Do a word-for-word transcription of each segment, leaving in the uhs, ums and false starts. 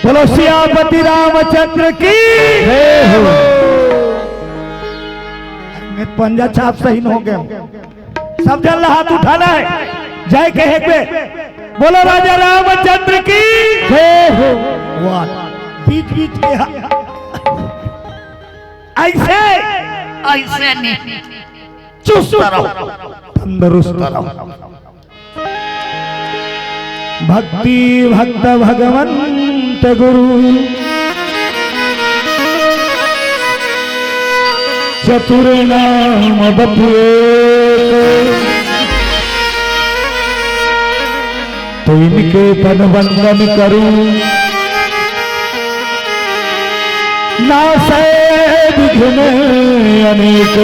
बोलो सियापति रामचंद्र की जय हो। पंजा छाप सही हो गए। सब जन ला हाथ उठाना है, जय कहे के। बोलो राजा रामचंद्र की जय हो। वाह, बीच बीच के हा-, ऐसे ऐसे नहीं, चुस्त रहो, तंदुरुस्त रहो। भक्ति भक्त भगवंत गुरु, चतुर नाम बपुए को, तो इनके तन वंदन करूं, नासै विघ्न अनेक।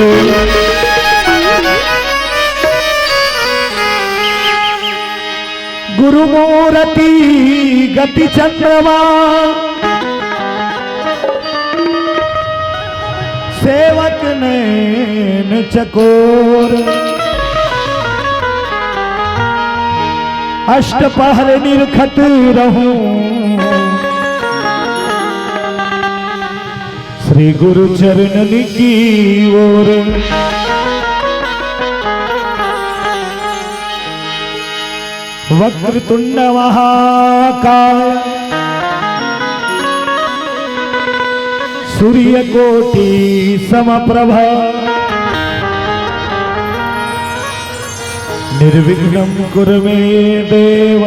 गुरु मूरति गति चंद्रमा, सेवक नैन चकोर। अष्ट पहर निरखत रहूं, श्री गुरु चरणन की ओर। वक्रतुंड महाकाय, सूर्यकोटि समप्रभ, निर्विघ्नं कुरु मे देव,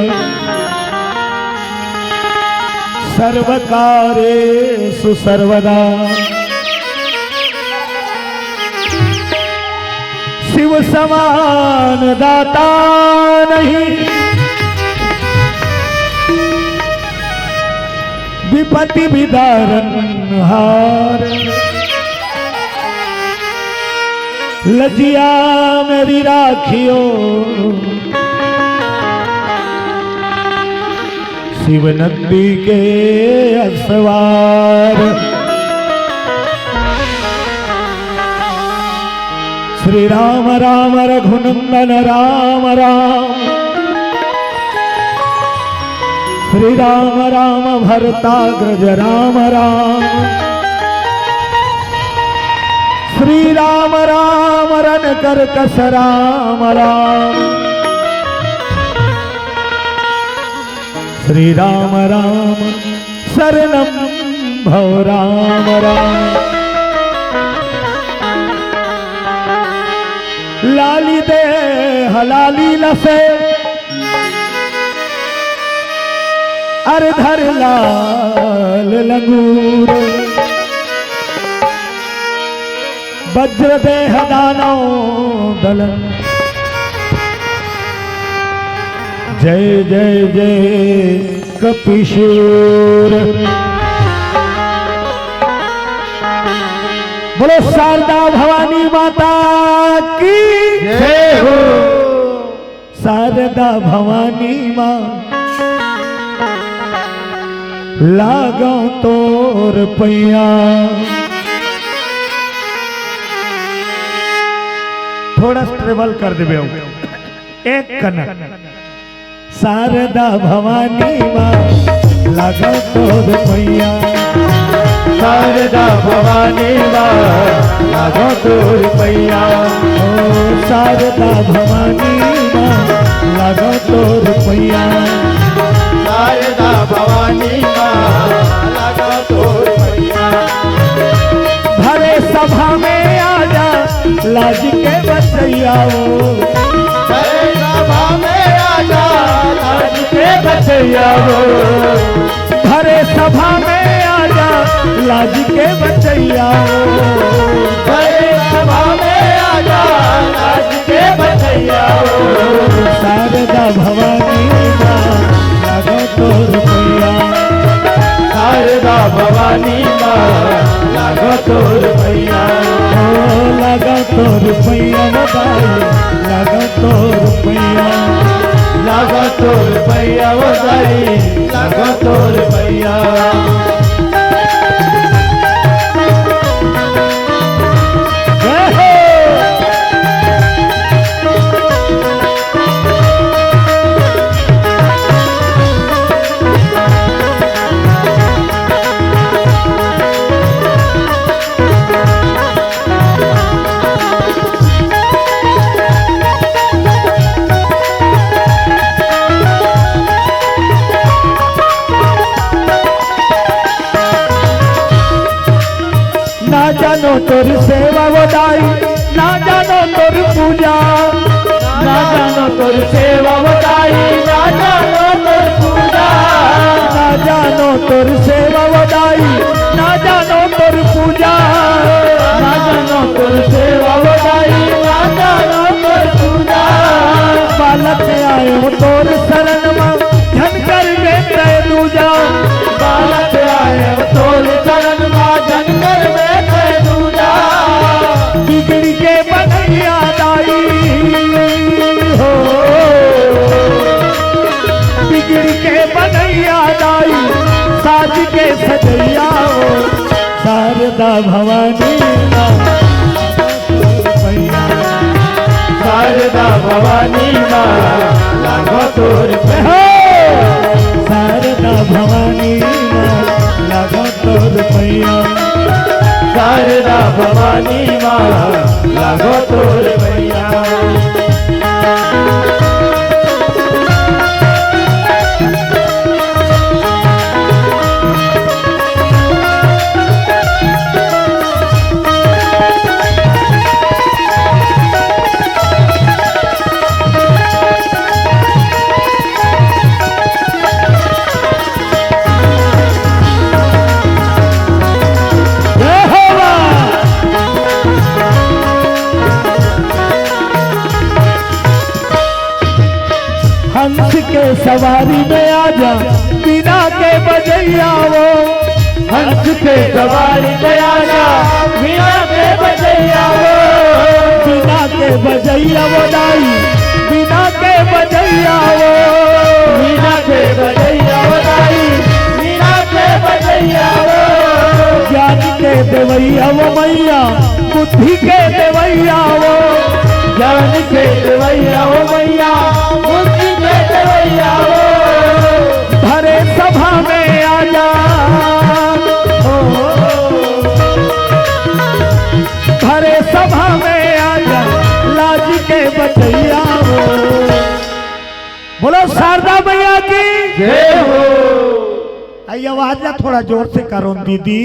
सर्वकार्येषु सर्वदा। शिव समान दाता नहीं, विपत्ति विदारण हार। लजिया मेरी राखियो, शिव नंदी के असवार। श्री राम राम रघुनंदन राम राम। श्री राम राम भरताग्रज राम राम। श्री राम राम रन कर्कश राम राम। श्री राम राम शरणं भव राम राम। लाली देह लाली लसे अर धर लाल लंगूर। वज्र देह दानव दलन। जय जय जय कपिशूर। बोलो शारदा भवानी माता की जय हो। शारदा भवानी माँ लागो तोर पैया। थोड़ा सा ट्रेवल कर देबे हो। एक कनक। शारदा भवानी माँ लागो तोर पैया। शारदा भवानी माँ लागो तोर पैया। ओ शारदा भवानी माँ लागो तोर पैया। शारदा भवानी माँ लागो तोर पैया। भरे सभा में आजा लाज के बचैया हो। भरे सभा में आजा लाज के बचैया हो। भरे सभा में आजा लाज के बचैया हो। भरे सभा में आजा लाज के बचैया हो। शारदा भवानी माँ लागो तोर पैया। शारदा भवानी माँ लागो तोर पैया। ओ लागो तोर पैया रे दाई, लागो तोर पैया। लागो तोर पैया ओ दाई, लागो तोर पैया। जय हो। तोर सेवा वो दाई, ना जानो तोर पूजा। ना जानो तोर सेवा वो दाई, ना जानो तोर पूजा। ना जानो तोर सेवा वो दाई, ना जानो तोर पूजा। ना जानो तोर सेवा वो दाई, ना जानो तोर पूजा। बालक आयो तोर शरण मा, झन करबे तै दूजा। बालक आयो तोर शरण मा, झन करबे तै दूजा। बिगड़ी के बनैया दाई हो, बिगड़ी के बनैया दाई, साज के सजैया हो, शारदा भवानी माँ। शारदा भवानी माँ, लागो तोर पैया। शारदा भवानी माँ, लागो तोर पैया। शारदा भवानी माँ, लागो तोर पैया। हंस के सवारी में आजा, बीना के बजैया वो। हंस के सवारी में आजा, बीना के बजैया वो। बीना के बजैया वो दाई, बीना के बजैया वो। बीना के बजैया वो दाई, बीना के बजैया वो। ज्ञान के देवैया वो मैया, बुद्धि के देवैया वो। ज्ञान के देवैया वो मैया, बुद्धि के देवैया वो। भरे सभा में आजा, ओ, भरे सभा में आजा, लाज के बचैया वो। बोलो शारदा मैया की जय हो। आ, ये आवाज ना थोड़ा जोर से करो दीदी।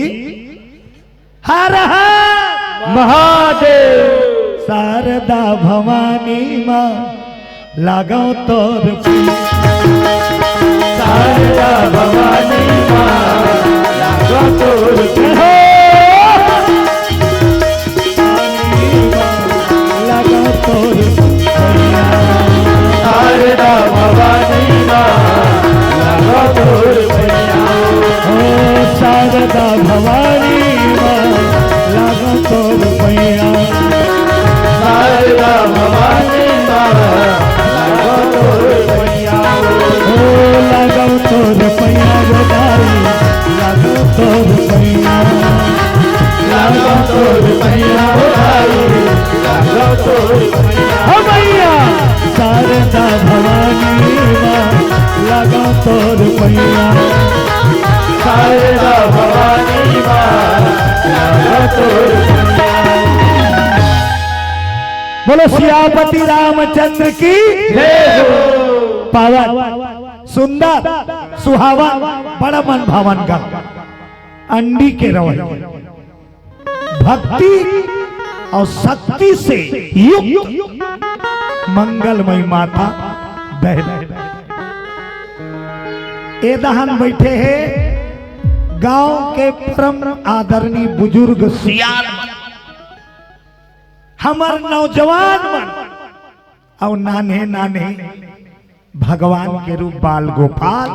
हर हर महादेव। शारदा भवानी माँ, लागो तोर पैया। शारदा भवानी माँ, लागो तोर पैया। लागो तोर पैया। शारदा भवानी माँ, लागो तोर पैया। ओ शारदा भवानी माँ, लागो तोर पैया। शारदा भवानी माँ, लागो तोर पैया। ओ लागो तोर पैया वो दाई, लागो तोर पैया। लागो तोर पैया वो दाई, लागो तोर पैया। हो मैया, शारदा भवानी माँ, लागो तोर पैया। शारदा भवानी माँ, लागो तोर पैया। बोलो सियापति रामचंद्र की जय हो। पावन, सुंदर, सुहावन, बड़ा मन भावन गा। अंडी के रवैया, भक्ति और शक्ति से युक्त मंगलमयी माता बहन। ए दहन बैठे हे गांव के परम आदरणीय बुजुर्ग सियान मन, हमर नौजवान मन, अउ नान्हे नान्हे भगवान के रूप बाल गोपाल।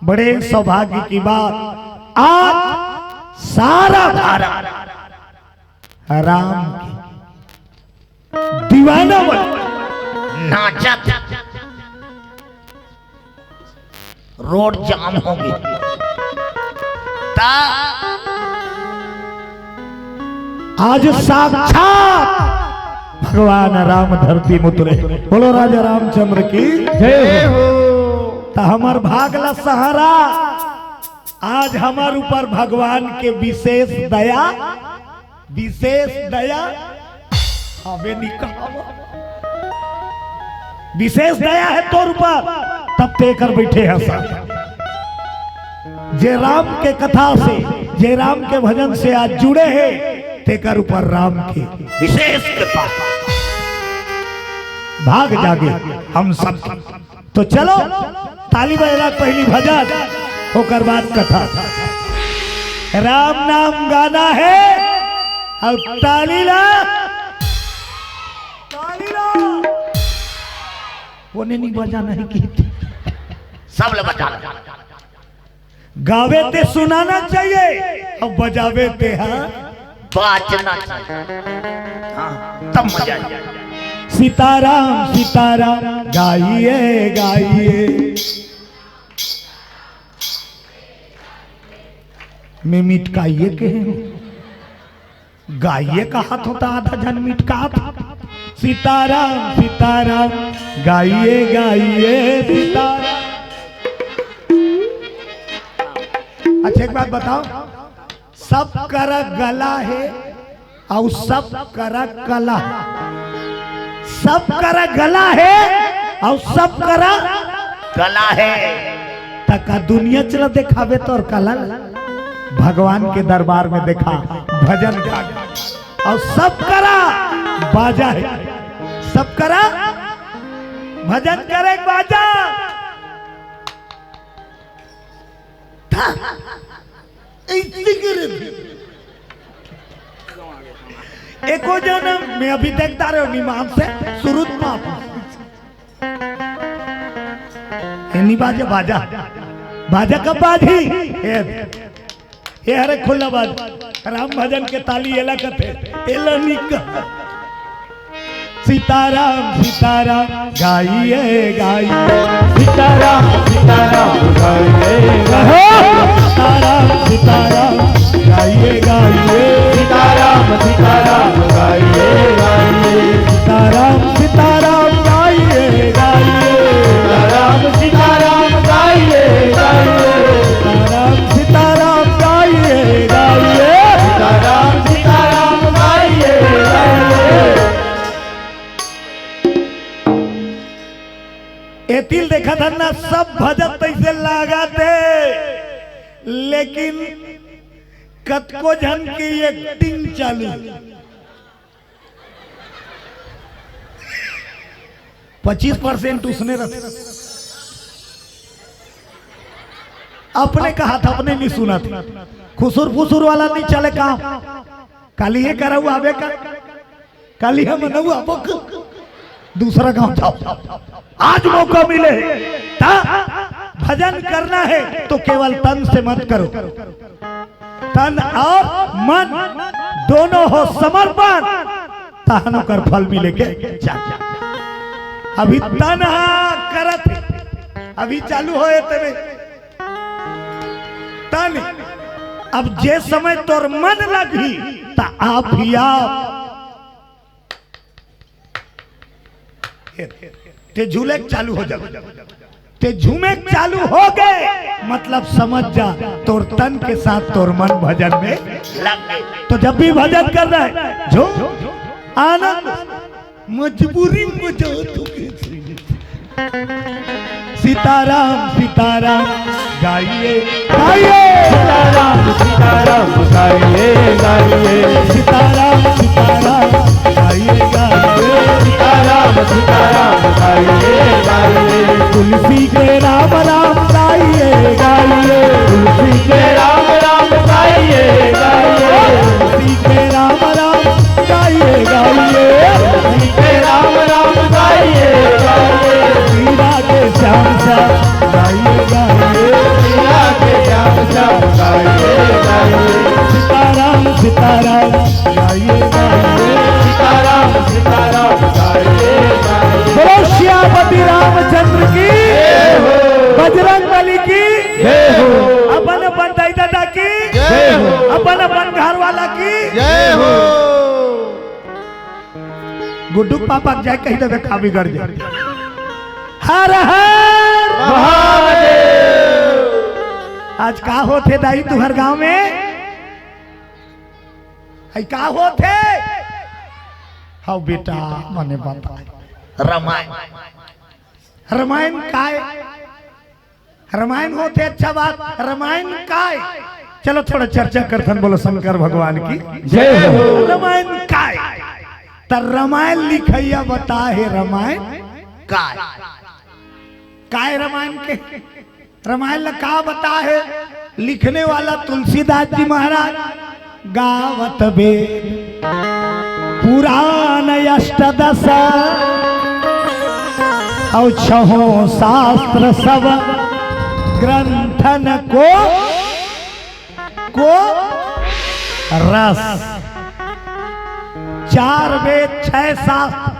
बड़े सौभाग्य की बात, आज सारा भारत राम के दीवाना बन नाचत। रोड जाम हो गे। ता आज साक्षात भगवान राम धरती में उतरे। बोलो राजा रामचंद्र की जय हो। त हमर भाग ला सहारा, आज हमर ऊपर भगवान के विशेष दया, विशेष दया। अबे निकाल, विशेष दया है तोर ऊपर, तब ते कर बैठे हैं सब। जे राम के कथा से, जे राम के भजन से आज जुड़े हैं, तेकर ऊपर राम के विशेष कृपा। भाग जागे हम सब। तो चलो, ताली बजाना, पहली भजन, ओकर बाद कथा। राम नाम गाना है और ताली ला, ताली ला। वो नहीं, नहीं बजाना है कि सब लोग बजा लो। गावे ते सुनाना चाहिए, अब बजावे ते, हाँ, बाजना चाहिए। हाँ, तब मजा आएगा। सीताराम सीताराम गाइए गाइए, मैं मिटकाइए कहे हूँ। गाइए कहत हों त आधा झन मिटकात। सीताराम सीताराम गाइए गाइए सीताराम। अच्छा, एक बात बताओ, सब करा गला है और सब करा कला। सब करा गला है और सब करा कला है। त का दुनिया चला देखावे तोर कला? भगवान के दरबार में देखा, भजन गा। और सब करा बाजा है, सब करा भजन करे बाजा। ऐसे करे थे। एको जन मैं अभी देखता रहे निमान से सुरुत माप। ए, नी बाजे बाजा, बाजा कब बाजी? ए, ए, अरे खुला बाज, राम भजन के ताली एला कथे, एला निक। सीताराम सीताराम गाइए गाइए, सीताराम सीताराम गाइए गाइए, सीताराम सीताराम गाइए गाइए, सीताराम सीताराम गाइए गाइए, सीताराम सीताराम गाइए गाइए, सीताराम सीताराम गाइए गाइए, सीताराम सीताराम गाइए गाइए, सीताराम सीताराम गाइए गाइए। एतिल देखत हन ना, सब भजत तैसे लागत हे, लेकिन कतको झन के एक्टिंग चालू। पच्चीस परसेंट उसने रख, अपने कहा था, अपने नहीं सुना था। खुसुर फुसुर वाला नहीं चले काम। काली हे करऊ आबे का, काली हे मनऊ आबो क-, दूसरा गांव जाओ। आज मौका मिले, ता भजन करना है तो केवल तन से मत करो। तन और मन दोनों हो समर्पण, तहन ओकर फल मिले के चाही। अभी तन हा करत हे, अभी चालू होए तबे तन। अब जे समय तोर मन लगही, त आप ही आप ते झूमे के चालू हो जाबे। ते झूमे के चालू हो गए, मतलब समझ जा, तोर तन के साथ तोर मन भजन में लग गए। तो जब भी भजन कर रहा है, झूम, आनंद, मजबूरी में बजाओ तुम। सीताराम सीताराम गाइए गाइए, सीताराम सीताराम गाइए गाइए, सीताराम सीताराम गाइए गाइए, सीताराम सीताराम गाइए गाइए, तुलसी के राम राम गाइए गाइए, तुलसी के राम राम गाइए गाइए, तुलसी के राम राम गाइए गाइए, तुलसी के राम राम गाइए गाइए, मीरा के श्याम श्याम गाइए गाइए, मीरा के श्याम श्याम गाइए गाइए, सीताराम सीताराम गाइए गाइए, सीताराम सीताराम गाइए गाइए। बोलो सियापति रामचंद्र की, जय हो। बजरंग बली की, जय हो। अपन अपन दाई दादा की, जय हो। अपन अपन घर वाला की, जय हो। गुड्डू के पापा के जाय कहि देबे, का बिगड़ जाय। हर हर महादेव। आज का होथे दाई तुहर गांव में? हई का होथे? हव बेटा, मने बता। रामायण। रामायण काय? रामायण होथे अच्छा बात, रामायण काय? चलो थोड़ा चर्चा करथन, बोलो शंकर भगवान की जय हो। रामायण काय? त रामायण लिखइया बता हे रामायण काय? काय रामायण के? रामायण ला का बता हे? लिखने वाला तुलसीदास जी महाराज, गावत वेद पुराण अष्टदश, अउ छहों शास्त्र सब ग्रंथन को, को रस। चार वेद, छह शास्त्र,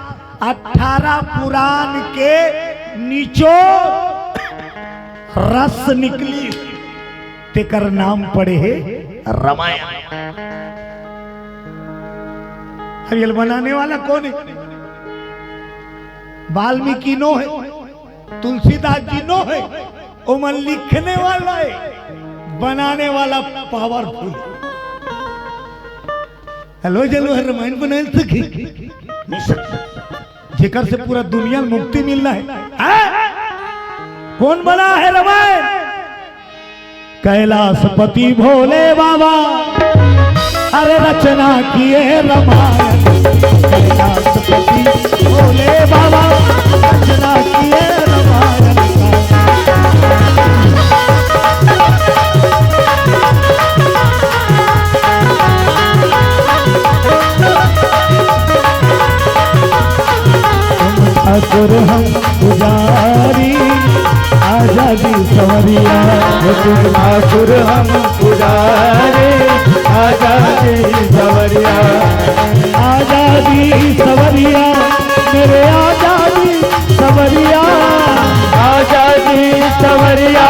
अठारह पुराण के निचोड़ रस निकली, तेकर नाम पड़े हे रामायण। अब ये बनाने वाला कौन है? वाल्मीकि नो है, तुलसीदास जी नो है, ओमन लिखने वाला है, बनाने वाला पावरफुल। हेलो, चलो, हर रामायण बनाए सके। नहीं सके। जेकर से पूरा दुनिया में मुक्ति मिलना है। हाँ? कौन बना है रामायण? कैलाशपति भोले बाबा, अरे रचना किए रामायण। कैलाशपति भोले बाबा, रचना किए रामायण। तुम ठाकुर हम पुजारी, आजा जी संवरिया। तुम ठाकुर हम पुजारी, आजा जी संवरिया। आजा जी संवरिया, मेरे आजा जी संवरिया। आजा जी संवरिया,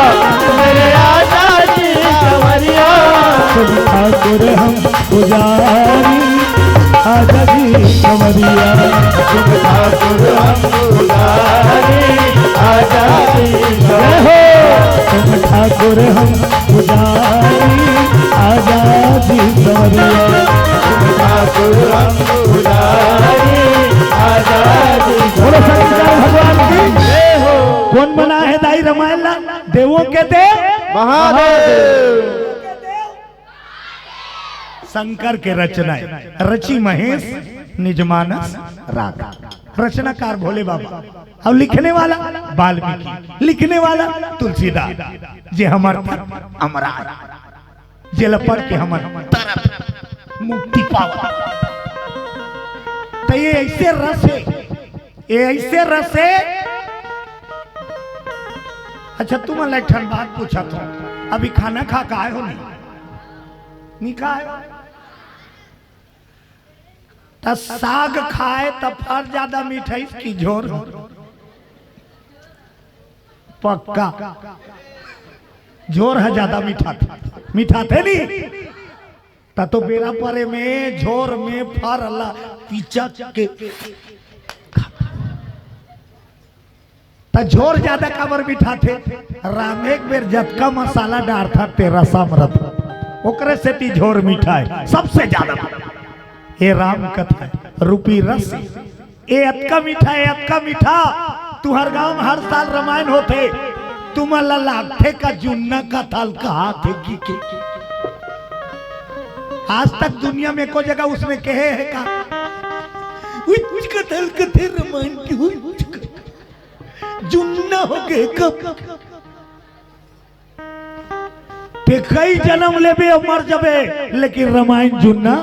मेरे आजा जी संवरिया। तुम ठाकुर हम पुजारी, आजा जी संवरिया। तुम ठाकुर हम पुजारी, आजा जी संवरिया। तुम ठाकुर हम पुजारी, आजा जी संवरिया। तुम ठाकुर हम पुजारी, आजा जी संवरिया। बोलो शंकर भगवान की। जय हो। कौन बना है दाई रामायण ला? देवों के देव महादेव। शंकर के रचना है, रचि महेश निज मानस राग। रचनाकार भोले बाबा, अउ लिखने वाला वाल्मीकि, लिखने वाला तुलसीदास, जे हमर अमराज, जेला पढ़ के हमर तरफ मुक्ति पावा। त ये ऐसे रस है, ये ऐसे रस है। अच्छा, तुमन ला एक ठन बात पूछत हूँ, अभी खाना खा के आए हो नहीं? नहीं खाए? त साग खाए त फर ज्यादा मिठाइस कि झोर? पक्का झोर ह ज्यादा मिठाथे, मिठाथे नहीं? त तो बेरा परे में झोर में फर ला पिचक के त झोर ज्यादा काबर मिठाथे? राम एक बेर जतका मसाला डारथा, तेरा सामरथ, ओकरे सेती झोर मिठाय सबसे ज्यादा। ये राम कथा रूपी रस, ये अतका मीठा, ये अतका मीठा। तुहर गांव में हर साल रामायण होथे, तुमन ला लागथे का जुन्ना कथा ल कहाथे कि के? आज तक दुनिया में एको जगह उसने कहे हे का? उच्च कथा ल कथे रामायण की, उच्च कथा। जुन्ना हो गए कब? ते कई जन्म लेबे अउ मर जबे, लेकिन रामायण जुन्ना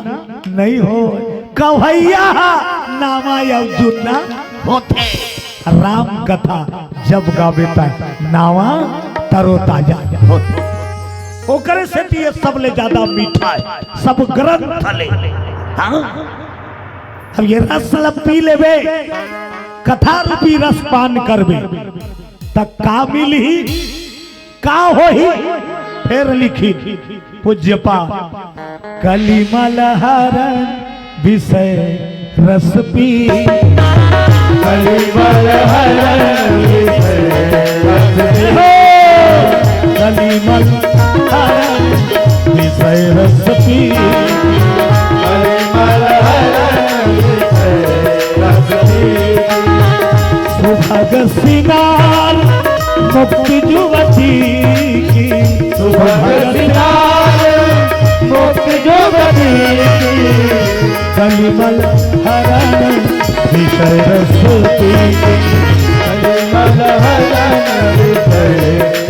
नहीं हो। कवैया हा नावा अउ जुन्ना होथे। राम कथा जब गाबे त नावा तरोताजा होथे। ओकरे सेती ये सबले ज्यादा मीठा हे, सब ग्रंथ ले। हाँ, अब ये रस ल पी लेबे, कथा रूपी रस पान करबे, त का मिलही? का होही? फेर लिखिन पूज्य पा, कलिमल हरन विषय रस पी। कलिमल हरन विषय रस पी। हो, कलिमल हरन विषय रस पी। कलिमल हरन विषय रस पी। सुभग सिंगार मुक्ति जुवती की। सुभग सिंगार कलिमल हरण विषय रस पी के। कलिमल हरण विषय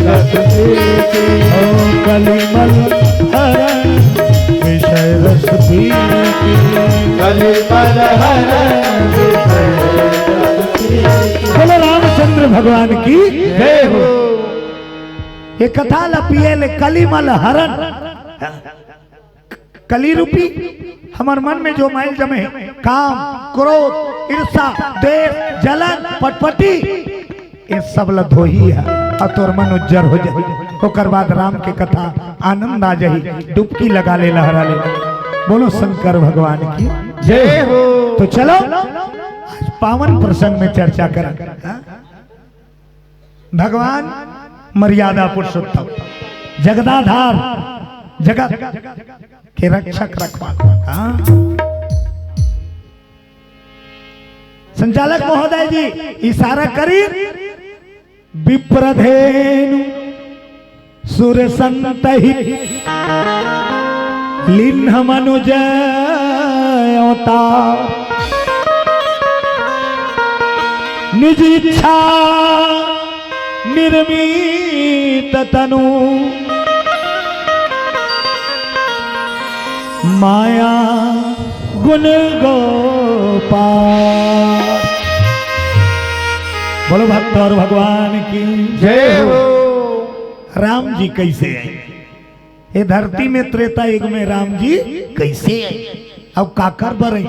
रस पी के। ओ कलिमल हरण विषय रस पी के। कलिमल हरण विषय रस पी के। बोलो रामचंद्र भगवान की जय हो। ये कथा ल पिए ले कलिमल हरण। कली रूपी हमर मन में जो मैल जमे हे, काम, क्रोध, ईर्ष्या, द्वेष, जलन, पटपटी, ये सब ल धोही हे अउ तोर मन उज्जर हो जाही। ओकर बाद राम के कथा आनंद आ जाही, डुबकी लगा ले, लहरा ले। बोलो शंकर भगवान की जय हो। तो चलो आज पावन प्रसंग में चर्चा करन। हाँ? भगवान मर्यादा पुरुषोत्तम, जगदाधार, जगत के रक्षक रखवाला। हाँ? संचालक महोदय जी इशारा करी, विप्रधेनु सुर संतहित लिन्ह मनुज अवतार। निज इच्छा निर्मित तनु माया गुण गोपाल। बोलो भक्त और भगवान की जय हो। राम जी कैसे आए ये धरती में, त्रेता युग में राम जी कैसे आए, अउ काकर बर आए,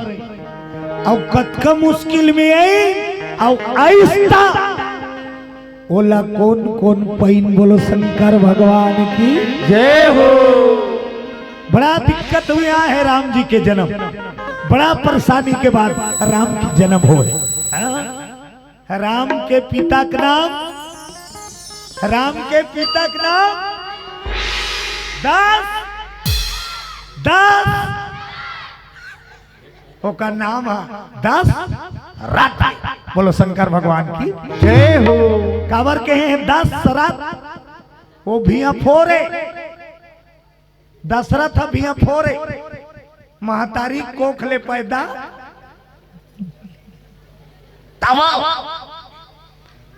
अउ कतका मुश्किल में आए, अउ आइस त ओला कोन कोन पाइन? बोलो शंकर भगवान की जय हो। बड़ा दिक्कत हुआ हे राम जी के जन्म, बड़ा परेशानी के बाद राम के जन्म होय। हाँ? राम के पिता के नाम, राम के पिता के नाम दस, दस, ओकर नाम हे दशरथ। बोलो शंकर भगवान की जय हो। काबर कहे हे दशरथ? वो भुइयां फोर हे, दशरथ ह भुइयां फोर हे, महतारी कोख ले पैदा। तब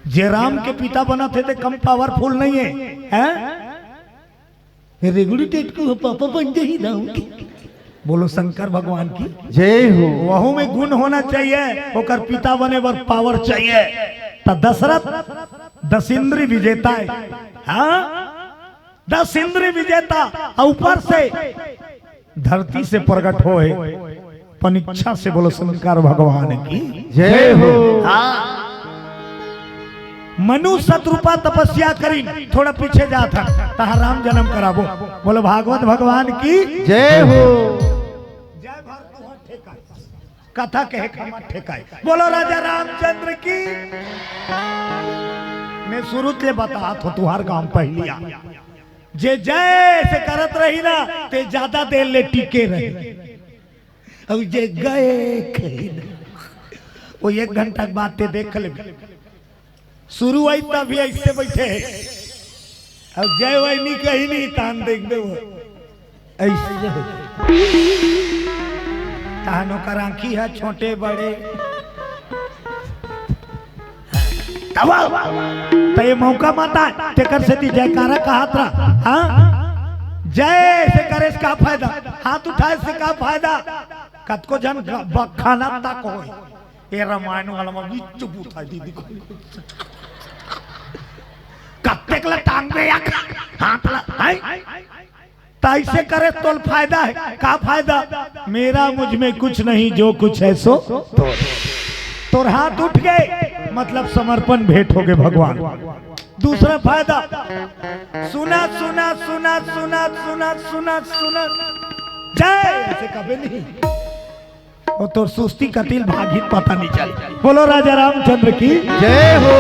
जे राम के पिता बनत हे ते कम पावरफुल नहीं हे, हैं? रेगुड़ी टेटकू हो, पापा बन जाही राम के। बोलो शंकर भगवान की जय हो। वहू में गुण होना चाहिए, ओकर पिता बने बर पावर चाहिए। त दशरथ दस इंद्री विजेता हे, हाँ, दस इंद्री विजेता, अउ ऊपर से धरती से प्रगट होय हे, पनिच्छा से। बोलो शंकर भगवान की जय हो। हाँ। मनु सतरूपा तपस्या करिन, थोड़ा पीछे जात हन, तहां राम जन्म कराबो। बोलो भागवत भगवान की जय हो। जय भरत तुहर ठेकाय, कथा कहे खमर ठेकाय। बोलो राजा रामचंद्र की। मैं शुरू ले बतात हों, तुहर गांव पहिली आ, जे जय से करत रही ना, ते ज्यादा देर ले टिके रही। अउ जे गय कही ना, वो एक घंटा के बाद ते देख ले, शुरू होई तब भी ऐसे बैठे हे। अउ जय वही नहीं कही नहीं, तान देख दे वो ऐसे हो। तहन ओकर आँखी हे छोटे बड़े। तब त ये मौका माता, तेकर सेती जयकारा कहत रहा। हाँ? जय से करे से का फायदा? हाथ उठाए से का फायदा? कतको झन ग-, बखाना तक होय। ये रामायण वाला में भी चुप उठा दीदी को। कत्तेक ला टांग में या हाथ ला, हैं? त ऐसे करे तोल फायदा हे, का फायदा? मेरा मुझ में कुछ नहीं, जो कुछ है सो तोर। तोर हाथ उठ गए, मतलब समर्पण भेंट हो गए भगवान। दूसरा फायदा, सुना, सुना, सुना, सुना, सुना, सुना, सुना, जय, ऐसे कभी नहीं। वो तोर सुस्ती कति ले भागित पता नहीं चल। बोलो राजा रामचंद्र की जय हो।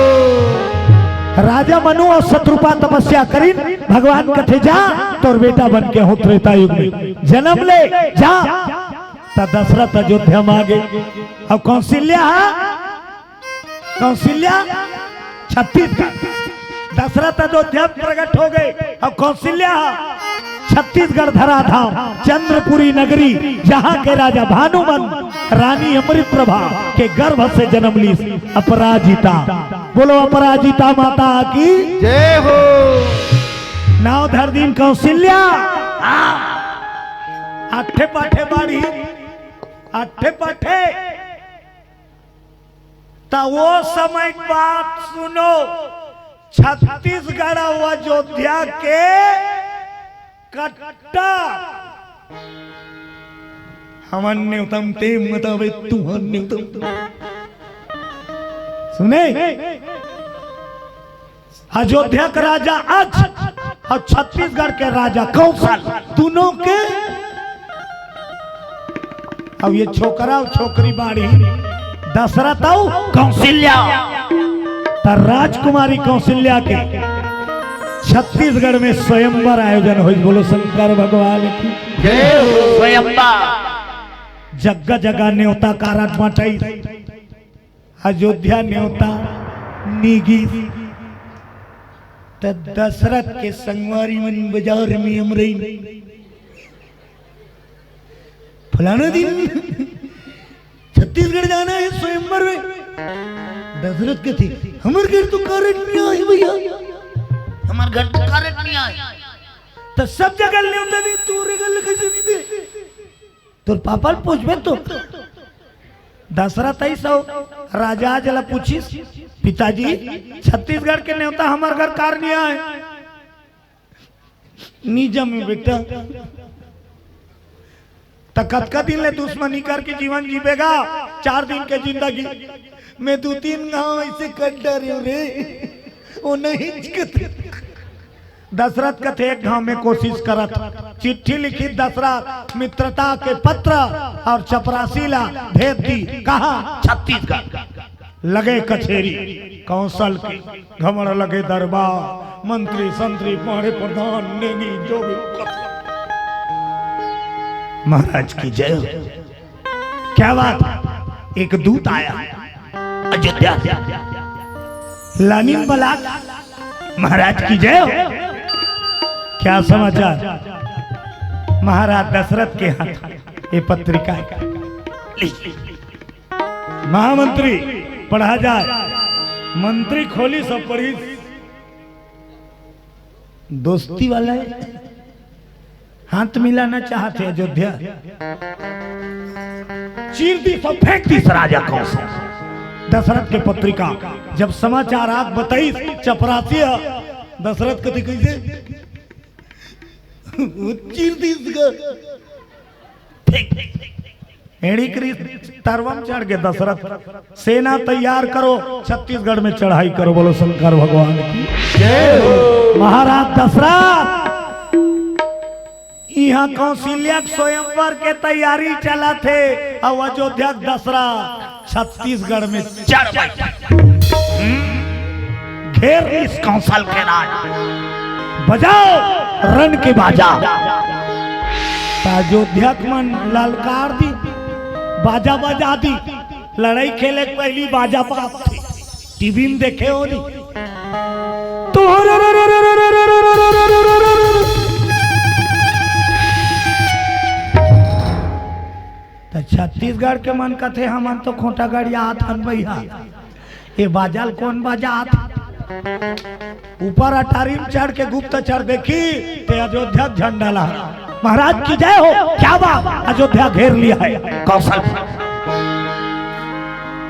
राजा मनु अउ सतरूपा तपस्या करिन, भगवान कथे जा, तोर बेटा बन के हों त्रेता युग में जन्म ले, जा। त दशरथ अयोध्या में आ गे। अउ कौशल्या हा, कौशल्या छत्तीसगढ़। दशरथ अयोध्या में प्रगट हो गे। अउ कौशल्या हा छत्तीसगढ़ धराधाम चंद्रपुरी नगरी, जहाँ के राजा भानुमंत, रानी अमृत प्रभा के गर्भ से जन्म लीस अपराजिता। बोलो अपराजिता माता की। जय हो। नाव धर दीन कौशल्या। हाँ। अट्ठे पाठे बाड़ी, अट्ठे पाठे। त वो समय के बात सुनो, छत्तीसगढ़ अउ अयोध्या के कट्टा। हमन नेवतम ते मतावे तुहन नेवतम। सुने, अयोध्या के राजा अज अउ छत्तीसगढ़ के राजा कौशल, दुनों के। अब ये छोकरा अउ छोकरी बाड़ी, दशरथ अउ कौशल्या, त राजकुमारी कौशल्या के छत्तीसगढ़ में स्वयंवर आयोजन होइस। बोलो शंकर भगवान की। जय हो। स्वयंवर। जगह जगह नेवता कारड बंटइस। अयोध्या नेवता नी गीस। त दशरथ के संगवारी मन बाजार में अमरई, फलाना दिन छत्तीसगढ़ जाना है स्वयंवर में। दशरथ कथे, "हमर घर तो कारड नइ आए भैया, हमर घर तो कारड नइ आए।" त सब जगह नेवता दे, तोरे घर ले कइसे नइ दे? तोर पापा ल पूछबे तो। दशरथ अइस अउ राजा अज ला पूछिस, "पिताजी, छत्तीसगढ़ के नेवता हमर घर कारड नइ आए।" "नइ जमे बेटा, त कतका दिन ले दुश्मनी करके जीवन जीबे गा? चार दिन के जिंदगी में दू तीन घाव अइसे कट डारेंव रे।" ओ नहीं कथे। दशरथ कथे, "एक घाव में कोशिश करत।" चिट्ठी लिखिस दशरथ, मित्रता के पत्र, अउ चपरासी ला भेज दीस। कहाँ? छत्तीसगढ़। लगे कचेरी कौशल के, घमंड लगे दरबार, मंत्री संतरी पाड़े प्रधान नेनी जो भी। महाराज की जय हो। क्या बात है? एक दूत आया अयोध्या से। लानिन बलाक महाराज की जय हो। क्या समाचार? महाराज दशरथ के हाथ ये पत्रिका। महामंत्री पढ़ा जाए। मंत्री खोलिस अउ पढ़िस। दोस्ती वाला है, हाथ मिलाना चाहत हे अयोध्या। चीर दीस अउ फेंक दीस राजा कौशल दशरथ के पत्रिका। जब समाचार आके बताइस चपरासी ह, दशरथ कथे कइसे? वो चीर दीस गा। फेंक दीस। एड़ी करिस, तरवा म चढ़ गे दशरथ। सेना तैयार करो, छत्तीसगढ़ में चढ़ाई करो। बोलो शंकर भगवान की जय हो। महाराज दशरथ, इहाँ कौशल्या के स्वयंवर के तैयारी चलत हे, अउ अयोध्या के दशरथ छत्तीसगढ़ में चढ़ बैठे। हम्म? घेर लीस कौशल के राज, बजाओ रण के बाजा। त अयोध्या के मन ललकार दीस, बाजा बजा दीस। लड़ई खेले के पहिली बाजा बाजथे, टीवी में देखे हो नी। त छत्तीसगढ़ के मन कथे, "हमन तो खूंटा गड़ियात हन भैया।" ये बाजा ल कोन बजात? ऊपर अटारी म चढ़ के गुप्तचर देखिस, ते अयोध्या के झंडा लहरा। महाराज की जय हो। क्या बात? अयोध्या घेर लिया है। कौशल,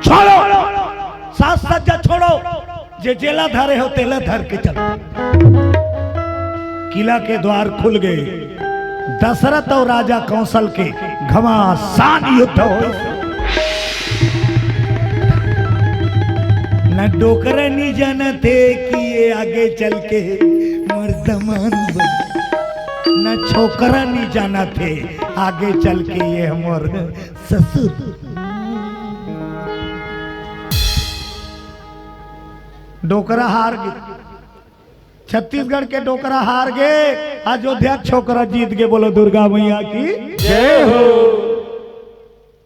छोड़ो, साज सज्जा छोड़ो, जे जेला धरे हो तेला धर के चलो। किला के द्वार खुल गे। दशरथ अउ राजा कौशल के घमासान युद्ध हो। न डोकरा नी जानत हे कि ये आगे चल के मोर दमांद बन, न छोकरा नी जानत हे आगे चल के ये मोर ससुर। डोकरा हार गे। छत्तीसगढ़ के डोकरा हार गे, अयोध्या के छोकरा जीत गे। बोलो दुर्गा मैया की जय हो।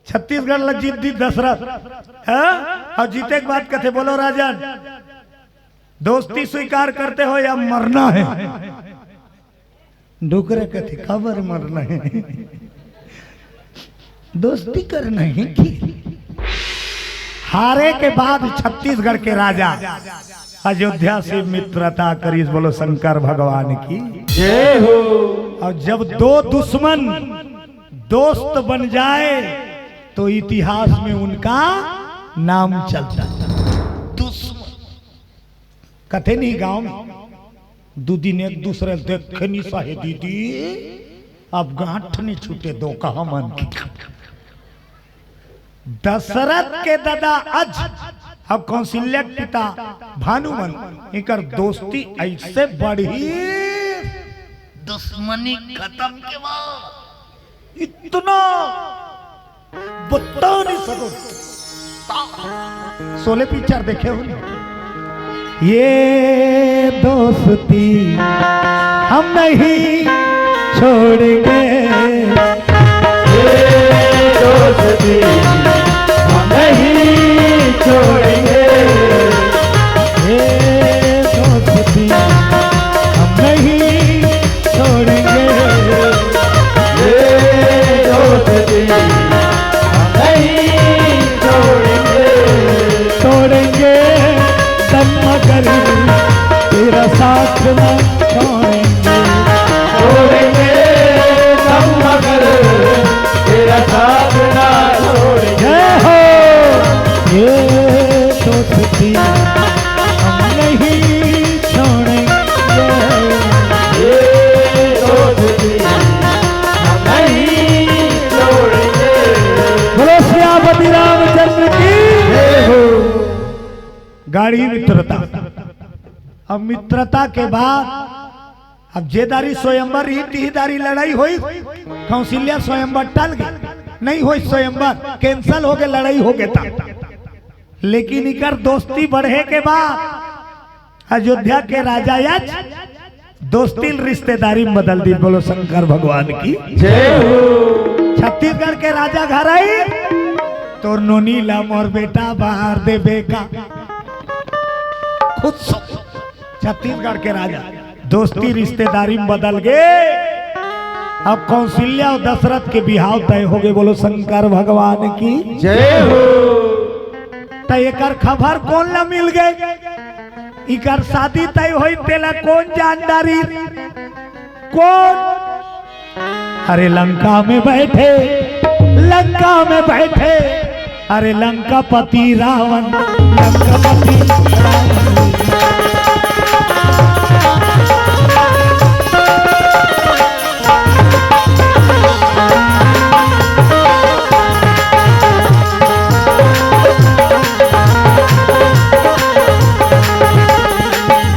छत्तीसगढ़ ला जीत दीस दशरथ, हाँ? अउ जीते के बाद कथे, "बोलो राजन, दोस्ती स्वीकार करते हो या मरना है?" डोकरा कथे, "काबर मरना हे? दोस्ती करना हे कि?" हारे के बाद छत्तीसगढ़ के राजा अयोध्या से मित्रता करिस। बोलो शंकर भगवान की। जय हो। और जब दो दुश्मन दोस्त बन जाए तो इतिहास में उनका नाम चलता। दुश्मन कथे नहीं गांव में, दू दिन एक दूसरे ल देखे नहीं सहे दीदी, अब गांठ नहीं छूटे दो कहा मन के। दशरथ के दादा अज, अब कौशल्या के पिता भानुमन, इकर दोस्ती ऐसे बढ़ी, दुश्मनी खत्म के बाद इतना बता नहीं सको। शोले पिक्चर देखे हो ना? ये दोस्ती हम नहीं छोड़ेंगे। ये दोस्ती हम नहीं छोड़ेंगे। ये दोस्ती हम नहीं छोड़ेंगे। ये दोस्ती हम नहीं छोड़ेंगे। छोड़ेंगे दम मगर तेरा साथ ना छोड़ेंगे। छोड़ेंगे दम मगर तेरा साथ ना छोड़ेंगे। जय हो। ये दोस्ती हम नहीं छोड़ेंगे। ये दोस्ती हम नहीं छोड़ेंगे। बोलो सियापति रामचंद्र की। जय हो। गाढ़ी मित्रता। अब मित्रता के बाद अब जे दारी स्वयंवर रही, तिही दारी लड़ाई होई। कौशल्या स्वयंवर टल गई, नहीं होई स्वयंवर, cancel हो गए, लड़ाई हो गए था। लेकिन इकर दोस्ती बढ़े के बाद अयोध्या के राजा यज दोस्ती ल रिश्तेदारी में बदल दी। बोलो शंकर भगवान की। जय हो। छत्तीसगढ़ के राजा घर आई, तोर नोनी ला मोर बेटा बार देबे का। खुश हो। छत्तीसगढ़ के राजा, दोस्ती रिश्तेदारी में बदल गए। अब कौशल्या और दशरथ के बिहाव तय हो गए। बोलो शंकर भगवान की। जय हो। त एकर खबर कोन ला मिल गए? इकर शादी तय होई तेला कोन जान डारी? कोन? अरे लंका में बैठे, लंका में बैठे, अरे लंकापति रावण, लंकापति रावण।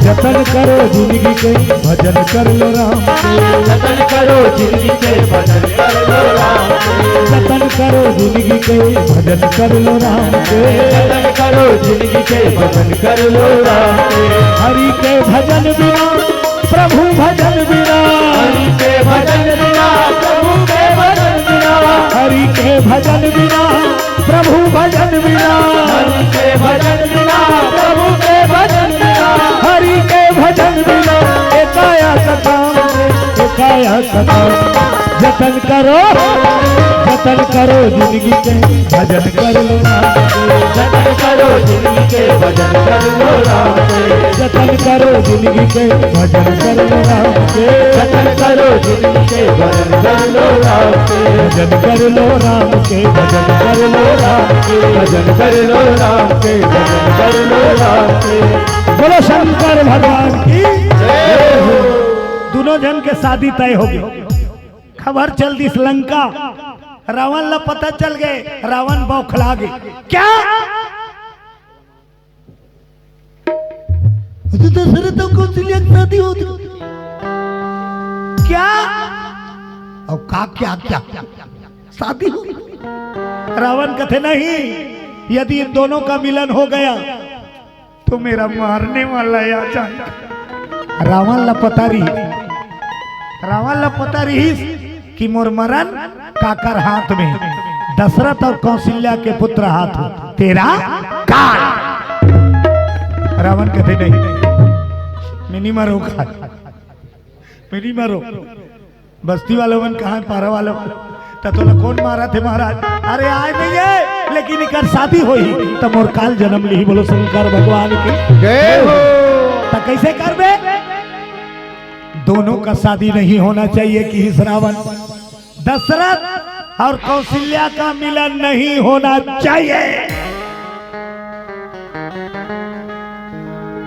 जतन करो जिंदगी के, भजन कर लो राम के। जतन करो जिंदगी के, भजन कर लो राम के। जतन करो जिंदगी के, भजन कर लो राम के। जतन करो जिंदगी के, भजन कर लो राम के। हरि के भजन बिना, प्रभु भजन बिना। हरि के भजन बिना, प्रभु के भजन बिना। हरि के भजन बिना, प्रभु भजन बिना। हरि के भजन बिना, प्रभु के भजन बिना। हरि के भजन बिना, एकाया कथा, एकाया कथा। जतन करो, जतन करो जिंदगी के, भजन कर लो राम के। जतन करो जिंदगी के, भजन कर लो राम के। जतन करो जिंदगी के, भजन कर लो राम के। जतन करो जिंदगी के, भजन कर लो राम के। भजन कर लो राम के, भजन कर लो राम के। भजन कर लो राम के, भजन कर लो राम के। बोलो शंकर भगवान की जय हो। दोनों झन के शादी तय हो गई। खबर चल दिस लंका, रावण ला पता चल गए, रावण बौखला गए। क्या? अरे दशरथ अउ कौशल्या के शादी होत? क्या? अउ का क्या, क्या? शादी हो? रावण कथे, "नहीं, यदि इन दोनों का मिलन हो गया तो मेरा मारने वाला आ जाएगा।" रावण ला पता रही, रावण ला पता रही कि मोर मरन काकर हाथ में, दशरथ और कौशल्या के पुत्र हाथ में। तेरा काल। रावण कथे, "नहीं, मैं नहीं मरूंगा, मैं नहीं मरूं।" बस्ती वाले मन कहाँ, पारा वाले मन? त तोला कौन मारत हे महाराज? अरे आय नहीं है, लेकिन इकर शादी होही त मोर काल जन्म लिही। बोलो शंकर भगवान की जय हो। त कैसे करबे? दोनों का शादी नहीं होना चाहिए, किहिस रावण। दशरथ और कौशल्या का मिलन नहीं होना चाहिए।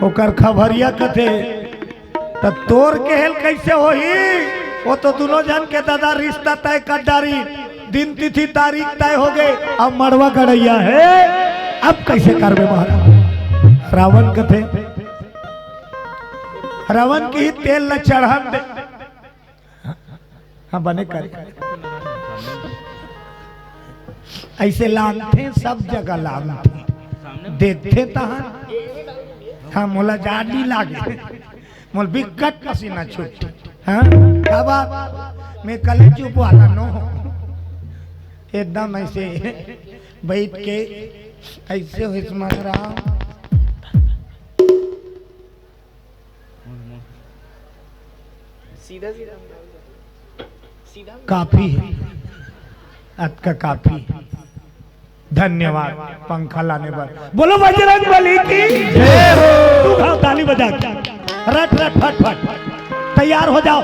ओकर खबरिया कथे, त तोर केहेल कैसे होही? वो तो दोनों झन के दादा रिश्ता तय कर डारी, दिन तिथि तारीख तय हो गए, अब मड़वा गड़ैया है, अब कैसे करबे महाराज? रावण कथे, रावण किही तेल ल चढ़न दे। हाँ, बने करे। ऐसे लानथे, सब जगह लानथे। देखथे तहाँ। हाँ, मोला जाड़ नहीं लागे। मोला बिकट पसीना छूट। हाँ, का बात? मैं कले चुप वाला नो। एकदम ऐसे बैठ के ऐसे होइस महाराज। सीधा सीधा सीधा। काफी है, अतका काफी है। धन्यवाद पंखा लाने बर। बोलो बजरंग बली की जय हो। तू उठाओ ताली बजा के, रट रट फट फट, तैयार हो जाओ,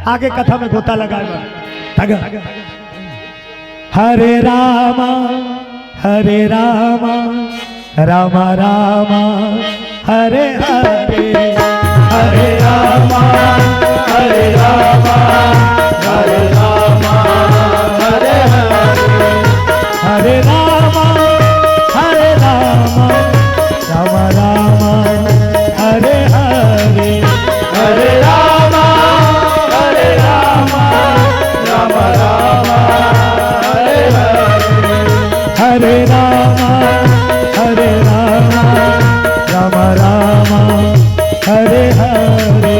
आगे कथा में गोता लगाए बर। तग। हरे रामा, हरे रामा, रामा रामा, हरे हरे। हरे रामा, हरे रामा, हरे रामा, हरे हरे। हरे रामा, हरे रामा, रामा रामा, हरे हरे। हरे रामा, हरे रामा, रामा रामा, हरे हरे। हरे रामा, हरे रामा, रामा रामा, हरे हरे।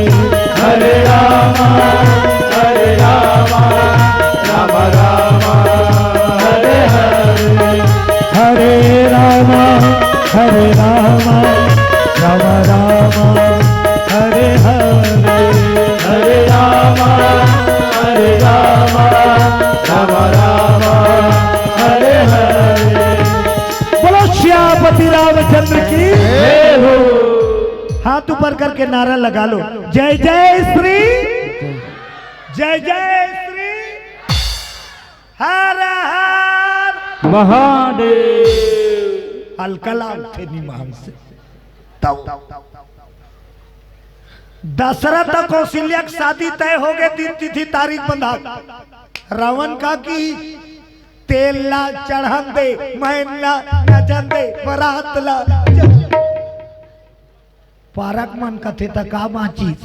हरे रामा, हरे रामा, रामा रामा, हरे हरे। हरे रामा, हरे रामा, रामा रामा, हरे हरे। हरे रामा, हरे रामा, रामा रामा, हरे हरे। बोलो सियापति रामचंद्र की जय हो। हाथ ऊपर करके नारा लगा लो, जय जय श्री, जय जय श्री हर हर महादेव। हल्का लाग थे निमान से। तब दशरथ अउ कौशल्या के शादी तय हो गए, दिन तिथि तारीख बंधा। रावण का कि तेल ला चढ़न दे, मैन ला नचन दे, बरात ला। पारक मन कथे त का बाँचिस?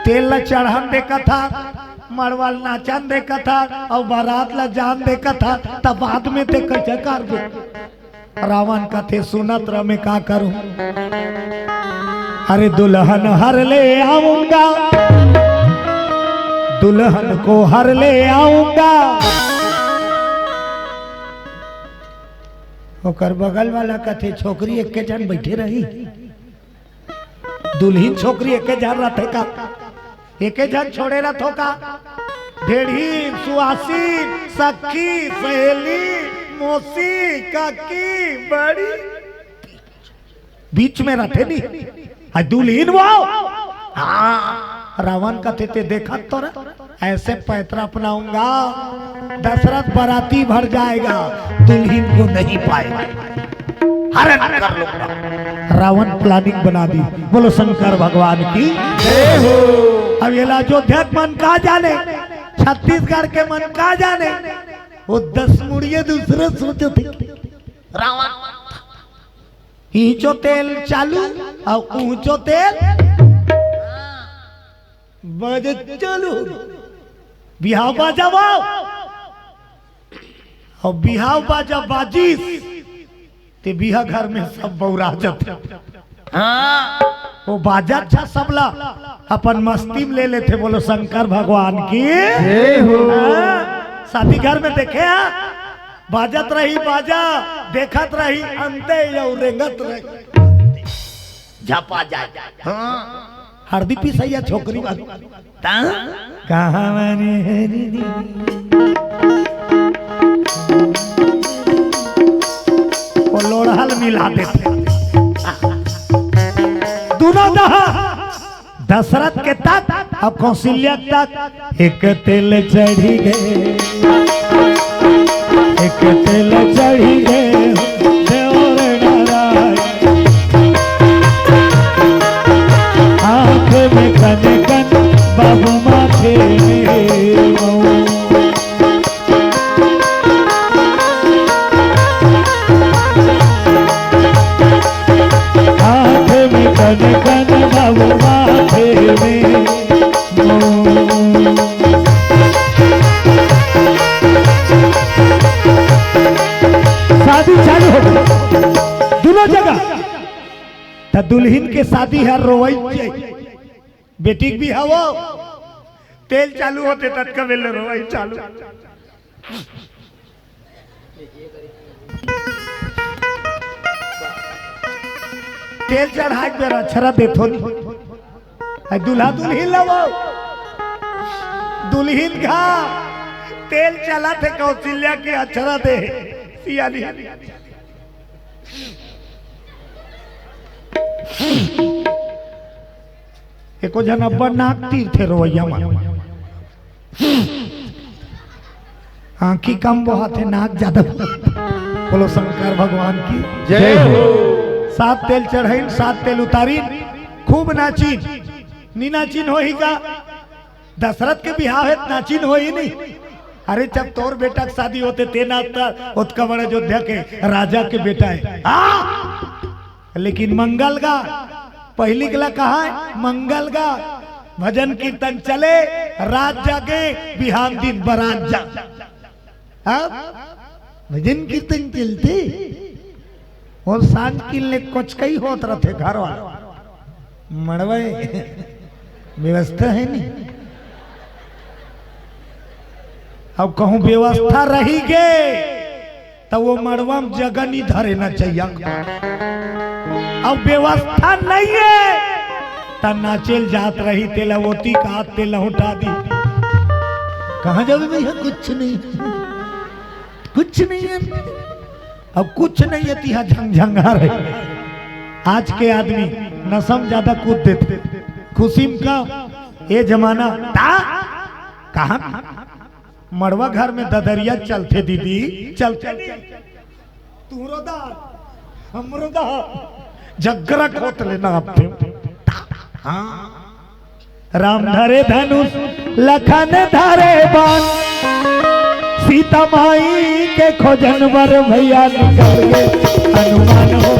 तेल ला चढ़न दे कथा, मड़वा ला नाचन दे कथा, अउ बरात ला जान दे कथा, त बाद में ते कैसे करबे? रावण कथे, सुनत रह, मैं का करूं? अरे दुल्हन हर ले आऊंगा, दुल्हन को हर ले आऊंगा। ओकर बगल वाला कथे, छोकरी एके झन बैठे रही, दुल्हिन छोकरी एके झन रथे का? एके झन छोड़े रथो का? ढेढ़ी, सुआसिन, सखी, सहेली, मौसी, काकी, बड़ी, बीच में रथे नी। आ दुल्हिन वो, हाँ, रावण कथे ते देखत तो रह, ऐसे पैतरा अपनाऊंगा, दशरथ बराती भर जाएगा, दुल्हिन को नहीं पाएगा, हरण कर लूंगा। रावण प्लानिंग बना दी। बोलो शंकर भगवान की जय हो। अब ये ला अयोध्या के मन का जाने, छत्तीसगढ़ के मन का जाने, वो दस मुड़िए दूसरे सोचत हे। रावण ईंचो तेल चालू अउ ऊंचो तेल बजे चालू। बिहाव बाजा बाव। अउ बिहाव बाजा बाजिस, ते बिहा घर में सब बउरा जाथे। हाँ। वो बाजा अच्छा सबला अपन मस्ती में ले लेथे। बोलो शंकर भगवान की जय हो। हाँ, शादी घर में देखे हा, बाजत रही बाजा, देखत रही अंते अउ रेंगत रही। झपा जाए। हाँ। हरदी पिसैया छोकरी वाली। ता? कहाँ वाली हरदी? वो लोढ़ा ल मिला देथे। दूनों दहा, दशरथ के तख्त अउ कौशल्या के तख्त। एक तेल चढ़ी गे, एक तेल चढ़ी गे, देवर नारायण। आँख में कन कन, बाबू माथे में मऊ। आँख में कन कन, बाबू माथे में मऊ। शादी चालू हो गई, दूनों जगह। त दुल्हिन के शादी हे, रोवई जाई। बेटी के भी हवो, तेल चालू होथे, ततका बेर ले रोवई चालू। तेल चढ़ाय के बेरा अक्षरा देथो नी। अई दूल्हा दुल्हिन ल वो, दुल्हिन का तेल चलत हे, कौशल्या के अक्षरा दे, सियानी। एको झन अब्बड़ नाक तीरथे रोवइया मन। आँखी कम बोहाथे, नाक जादा। बोलो शंकर भगवान की जय हो। सात तेल चढ़ाइन, सात तेल उतारिन, खूब नाचिन। नी नाचिन होही का? दशरथ के बिहाव हे त नाचिन होही नी। अरे, जब तोर बेटा के शादी होथे ते नाचता, ओतका बड़ा अयोध्या के राजा के बेटा हे। हाँ? लेकिन मंगल गा, पहिली के ला कहा हे? मंगल गा, भजन कीर्तन चले, रात जागे, बिहान दिन बरात जा। हाँ? भजन कीर्तन चलथे, अउ सांझ किन ले कोचकई होत रथे घर वाला। मड़वा व्यवस्था हे नी? अब कहूँ व्यवस्था रही गे, त वो मड़वा म जगह नी धरे नचइया। अब व्यवस्था नइ हे, त नाचे ल जात रही, तेला ओती का, तेला लहुटा दी। कहाँ जाबे भइया? कुछ नहीं, कुछ नहीं हे। अब कुछ नहीं हे, तिहा झंझंगार हे। आज के आदमी नशा म जादा कूद देथे, खुशी म का, ए जमाना ता कहाँ? मड़वा घर में ददरिया चलथे दीदी, चलथे। तुहरो दा, हमरो दा, जगरा खोत लेना आपथे। हाँ। राम धरे धनुष, लखन धरे बाण, सीता माई के खोजन बर भइया निकल गे हनुमान हो।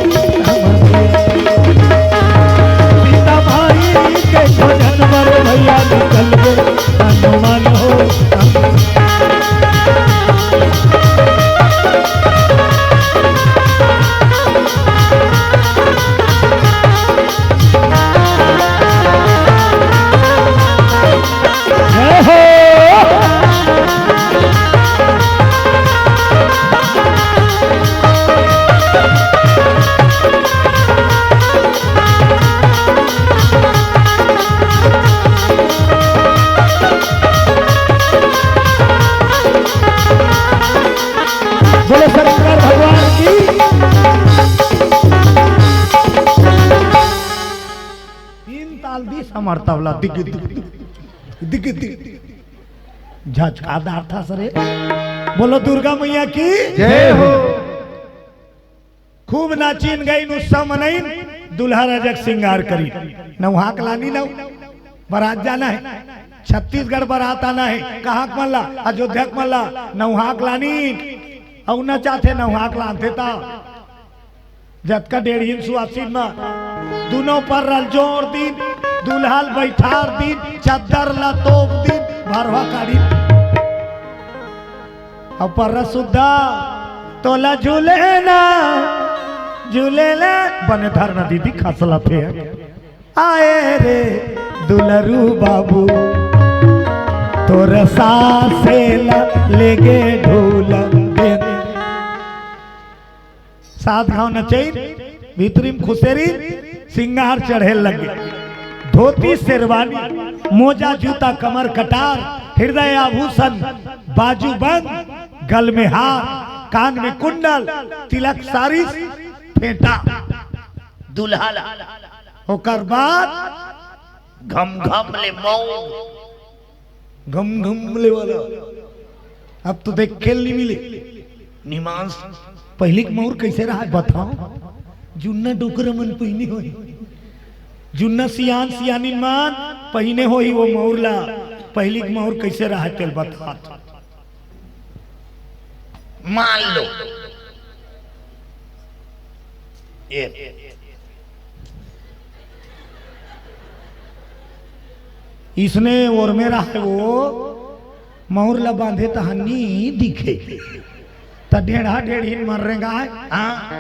सीता माई के खोजन बर भइया निकल गे हनुमान हो। जय हो। बोलो शंकर भगवान की। तीन ताल दिस हमर तबला, दिग दिग, दिग दिग। झचका दार था सरे। बोलो दुर्गा मैया की जय हो। खूब नाचिन गइन, उत्सव मनइन, दूल्हा राजा के श्रृंगार करिन। नउहा के लानिन, बरात जाना हे, छत्तीसगढ़ बरात आना हे। कहाँ के मन ला? अयोध्या के मन ला। नउहा के लानिन, अउ नचाथे, नउहा के लानथे त जतका डेढ़िन सुवासिन म दूनों पर्रा ल जोर दिन, दूल्हा ल बइठार दिन, चद्दर ल तोप दिन, भरवा काढ़िन। अउ पर्रा सुद्धा तोला झूले ना, झूले ना, बने धरना दीदी खसला थे। आए रे दुलरू बाबू, तोर सासे ला लेगे ढोल दे। सात घाव नचइन, भीतरी म खुसेरिन, सिंगार चढ़े लगे। धोती शेरवानी, मोजा जूता कमर कटार, हृदय आभूषण बाजू बंद, गल में हार, कान में कुंडल, तिलक सारिस फेंटा। दूल्हा ला। ओकर बाद घम घम ले मऊ। घम घम ले वाला। अब तो देखे ल नइ मिले। निमांस। पहिली के मउर कइसे रहय बताव? जुन्ना डोकरा मन पहिने होही। जुन्ना सियान सियानिन मन पहिने होही वो मउर ला। पहिली के मउर कइसे रहय तेल बतात। मान लो, ये इसने ओर में रहय वो मउर ला बांधे तहन नी दिखे। त ढेढ़ा ढेढ़ीन मन रेंगाय। हाँ।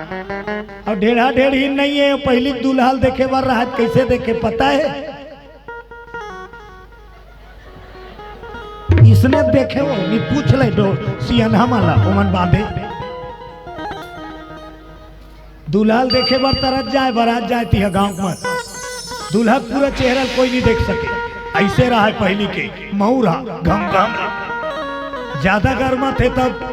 अउ ढेढ़ा ढेढ़ीन नइ हे, पहिली दूल्हा ल देखे बर रहय, कइसे देखे पता हे? इसने देखे हो, नी पूछ ले दो, सियनहा मन ला, ओमन बांधे। दूल्हा ल देखे बर तरस जाय, बरात जाय तिहा गांव म। दूल्हा के पूरा चेहरा ल कोई नी देख सके। अइसे रहय पहिली के मउर ह, घम घम। जादा गरमाथे तब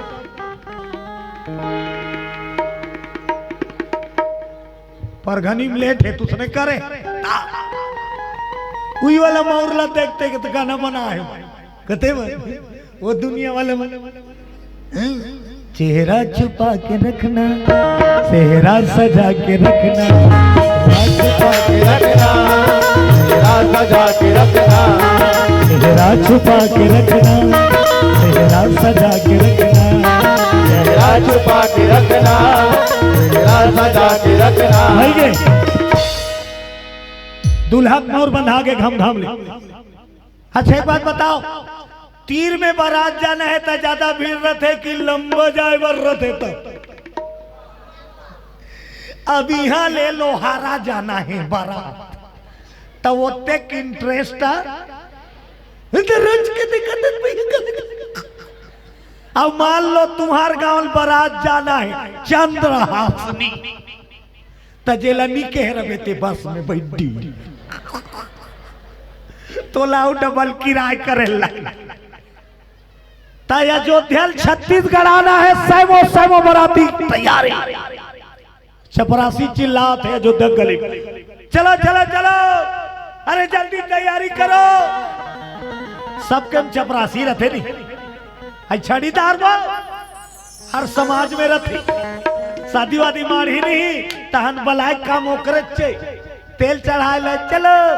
परघनी म लेट हे, त उसने करे। उही वाला मउर ला देख देख के त गाना बनाय हे। कते मन, वो दुनिया वाले मन। हैं? चेहरा छुपा के रखना, सेहरा सजा के रखना। छुपा के रखना, सेहरा सजा के रखना। सेहरा छुपा के रखना, सेहरा सजा के रखना। सेहरा छुपा के रखना, सेहरा सजा के रखना। भइगे। दूल्हा के मउर बंधा गे घम घम ले। अच्छा, एक बात बताव, तीर में बरात जाना हे त जादा भीड़ रथे कि लंबा जाय बर रथे? त अब इहां ले लोहारा जाना हे बरात, त ओतेक interest आ, त रच के दिखत हे भइया। अब मान लो तुम्हार गांव ल बरात जाना हे चंद्रहासनी, त जेला नी कहे रबे ते बस में बइठ डी। तोला अउ डबल किराय करे ल लगही। त अयोध्या ल छत्तीसगढ़ आना हे, सैमो सैमो बराती तैयारी। चपरासी चिल्लात हे अयोध्या गली म, "चलो, चलो, चलो, अरे जल्दी तैयारी करो।" सबके म चपरासी रथे नी। अइ छड़ीदार मन हर समाज में रथे। शादी वादी माढ़ी नहीं, तहन बलाय काम ओकरे चे। तेल चढ़ाय ल, "चलो,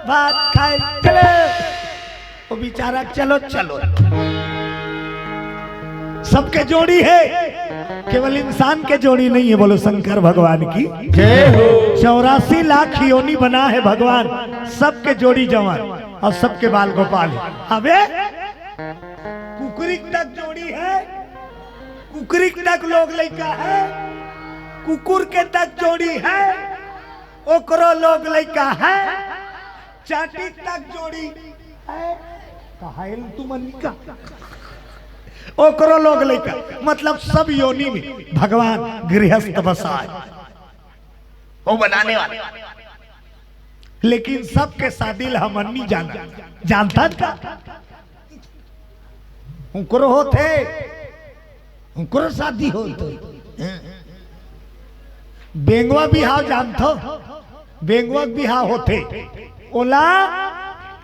भात खाय, चलो।" वो बेचारा, "चलो, चलो।" सबके जोड़ी हे, केवल इंसान के जोड़ी नहीं हे। बोलो शंकर भगवान की जय हो। चौरासी लाख योनि बना हे भगवान, सबके जोड़ी जवान अउ सबके बाल गोपाल हे। अबे कुकरी तक जोड़ी हे, कुकरी तक लोग लइका हे, कुकुर के तक जोड़ी हे, ओकरो लोग लइका हे, चाटी तक जोड़ी हे। कहायल तुमन का? ओकरो लोग लइका, मतलब सब योनि में भगवान गृहस्थ बसाय। वो बनाने वाले। लेकिन सबके शादी ल हमन नी जानन। जानथन का? उंकरो होथे, उंकरो शादी होथे। बेंगवा बिहाव जानथो? बेंगवा के बिहाव होथे। ओला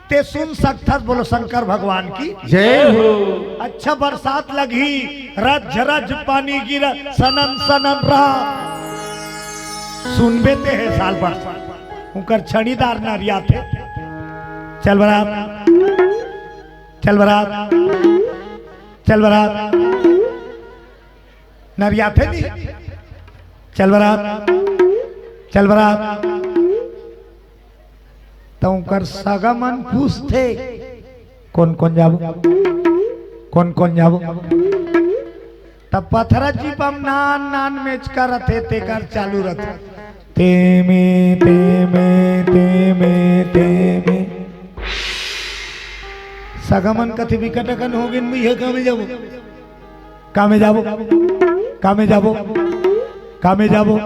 ते सुन सकथस, बोलो शंकर भगवान की जय हो। अच्छा बरसात लगही, रज रज पानी गिर, सनन सनन रहा। सुनबे ते हे साल बरसात, उंकर छड़ीदार नरियाथे। चल बरात, चल बरात, चल बरात। नरियाथे नी। चल बरात, चल बरात। त उंकर सगा मन पूछथे, "कोन कोन जाबो? कोन कोन जाबो?" त पथरा चिपा म नान नान मेचका रथे, तेकर चालू रथे। तेमे, तेमे, तेमे, तेमे। सगा मन कथे, "बिकट अकन होगे न भइया, का में जाबो? का में जाबो? का में जाबो? का में जाबो?"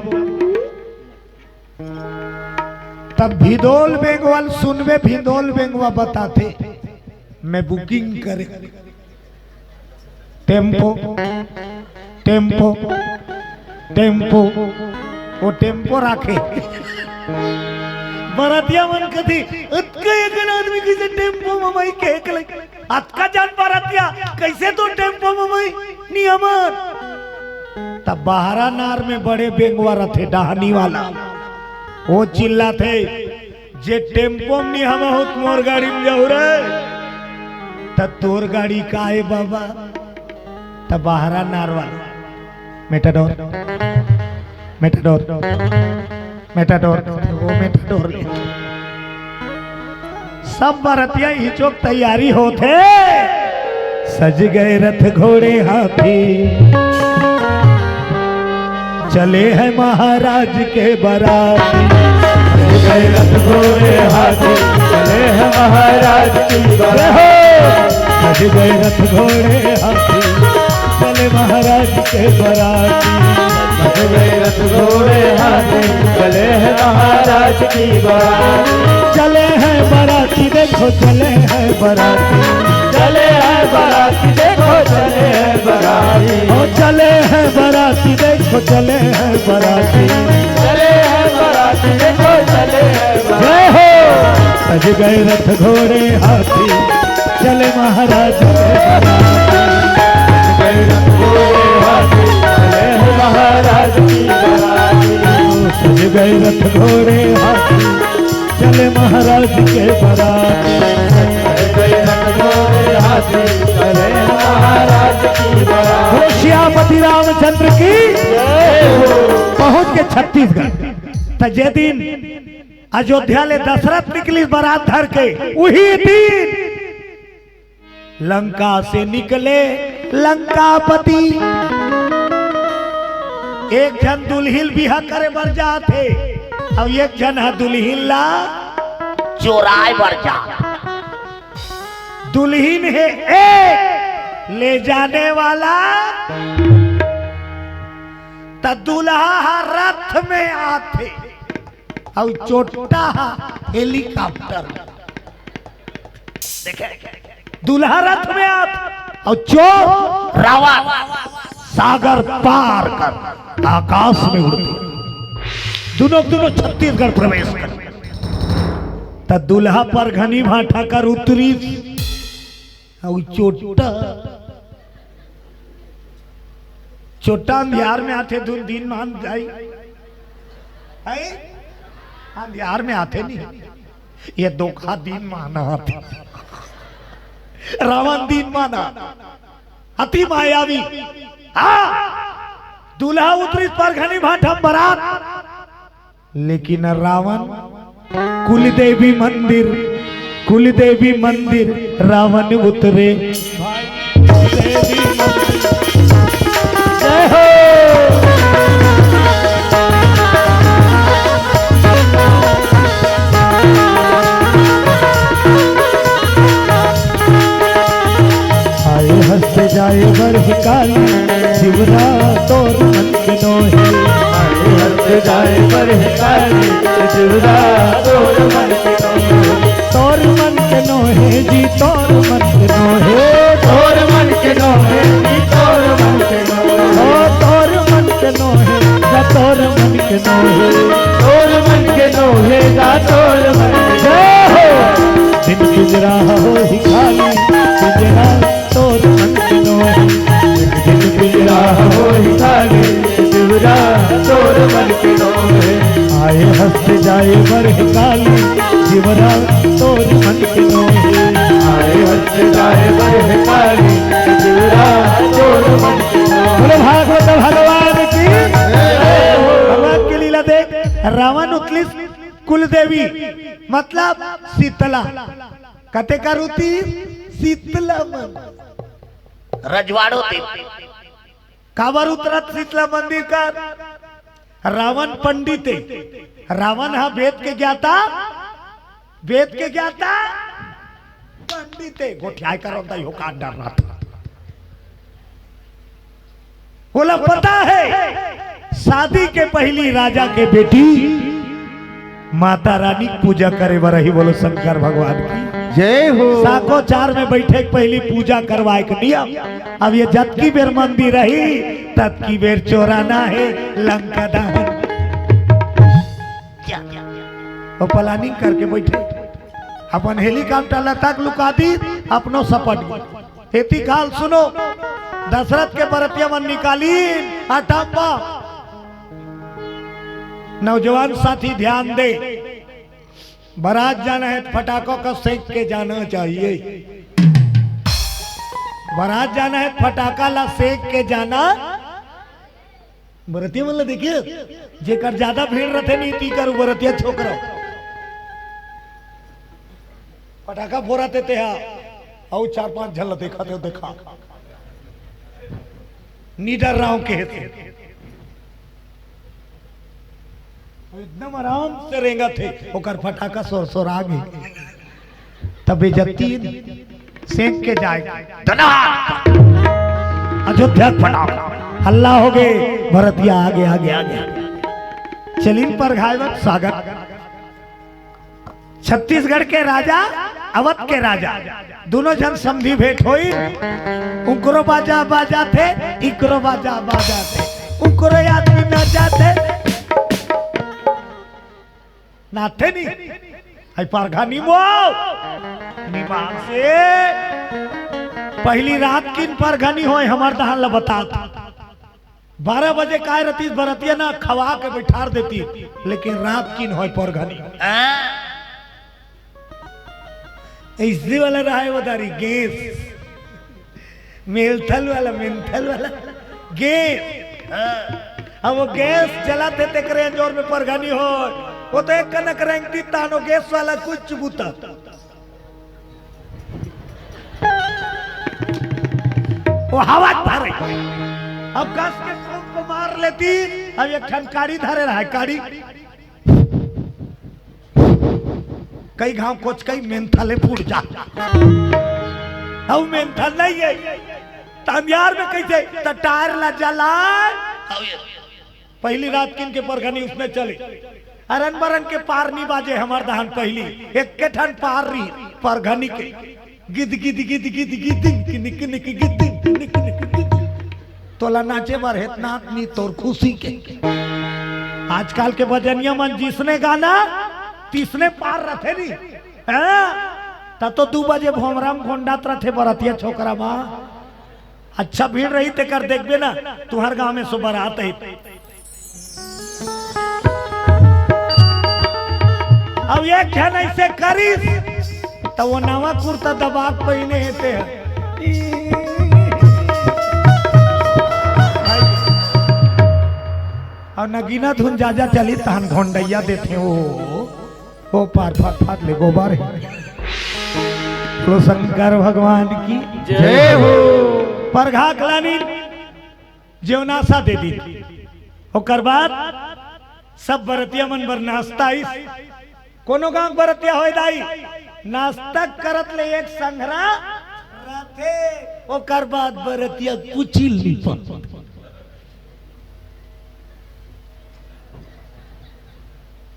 तब भिदोल बेंगवा ल सुनबे, भिदोल बेंगवा बताथे, मैं बुकिंग करे टेम्पो, टेम्पो, टेम्पो, वो टेम्पो राखे। बरतिया मन कथे, "अतका एकन आदमी कइसे टेम्पो म माई के एक लई? अतका जान बरतिया, कइसे तो टेम्पो म माई?" नियमन। तब बहरा नार में बड़े बेंगवा रथे, डहानी वाला। वो चिल्लाथे, "जे टेम्पो म नी हवा होत, मोर गाड़ी म जाहू रे।" त तोर गाड़ी का ए बाबा? त बहरा नार वाला, मेटाडोर, मेटाडोर, मेटाडोर, वो मेटाडोर ले। सब बरतिया हिचोक तैयारी होथे। सज गए रथ घोड़े हाथी, चले हैं महाराज के बराती। सज गए रथ घोड़े हाथी, चले हैं महाराज की बराती। सज गए रथ घोड़े हाथी, चले महाराज के बराती। सज गए रथ घोड़े हाथी, चले हैं महाराज की बराती। चले हैं बराती, देखो चले हैं बराती। चले हैं बराती, देखो चले हैं बराती। ओ चले हैं बराती, देखो चले हैं बराती। चले हैं बराती, देखो चले हैं बराती। जय हो। सज गए रथ घोड़े हाथी, चले महाराज के बराती। सज गए रथ घोड़े हाथी, चले हैं महाराज की बराती। सज गए रथ घोड़े हाथी, चले महाराज के बराती। सज गए रथ घोड़े हाथी, चले महाराज की बराती। बोलो सियापति रामचंद्र की। जय हो। पहुंच के छत्तीसगढ़, त जे दिन अयोध्या ले दशरथ निकलिस बरात धर के, उही दिन लंका से निकले लंकापति। एक झन दुल्हिन बिहा करे बर जात हे, अउ एक झन ह दुल्हिन ला चोराए बर जात। दुल्हिन हे एक, ले जाने वाला त दूल्हा ह रथ में आथे, अउ चोट्टा ह हेलीकॉप्टर। देखे, दूल्हा रथ में आत अउ चोर रावण सागर पार कर आकाश में उड़ते, दुनों दुनों छत्तीसगढ़ प्रवेश कर। त दूल्हा परघनी भाठा कर उतरिस अउ चोट्टा, चोट्टा अंधियार में आथे, धुन दिन मान जाई। हैं? अंधियार में आथे नहीं। ये धोखा दिन माना आथे। रावण दिन माना। अति मायावी। हाँ। दूल्हा उतरिस परघनी भाठा बरात। लेकिन रावण कुलदेवी मंदिर, कुलदेवी मंदिर रावण उतरे। कुलदेवी मंदिर। जय हो। आए हंस जाए बरह काली, जिवरा तोर मन के नोहे। आए हंस जाए बरह काली, जिवरा तोर मन के नोहे। तोर मन के नोहे जी, तोर मन के नोहे। तोर मन के नोहे जी, तोर मन के नोहे। ओ तोर मन के नोहे, जा तोर मन के नोहे। तोर मन के नोहे, जा तोर मन के। जय हो। दिन पिंजरा होही खाली, पिंजरा तोर मन के नोहे। दिन पिंजरा होही खाली, जिवरा तोर मन के नोहे। आए हंस जाए बरह काली, जिवरा तोर मन के नोहे। आए हंस जाए बरह काली, जिवरा तोर मन के नोहे। बोलो भागवत भगवान की। भगवान के लीला देख, रावण उतलिस कुलदेवी, मतलब शीतला। कते का रुति? शीतला मन। रजवाड़ो देवी। काबर उतरत शीतला मंदिर कर? रावण पंडित हे। रावण हा वेद के ज्ञाता, वेद के ज्ञाता पंडित हे। गोठियाए करो त इहो का डर रहा था। बोला पता है, शादी के पहली राजा के बेटी माता रानी के पूजा करे बर आही, बोलो शंकर भगवान की। जय हो। साको चार में बैठे के पहली पूजा करवाए के नियम। अब ये जतकी बेर मंदिर रही, ततकी बेर चोराना है लंका दहन। वो प्लानिंग करके बैठे, अपन हेलीकॉप्टर लता के लुका दी, अपनो सपट गई। एती काल सुनो, दशरथ के बरतिया मन निकाली अटापा। नौजवान साथी ध्यान दे, बारात जाना है तो फटाकों का सेक के जाना चाहिए। बारात जाना है तो फटाका ला सेक के जाना। बरतिया मन ला देखिए, जेकर ज्यादा भीड़ रहते नहीं ती करू बरतिया छोकरा। पटाखा फोरा देते हा, अउ चार पांच झन ला देखा दे, देखा। निडर राव के हेतु एकदम आराम से रेंगत हे, ओकर फटाका सोर सोर आ गई। तबे जतीन सेंक के जाए। धना! अयोध्या के फटाक। हल्ला हो गए, भरतिया आगे, आगे, आगे। चलिन परघाय बर स्वागत। छत्तीसगढ़ के राजा, अवध के राजा, दोनों झन समधी भेंट होई। उकरो बाजा बाजा थे, इकरो बाजा बाजा थे, उकरो आदमी ना जाते। नाथे नी, आई परघनी मो, निमान से। पहली रात किन परघनी होय, हमर दहान ल बतात। बारह बजे काय रतीस बरतिया ना खवा के बैठार देती, लेकिन रात किन होय परघनी। हाँ। ऐसे वाला रहा है वो दारी गैस, मेलथल वाला, मेंथल वाला गैस। हाँ। अब वो गैस जलाते तेकरे अंजोर में परघनी हो, वो तो एक कनक रेंगती तानो गैस वाला कुछ चुबुता। वो हवा धरे। अब कस के फूंक को मार लेती। अब एक ठन काड़ी धरे रहा है, काड़ी। कई घाव कोच कई मेंथले फूट जा। अब मेंथल नहीं है। तंदियार में कैसे? त टायर ला जला। पहली रात किन के परघनी उसने चली। अरन बरन के पार नी बाजे हमर दहन पहली। एक के ठन पार रही परघनी के। गिद गिद गिद गिद गिद किन किन गिद किन किन गिद। तोला नाचे बर हेतना नी तोर खुशी के। आजकल के बजनिया मन जिसने गाना तिसने पार रथे नी। हैं? त तो दू बजे भोमरा म घोंडात रथे बरतिया छोकरा मा। अच्छा भीड़ रही तेकर देखबे ना, तुहर गांव में सो बरात है। अब एक झन ऐसे करिस, त वो नवा कुर्ता दबा के पहिने हे ते ह। अउ नगीना धुन जा जा चली, तहन घोंडैया देथे ओ। ओ पार फाट फाट ले गोबर हे। बोलो शंकर भगवान की जय हो। परघा कलानी जेवनासा दे दी। ओकर बाद सब बरतिया मन बर नाश्ता आइस। कोनो गांव के बरतिया होय दाई, नाश्ता करत ले एक संघरा रथे। ओकर बाद बरतिया कुचिल नी पा।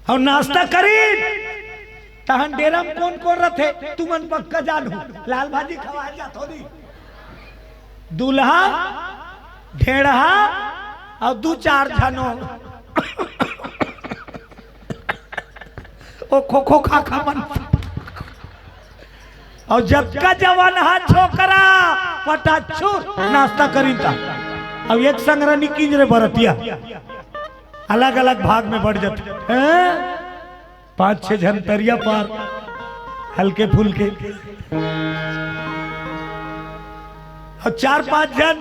अउ नाश्ता करी, तहन डेरा म कोन कोन रथे, तुमन पक्का जानहू। लाल भाजी खवाए जात होही। दूल्हा, ढेड़हा अउ दू चार झनो। ओ खो खो खा खा मन। अउ जतका जवान हा छोकरा, पटाछू नाश्ता करिन ता। अब एक संघरा निकिंज रे बरतिया, अलग-अलग भाग में बढ़ जाथे। हैं? पांच छह झन तरिया पार, हल्के फुल्के। अउ चार पांच झन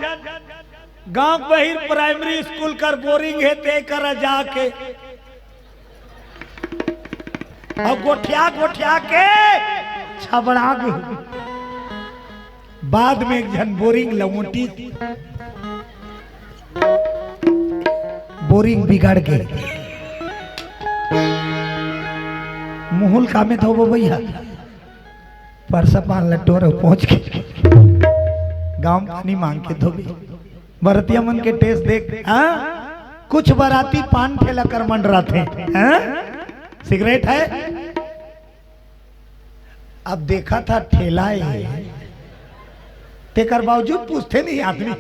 गांव बहिर प्राइमरी स्कूल कर बोरिंग हे, ते करा जाके अउ गोठिया गोठिया के छबड़ा गे। बाद में एक झन बोरिंग लौटी, बोरिंग बिगड़ गे। मुहुल कामे धोबो भैया, परसा पान लट्टो रहो पहुंच के गांव पानी मांग के धोबे। बरतिया मन के टेस्ट देख, हाँ? कुछ बराती पान ठेला कर मंडराथे, हैं? सिगरेट है? अब देखा था ठेला है, तेकर बावजूद पूछते नहीं आदमी,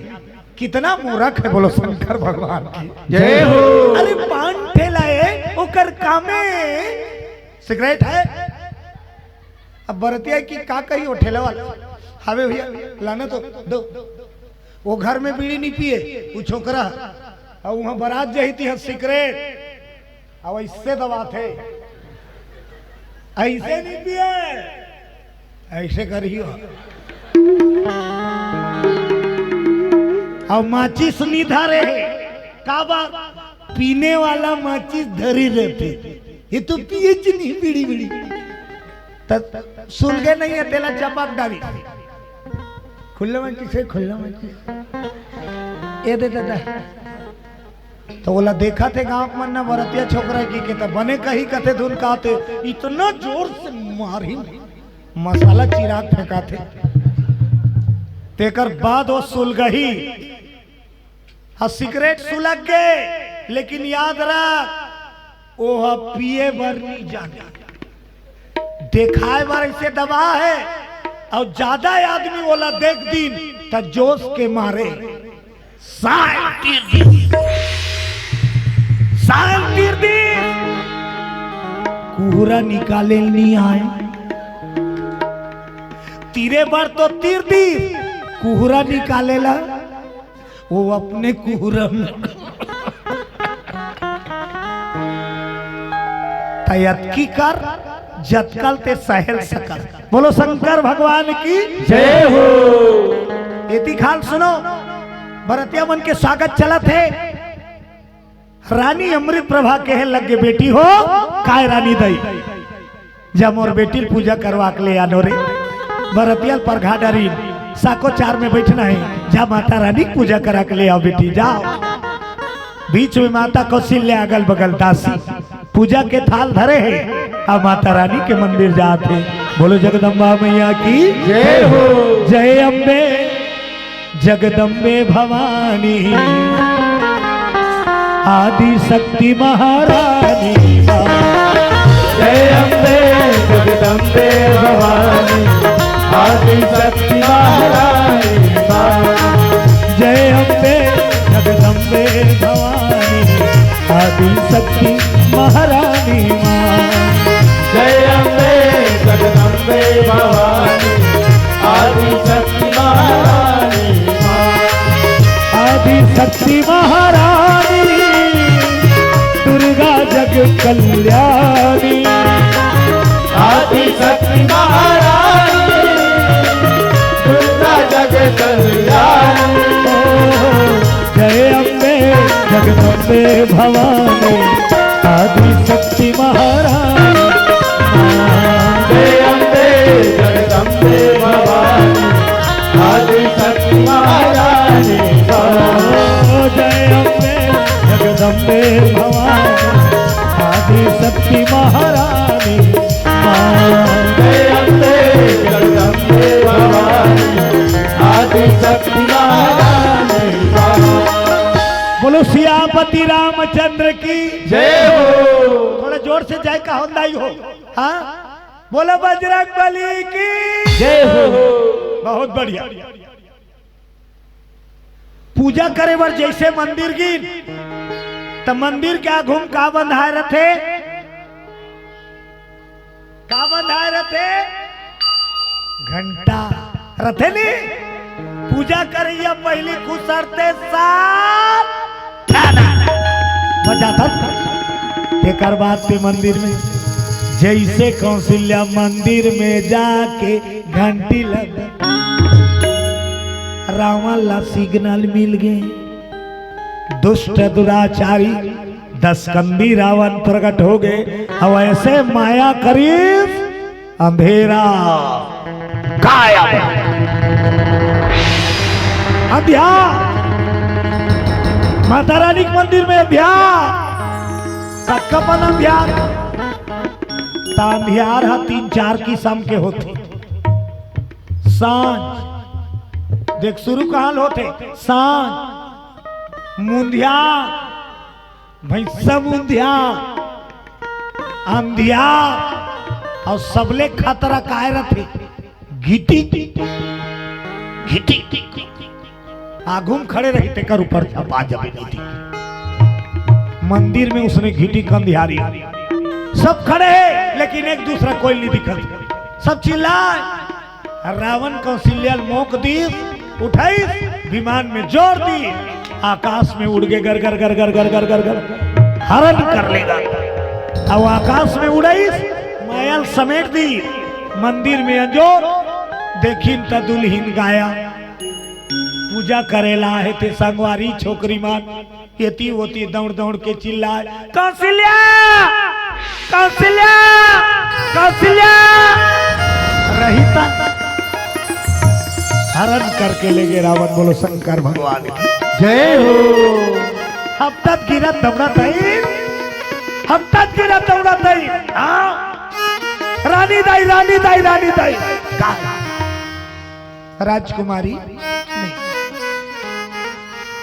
कितना मूर्ख है। बोलो शंकर भगवान की जय हो। अरे पान ठेला है, ओकर कामे सिगरेट है। अब बरतिया की का कही, वो ठेला वाला, "हावे भैया, लाना तो दो।" वो घर में बीड़ी नहीं पिए, वो छोकरा, और वहां बारात जही थी, हाँ, सिगरेट, अब ऐसे दबाथे, ऐसे नहीं पिए, ऐसे करियो। अब माचिस नहीं धरे, का बात? पीने वाला माचिस धरी रहते, ये तो पिए च नहीं बीड़ी बीड़ी। त सुलगे नहीं है, तेला चपक डारी। खुल्ला माचिस है, खुल्ला माचिस। ये दे दादा। तो ओला देखा थे गांव के मन ना, बरतिया छोकरा की के, त बने कही कथे धुन काथे, इतना जोर से मारी, मसाला चिराग फेंकाथे। तेकर बाद वो सुलगही, हाँ, सिगरेट सुलग गे, लेकिन याद रख, ओह पिए बर नहीं जाने, देखाए बर ऐसे दबा है, और ज्यादा आदमी ओला देख दिन, त जोश के मारे साल तीर दिस, साल तीर दिस, कुहरा निकाले ल नहीं आए। तीरे बर तो तीर दिस, कुहरा निकाले ला वो अपने कुहरा में। त अतकी कर, जतकल ते सहल सकल। बोलो शंकर भगवान की जय हो। एती खाल सुनो, बरतिया मन के स्वागत चलत हे। रानी अमृत प्रभा कहे लग गे, "बेटी हो, काय रानी दई, जा मोर बेटी ल पूजा करवा के ले आनो रे।" बरतिया ल परघा डारिन, "साको चार में बैठना है, जा माता रानी के पूजा करा के ले आओ बेटी, जाओ।" बीच में माता कौशल्या, अगल बगल दासी, पूजा के थाल धरे हे, अउ माता रानी के मंदिर जात हे। बोलो जगदम्बा मैया की जय हो। जय अम्बे जगदम्बे भवानी, आदि शक्ति महारानी माँ। जय अम्बे जगदम्बे भवानी, आदि शक्ति महारानी माँ। जय अम्बे जगदम्बे भवानी, आदि शक्ति महारानी माँ। जय अम्बे जगदम्बे भवानी, आदि शक्ति महारानी माँ। आदि शक्ति महारानी, दुर्गा जग कल्याणी। आदि शक्ति महारानी, दुर्गा जग कल्याणी। जय अम्बे जगदम्बे भवानी, आदि शक्ति महारानी। जय अम्बे जगदम्बे भवानी, आदि शक्ति महारानी। जय अम्बे जगदम्बे भवानी, आदि शक्ति महारानी। जय अम्बे जगदम्बे भवानी, आदि शक्ति महारानी। बोलो सियापति रामचंद्र की जय हो। थोड़ा जोर से जय का होंदा ही हो। हाँ, बोलो बजरंग बली की जय हो। बहुत बढ़िया। पूजा करे बर जैसे मंदिर गिन, त मंदिर के आघू म का बंधाय रथे? का बंधाय रथे? घंटा रथे नी। पूजा करइया पहिली खुसरते साथ बजाथन। तेकर बाद ते मंदिर में, जैसे कौशल्या मंदिर में जाके घंटी लग, रावण ला सिग्नल मिल गे। दुष्ट दुराचारी दसकंदी रावण प्रगट हो गे। अब ऐसे माया करीस, अंधेरा गायब। अंधियार। माता रानी के मंदिर में अंधियार। कतका पन अंधियार? त अंधियार ह तीन चार किसम के होथे। सांझ, देख, शुरू कहाँ ले होथे? सांझ, मुंधियार, भैंसा मुंधियार, अंधियार। अउ सबले खतरा काय रथे? घिटी, घिटी। आगू म खड़े रही, तेकर ऊपर झपा जबे घिटी। मंदिर में उसने घिटी कंधियारी। सब खड़े हे, लेकिन एक दूसरा कोई नहीं दिखत। सब चिल्लाए। रावण कौशल्या ल मोक दीस, उठाइस, विमान में जोर दी, आकाश में उड़ गे, गर गर गर गर गर गर गर गर, हरण कर लेगा। अब आकाश में उड़ाइस, माया ल समेट दी, मंदिर में अंजोर, देखिन त दुल्हिन गाया। पूजा करे ला हे ते संगवारी छोकरी मन, एती ओती दौड़ दौड़ के चिल्लाए, "कौशल्या! कौशल्या! कौशल्या!" रहिता हरण करके ले गे रावण। बोलो शंकर भगवान की जय हो। हफ्तत गिरत दौड़त हई, हफ्तत गिरत दौड़त हई। हाँ। रानी दाई, रानी दाई, रानी दाई। का? राजकुमारी नहीं।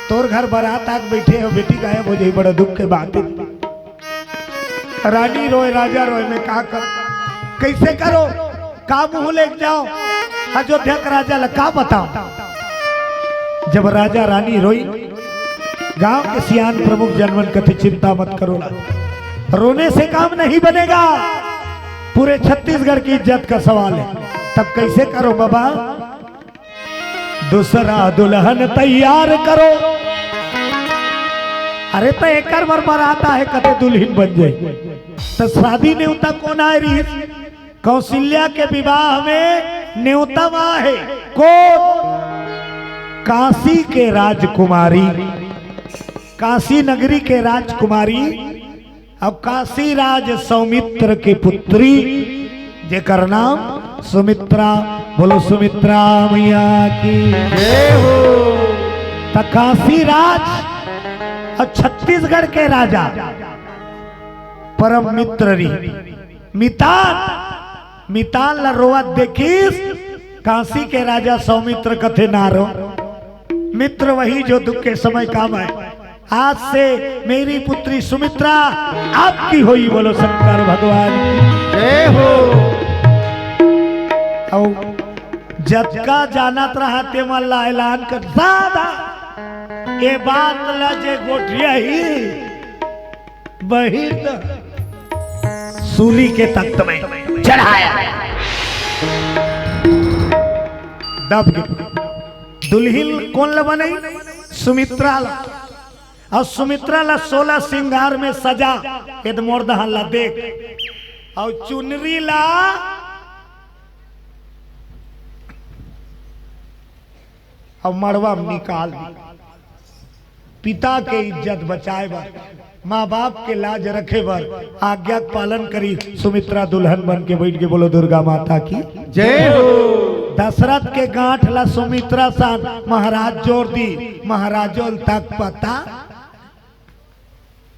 तोर घर बारात आके बैठे हो, बेटी गायब हो जाई, बड़ा दुख के बात हे। रानी रोए, राजा रोए, मैं का कर, कैसे करो, का मुंह लेके जाओ, अयोध्या के राजा ला का बताओ। जब राजा रानी रोई, गांव के सियान प्रमुख जनमन कथे, "चिंता मत करो ला, रोने से काम नहीं बनेगा, पूरे छत्तीसगढ़ की इज्जत का सवाल है।" तब कैसे करो बाबा? "दूसरा दुल्हन तैयार करो।" अरे, त एकर बर बारात आहे, कथे दुल्हिन बन जाई। त शादी नेवता कोन आय रहिस? कौशल्या के विवाह में नेवता म आहे। कोन? काशी के राजकुमारी, काशी नगरी के राजकुमारी। अब काशी राज सौमित्र के पुत्री, जेकर नाम सुमित्रा। बोलो सुमित्रा मैया की जय हो। त काशी राज अउ छत्तीसगढ़ के राजा परम मित्र रहिन। मितान, मितान ला रोवत देखिस, काशी के राजा सौमित्र कथे, "ना रो, मित्र वही जो दुख के समय काम आए। आज से मेरी पुत्री सुमित्रा आपकी होई।" बोलो शंकर भगवान की जय हो। अउ जतका जानत रहा ते मन ला ऐलान कर, ज्यादा ये बात ला जे गोठियाही, बहिर सूली के तख्त में चढ़ाया। दब के दुल्हिन कोन ला बनई? सुमित्रा ला। अउ सुमित्रा ला सोलह सिंगार में सजा, एद मोर दहा ला देख, अउ चुनरी ला अउ मड़वा में निकाल दी। पिता के इज्जत बचाए बर, माँ बाप के लाज रखे बर आज्ञा के पालन करी। सुमित्रा दुल्हन बन के बैठ के बोलो दुर्गा माता की जय हो। दशरथ के गांठ ला सुमित्रा सन महाराज जोर दी, महाराजो ल तक पता।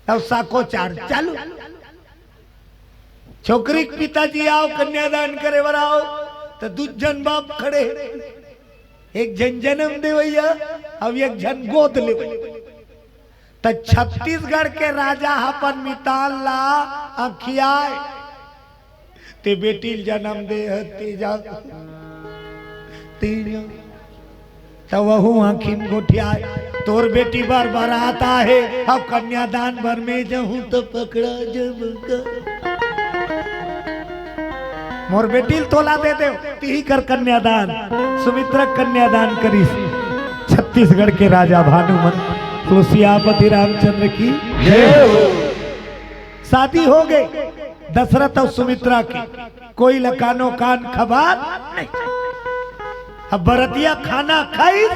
तब साको चार चालू। छोकरी के पिताजी आओ, कन्यादान करे बर आओ, त दू झन बाप खड़े, एक झन जन्म देवैया, अब एक झन गोद लेवैया। त छत्तीसगढ़ के राजा ह अपन मितान ला अंखियाए, ते बेटी ल जन्म दे ह, ते जा, ते जा। त वहू आँखी म गोठियाए, "तोर बेटी बर बारात आहे, अब कन्यादान बर में जहूँ त पकड़ा जब का।" मोर बेटी ल तोला दे देव, तिही कर कन्यादान। सुमित्रा कन्यादान करिस। छत्तीसगढ़ के राजा भानुमन, सियापति रामचंद्र की जय हो। शादी हो गई दशरथ अउ सुमित्रा के, कोई ल कानो कान खबर नहीं। अब बरतिया खाना खाइस,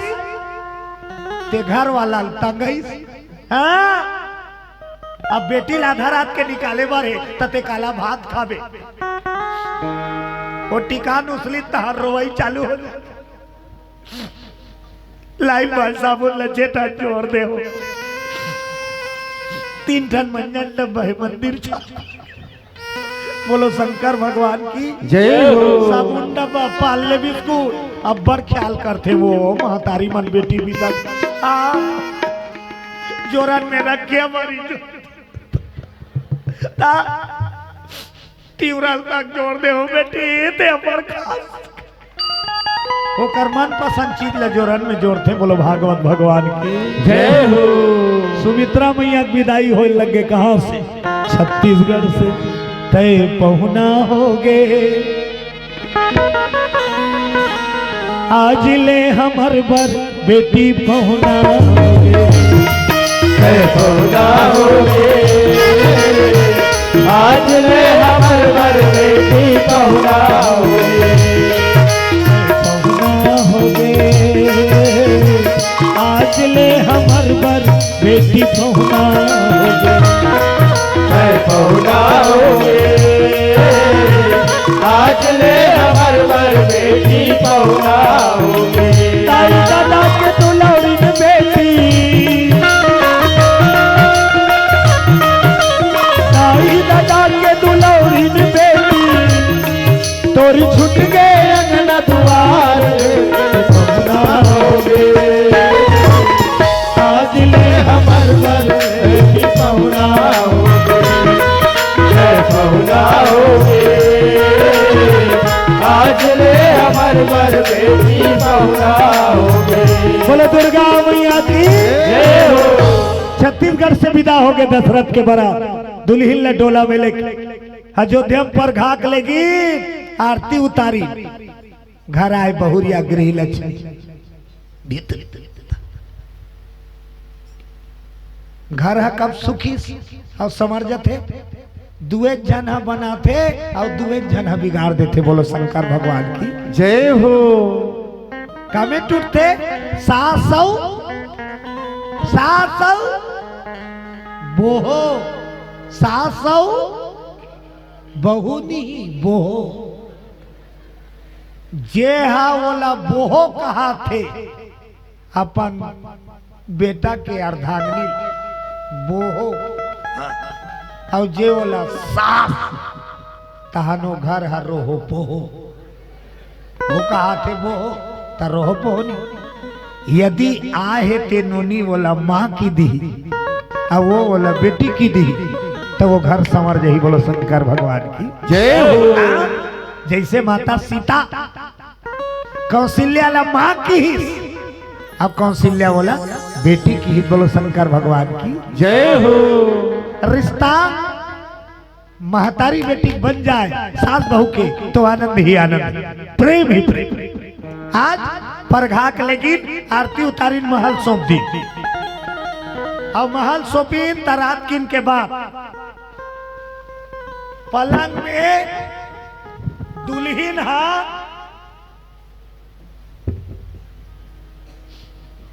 ते घर वाला ल तंगइस। हाँ, अब बेटी ल आधा रात के निकाले बर हे, त ते काला भात खाबे। वो टिकान उसली तहार रोवई चालू हो जाए। लाई भाई साबुन ल जेठा जोर दे हो। तीन ठन मंजन डब्बा हे मंदिर छा। बोलो शंकर भगवान की जय हो। साबुन डब्बा, पार्ले बिस्कुट, अब्बड़ ख्याल करथे वो महतारी मन बेटी बिदा। आ, जोरन में रख के हमारी जो-, ता, तिवरा ल तक जोर दे हो बेटी, ते अपन खास। ओकर मनपसंद चीज ल जोरन में जोरथे, बोलो भागवत भगवान की। जय हो। सुमित्रा मैया के विदाई होए लगे, कहाँ से? छत्तीसगढ़ से। तय पहुना होगे, आज ले हमर बर बेटी पहुना होगे। तय पहुना होगे, आज ले हमर बर बेटी पहुना होगे। पहुना होगे, आज ले हमर बर बेटी पहुना होगे। तय पहुना होगे, आज ले हमर बर बेटी पहुना होगे। ताई दादा के दुलौरी में बेटी, ताई दादा के दुलौरी में बेटी, तोरी छूट गे अंगना दुआर, पहुना होगे। आज ले हमर बर बेटी पहुना होगे, जय पहुना होगे। आज ले हमर बर बेटी पहुना होगे। बोलो दुर्गा मैया की। जय हो। छत्तीसगढ़ से विदा होगे दशरथ के बरात, दुलहिन ल डोला में लेके अयोध्या में परघाक लेगी, आरती उतारी। घर आए बहुरिया गृह लक्ष्मी। भीतर घर ह कब सुखी अउ संवर जथे? दुए झन ह बनाथे अउ दुए झन ह बिगाड़ देथे। बोलो शंकर भगवान की। जय हो। कमे टूटथे? सास अउ, सास अउ बोहो, सास अउ बहू नहीं, बोहो। जे हा ओला बोहो कहाथे, अपन बेटा के अर्धांगिनी बोहो, अउ जे ओला सास, तहन ओ घर ह रोहो पोहो। वो कहाथे बोहो, त रोहो पोहो नहीं। यदि आहे ते नोनी ओला माँ की दिही, अउ वो ओला बेटी की दिही, त वो घर संवर जही। बोलो शंकर भगवान की। जय हो। जैसे माता सीता कौशल्या ला माँ किहिस, अब कौशल्या ओला बेटी किहिस। बोलो शंकर भगवान की। जय हो। रिश्ता महतारी बेटी बन जाए सास बहू के, तो आनंद ही आनंद, प्रेम ही प्रेम। आज परघाक लेगिन, आरती उतारिन, महल सौंप दिन। अउ महल सौंपिन त रात किन के बाद पलंग में दुलहिन हा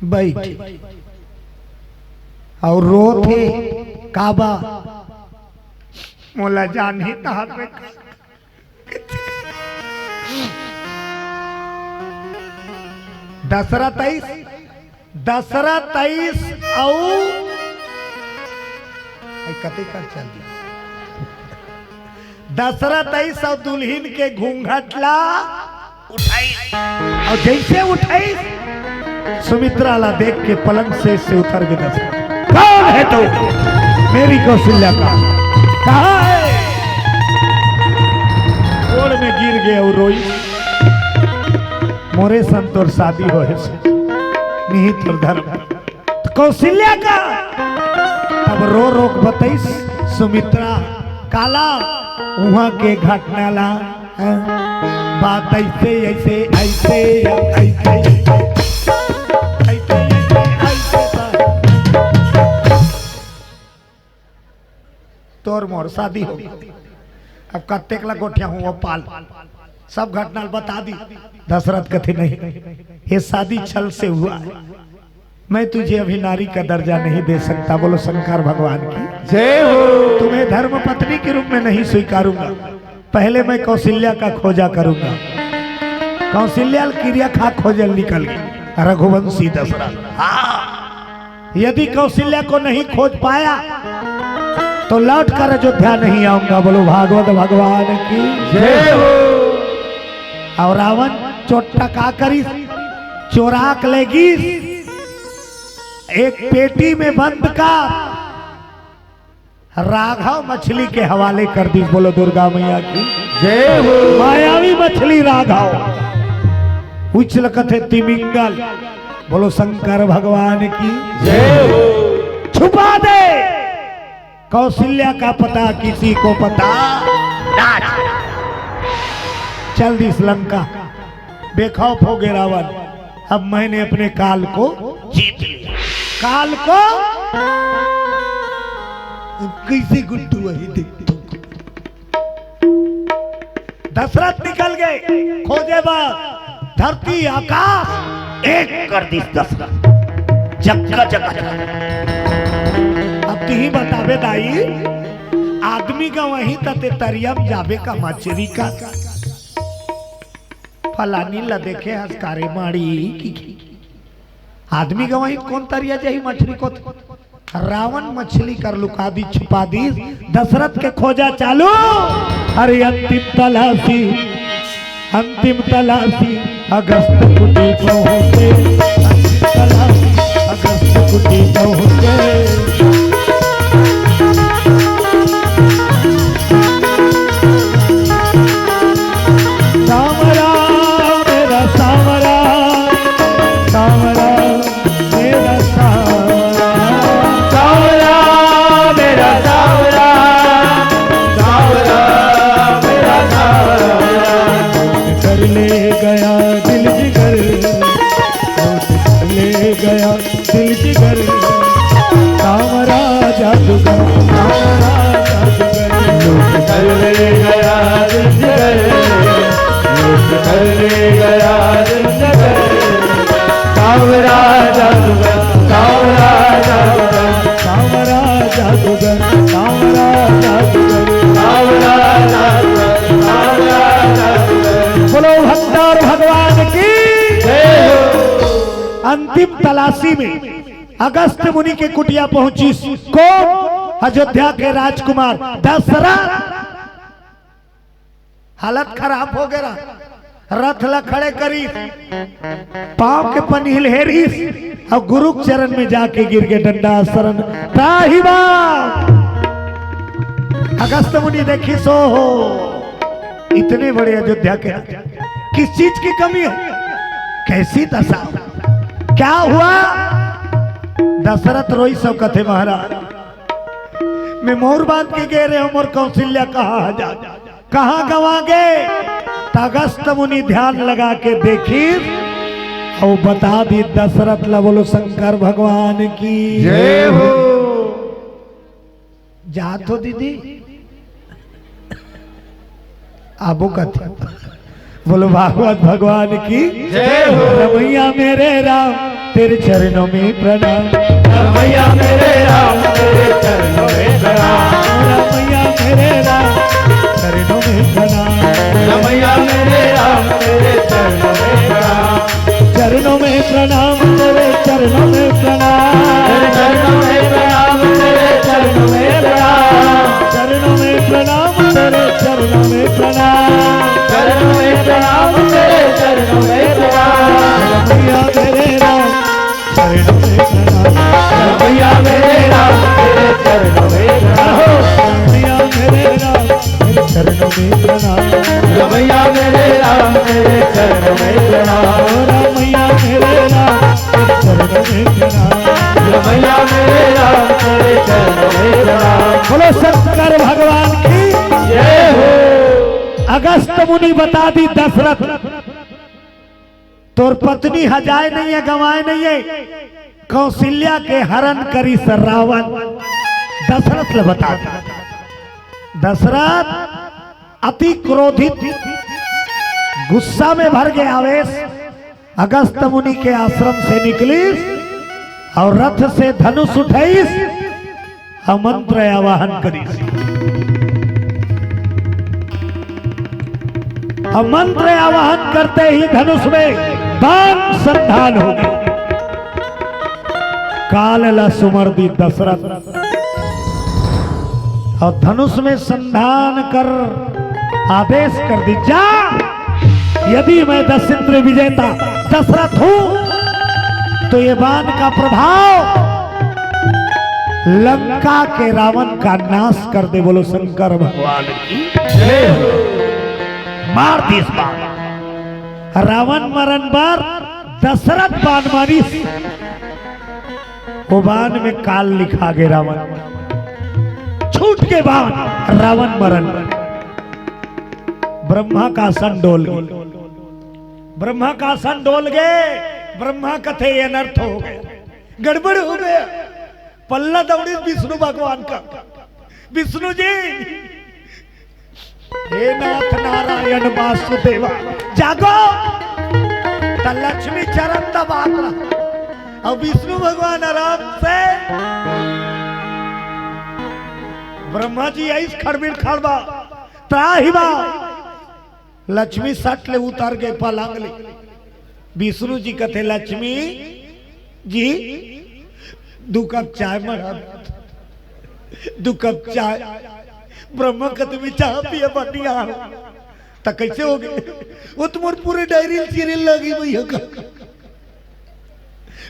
बइठ अउ रोथे, काबर? मोला जानही तहार में दशरथ आइस, दशरथ आइस अउ, आई कते कर चल दिया। दशरथ आइस अउ दुलहिन के घूंघट ला उठाइस। अउ जइसे उठाइस, सुमित्रा ला देख के पलंग से, से उतर गे दशरथ। कौन है तू? मेरी कौशल्या का कहाँ है? गोड़ में गिर गे अउ रोइस। मोरे सन तोर शादी होहे से, निहित तोर धर्म। त कौशल्या का तब रो रो के बतइस सुमित्रा, काला उहाँ के घटना ला, हैं? बात ऐसे, ऐसे, ऐसे, ऐसे, ऐसे, ऐसे, ऐसे, ऐसे, ऐसे, तोर मोर शादी हो। अब कतेक ला गोठिया हूँ वो पाल, सब घटना ल बता दी। दशरथ कथे, "नहीं, ये शादी छल से हुआ है, मैं तुझे अभी नारी का दर्जा नहीं दे सकता।" बोलो शंकर भगवान की जय हो। तुम्हें धर्म पत्नी के रूप में नहीं स्वीकारूंगा, पहले मैं कौशल्या का खोजा करूंगा। कौशल्या ल किरिया खा खोजे ल निकल गे रघुवंशी दशरथ। हाँ। यदि कौशल्या को नहीं खोज पाया तो लौट कर अयोध्या नहीं आऊंगा। बोलो भागवत भगवान की जय हो। अउ रावण चोट्टा का करिस, चोरा के लेगिस, एक पेटी में बंद कर राघव मछली के हवाले कर दिस। बोलो दुर्गा मैया की जय हो। मायावी मछली राघव, उछल कथे तिमिंगल। बोलो शंकर भगवान की जय हो। छुपा दे कौशल्या का पता किसी को पता। चल दिस लंका, बेखौफ हो गए रावण। अब मैंने अपने काल को जीत लिया। काल को कैसे गुड्डू वही देखते। दशरथ निकल गए खोजे बर, धरती आकाश एक कर दिस दशरथ, जगह जगह। अब तिही बताबे दाई, आदमी गंवाही त ते तरिया म जाबे का मछरी का? फलानी ल देखे हस का रे माड़ी की, की। आदमी गंवाही कोन तरिया जाही मछरी को? रावण मछली कर लुका दिस, छुपा दिस। दशरथ के खोजा चालू। अरे अंतिम तलाशी, अंतिम तलाशी, अगस्त कुटी पहुंचे। अंतिम तलाशी, अगस्त कुटी पहुंचे। सांवरा मेरा सांवरा, सांवरा मेरा सांवरा। सांवरा मेरा सांवरा, सांवरा मेरा सांवरा। कर ले गया दिल जिगर, कर ले गया दिल जिगर, सांवरा जादूगर, सांवरा जादूगर। लूट कर ले गया दिल जिगर, लूट कर ले गया दिल जिगर। सांवरा जादूगर, सांवरा जादूगर, सांवरा जादूगर, सांवरा जादूगर, सांवरा जादूगर, सांवरा जादूगर। बोलो भगवान की जय हो। अंतिम तलाशी में अगस्त मुनि के कुटिया पहुंचिस। कौन? अयोध्या के राजकुमार दशरथ। हालत खराब हो गया। रथ ला खड़े करिस, पांव के पनील हेरिस अउ गुरु के चरण में जाके गिर के डंडा शरण त्राहि माम। अगस्त मुनि देखिस, ओ हो, इतने बड़े अयोध्या के किस चीज की कमी है, कैसी दशा, क्या हुआ? दशरथ रोइस अउ कथे, महाराज, मैं मोर बांध के गे रहे हंव, मोर कौशल्या कहाँ है जा, कहाँ गंवा गे? त अगस्त मुनि ध्यान लगा के देखिस अउ बता दिस दशरथ ला। बोलो शंकर भगवान की जय हो। जात हो दीदी, आबो कथे। बोलो भागवत भगवान की जय हो। रमैया मेरे राम तेरे चरणों में प्रणाम। रमैया मेरे राम तेरे चरणों में प्रणाम। रमैया मेरे राम चरणों में प्रणाम। रमैया मेरे राम तेरे चरणों में प्रणाम। चरणों में प्रणाम, तेरे चरणों में प्रणाम। तेरे चरणों में प्रणाम, तेरे चरणों में प्रणाम। चरणों में प्रणाम, तेरे चरणों में प्रणाम। चरणों में प्रणाम, तेरे चरणों में प्रणाम। रमैया मेरे राम, चरणों में प्रणाम। रमैया मेरे राम, तेरे चरणों में प्रणाम। रमैया मेरे राम, तेरे चरणों में प्रणाम। रमैया मेरे राम, तेरे चरणों में प्रणाम। रमैया मेरे राम, तेरे चरणों में प्रणाम। रमैया मेरे राम, तेरे चरणों में प्रणाम। बोलो शंकर भगवान की जय हो। अगस्त मुनि बता दिस दशरथ, तोर पत्नी हजाए नहीं है, गंवाए नहीं है, कौशल्या के हरण करिस रावण। दशरथ ला बता दिस। दशरथ अति क्रोधित, गुस्सा में भर गए आवेश, अगस्त मुनि के आश्रम से निकलिस अउ रथ से धनुष उठाइस अउ मंत्र आवाहन करिस। अउ मंत्र आवाहन करते ही धनुष में बाण संधान हो गया। काल ला सुमर दिस दशरथ अउ धनुष में संधान कर आदेश कर दिस, जा, यदि मैं दशेंद्र विजेता दशरथ हूं तो ये बाण का प्रभाव लंका के रावण का नाश कर दे। बोलो शंकर भगवान की जय हो। मार दिस बाण। रावण मरन बर दशरथ बाण मारिस। वो बाण में काल लिखा गे रावण। छूट के बाण, रावण मरन। ब्रह्मा का आसन डोल गे। ब्रह्मा का आसन डोल गे। ब्रह्मा कथे, "ये अनर्थ हो गया, गड़बड़ हो गया।" पल्ला दौड़िस विष्णु भगवान का, "विष्णु जी, हे नाथ नारायण वासुदेवा, जागो।" त लक्ष्मी चरण दबात रहा। अब विष्णु भगवान आराम से, ब्रह्मा जी आइस खड़बिड़ खड़बा, त्राहि बा। लक्ष्मी सट ले उतर गे पलंग ले। विष्णु जी कथे, "लक्ष्मी जी, दू कप चाय मना, दू कप चाय।" ब्रह्मा कथे, "मैं चाय पिए बर नइ आय।" त कइसे हो गे? "वो तो मोर पूरे डायरी ल चीरे लागी भैया का।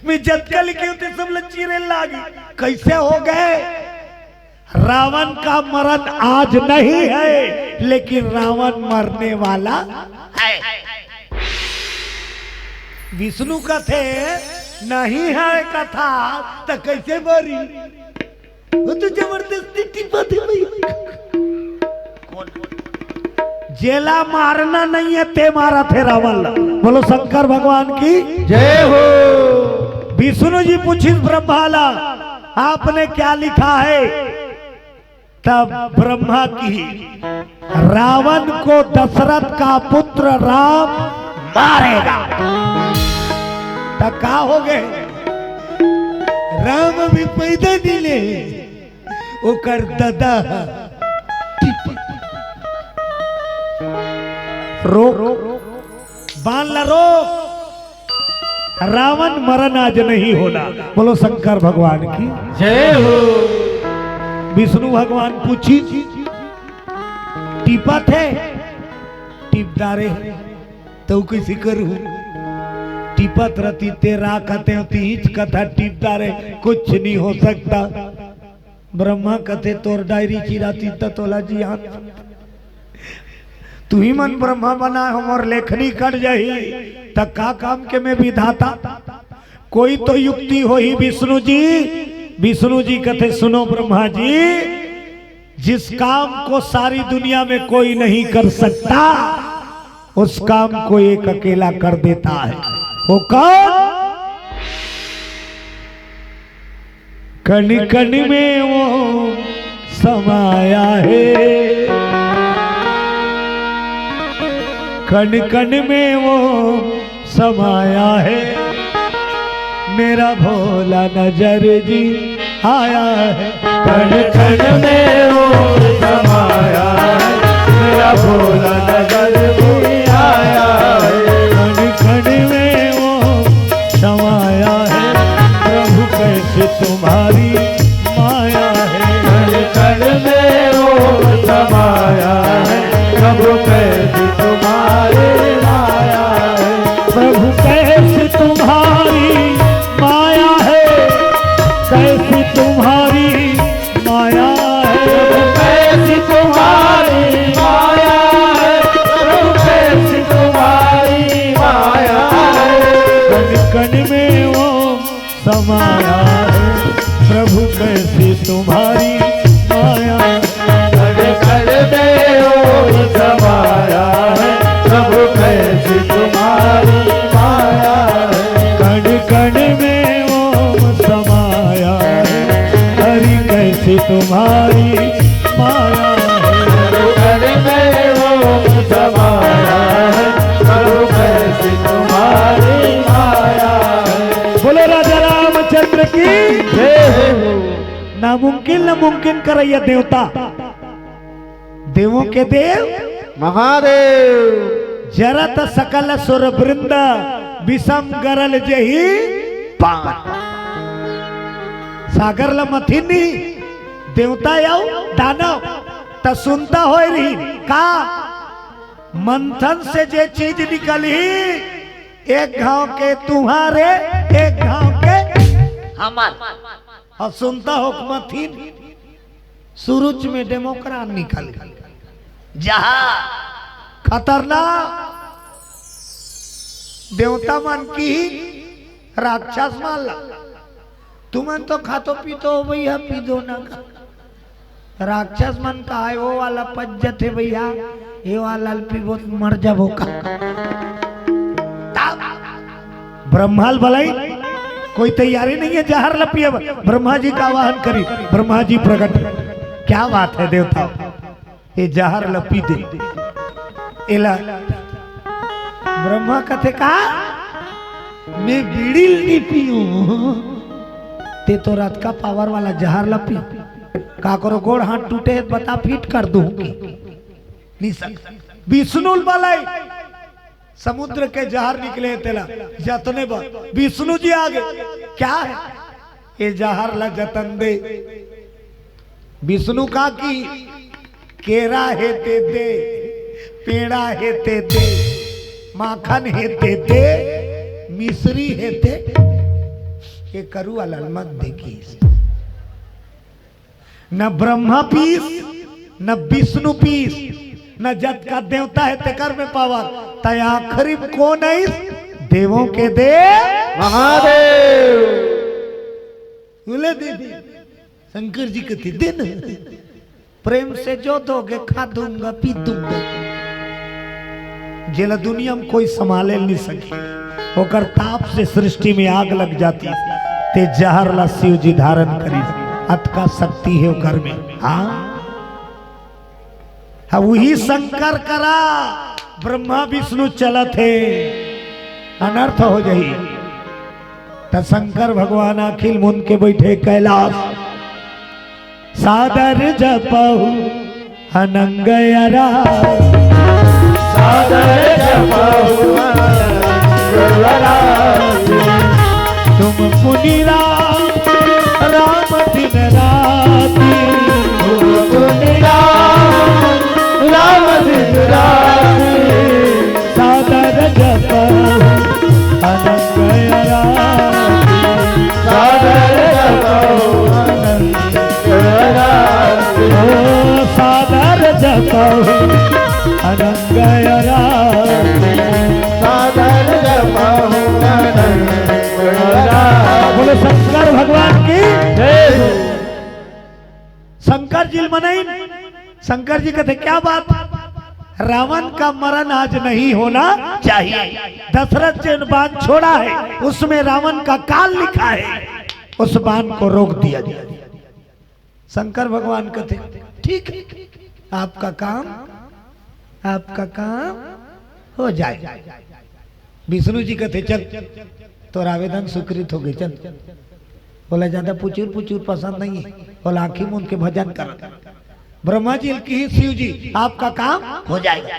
मैं जतका लिखे हों ते सब ल चीरे लागी।" कइसे हो गे? रावण का मरण आज नहीं है, लेकिन रावण मरने वाला है। विष्णु कथे, "नहीं है कथा, त कइसे मरी?" वो तो जबरदस्ती टिपा दे भैया। जेला मारना नहीं है, ते मारथे रावण ला। बोलो शंकर भगवान की जय हो। विष्णु जी पूछिस ब्रह्मा ला, "आपने क्या लिखा है?" तब ब्रह्मा की, "रावण को दशरथ का पुत्र राम मारेगा।" त का हो गे? राम भी पैदा नइ ले, ओकर ददा ह। रोक, बाण ला रोक। रावण मरण आज नहीं होना। बोलो शंकर भगवान की जय हो। विष्णु भगवान पूछिस, "टिपत हे?" "टिप डारे।" "त कइसे करहूं? टिपत रतिस ते राखत हे, तिहीच कथा टिप डारे, कुछ नहीं हो सकता।" ब्रह्मा कथे, "तोर डायरी चिरातिस त तोला जियान, तुही मन ब्रह्मा बनाए हो, मोर लेखनी कट जाही, त का काम के मैं विधाता?" कोई तो युक्ति होही विष्णु जी। विष्णु जी कथे, "सुनो ब्रह्मा जी, जिस काम को सारी दुनिया में कोई नहीं कर सकता, उस काम को एक अकेला कर देता है।" वो कौन? "कण कण में वो समाया है, कण कण में वो समाया है, मेरा भोला नजर जी आया है।" कण कण में वो समाया है, मेरा भोला नजर भी आया है। कण कण में वो समाया है, प्रभु कैसे तुम्हारी माया है। कण कण में वो समाया है, प्रभु कैसे तुम्हारी माया है। प्रभु कैसे तुम्हारी माया है, कैसी तुम्हारी माया है। कैसी तुम्हारी माया है, प्रभु कैसी तुम्हारी माया है। कण कण में वो समाया है, प्रभु कैसी तुम्हारी माया है। कण कण में वो समाया है, प्रभु कैसी तुम्हारी माया है। कण कण में वो समाया है, हरि कैसी तुम्हारी माया है। कण कण में वो समाया है, प्रभु कैसी तुम्हारी माया है। बोलो राजा रामचंद्र की जय हो। नामुमकिन ल मुमकिन करइया देवता, देवों के देव महादेव। जरत सकल सुर वृंद, विषम गरल जही पान। सागर ल मथिन नहीं, देवता अउ दानव त सुनता होय रही का? मंथन से जे चीज निकलही, एक घांव के तुम्हारे, एक घांव के हमर। अउ सुनता हो मथिन, सुरुच में डेमोक्रान निकल गे। जहार खतरनाक। देवता मन किहिन राक्षस मन ला, तुमन तो खातो पीतो हो भैया, पी दो ना का। राक्षस मन का आय, वो वाला पच जथे भैया, ये वाला ल पीबो त मर जाबो का। तब ब्रह्मा ल बलाइन, कोई तैयारी नहीं है जहर ल पिए बर। ब्रह्मा जी का आवाहन करी, ब्रह्मा जी प्रकट। क्या बात है देवता, ये जहर ल पी दे। एला ब्रह्मा कथे का, मैं बीड़ी ल नहीं पीऊं, ते तो रात का पावर वाला जहर ल पी। काकरो गोड़ हाथ टूटे हे त बता, फिट कर दूं कि? नहीं सक। विष्णु ल बलाइन, समुद्र के जहर निकले तेला जतने बर विष्णु जी आगे। क्या है ये जहर ला जतन दे? विष्णु का कि केरा हे ते दे, पेड़ा हे ते दे, माखन हे ते दे, मिश्री हे ते, ये करुआ ल मत दे किहिस। न ब्रह्मा पीस, न विष्णु पीस, न जतका देवता हे तेकर में पावर। त आखिरी में कोन आइस? देवों के देव महादेव। बोले दीदी, शंकर जी कथे, दे ना। प्रेम से जो दोगे, खा दूंगा, पी दूंगा। जेला दुनिया में कोई संभाले नहीं सके, ओकर ताप से सृष्टि में आग लग जाती। ते जहर ला शिव जी धारण करिस, अतका शक्ति हे ओकर में। हाँ, अब वही शंकर करा ब्रह्मा विष्णु चलत हे, अनर्थ हो जाही। त शंकर भगवान आँखी ल मूंद के बइठे कैलाश। सादर जपहु अनंग अराग। सादर जपहु अनंग अराग। तुम पुनि राम, राम दिन राति। तुम पुनि राम, राम दिन राति। सादर जपहु अनंग अराग। सादर जपहु अनंग अराग। ओ सादर जपहु अनंग अराग। सादर जपहु अनंग अराग। बोलो शंकर भगवान की जय हो। शंकर जी ल मनइन, शंकर जी कथे, क्या बात, रावण का मरण आज नहीं होना चाहिए। दशरथ जी ने बाण छोड़ा है, उसमें रावण का काल लिखा है, उस बाण को रोक दिया जाए। शंकर भगवान कथे, ठीक है, आपका काम, आपका काम हो जाए। विष्णु जी कथे, चल, तोर आवेदन स्वीकृत हो गे, चल। बोला, ज्यादा पुचुर पुचुर पसंद नहीं है। बोला, आँखी मूंद के भजन कर। ब्रह्मा जी ल किहिस शिव जी, आपका काम हो जाएगा।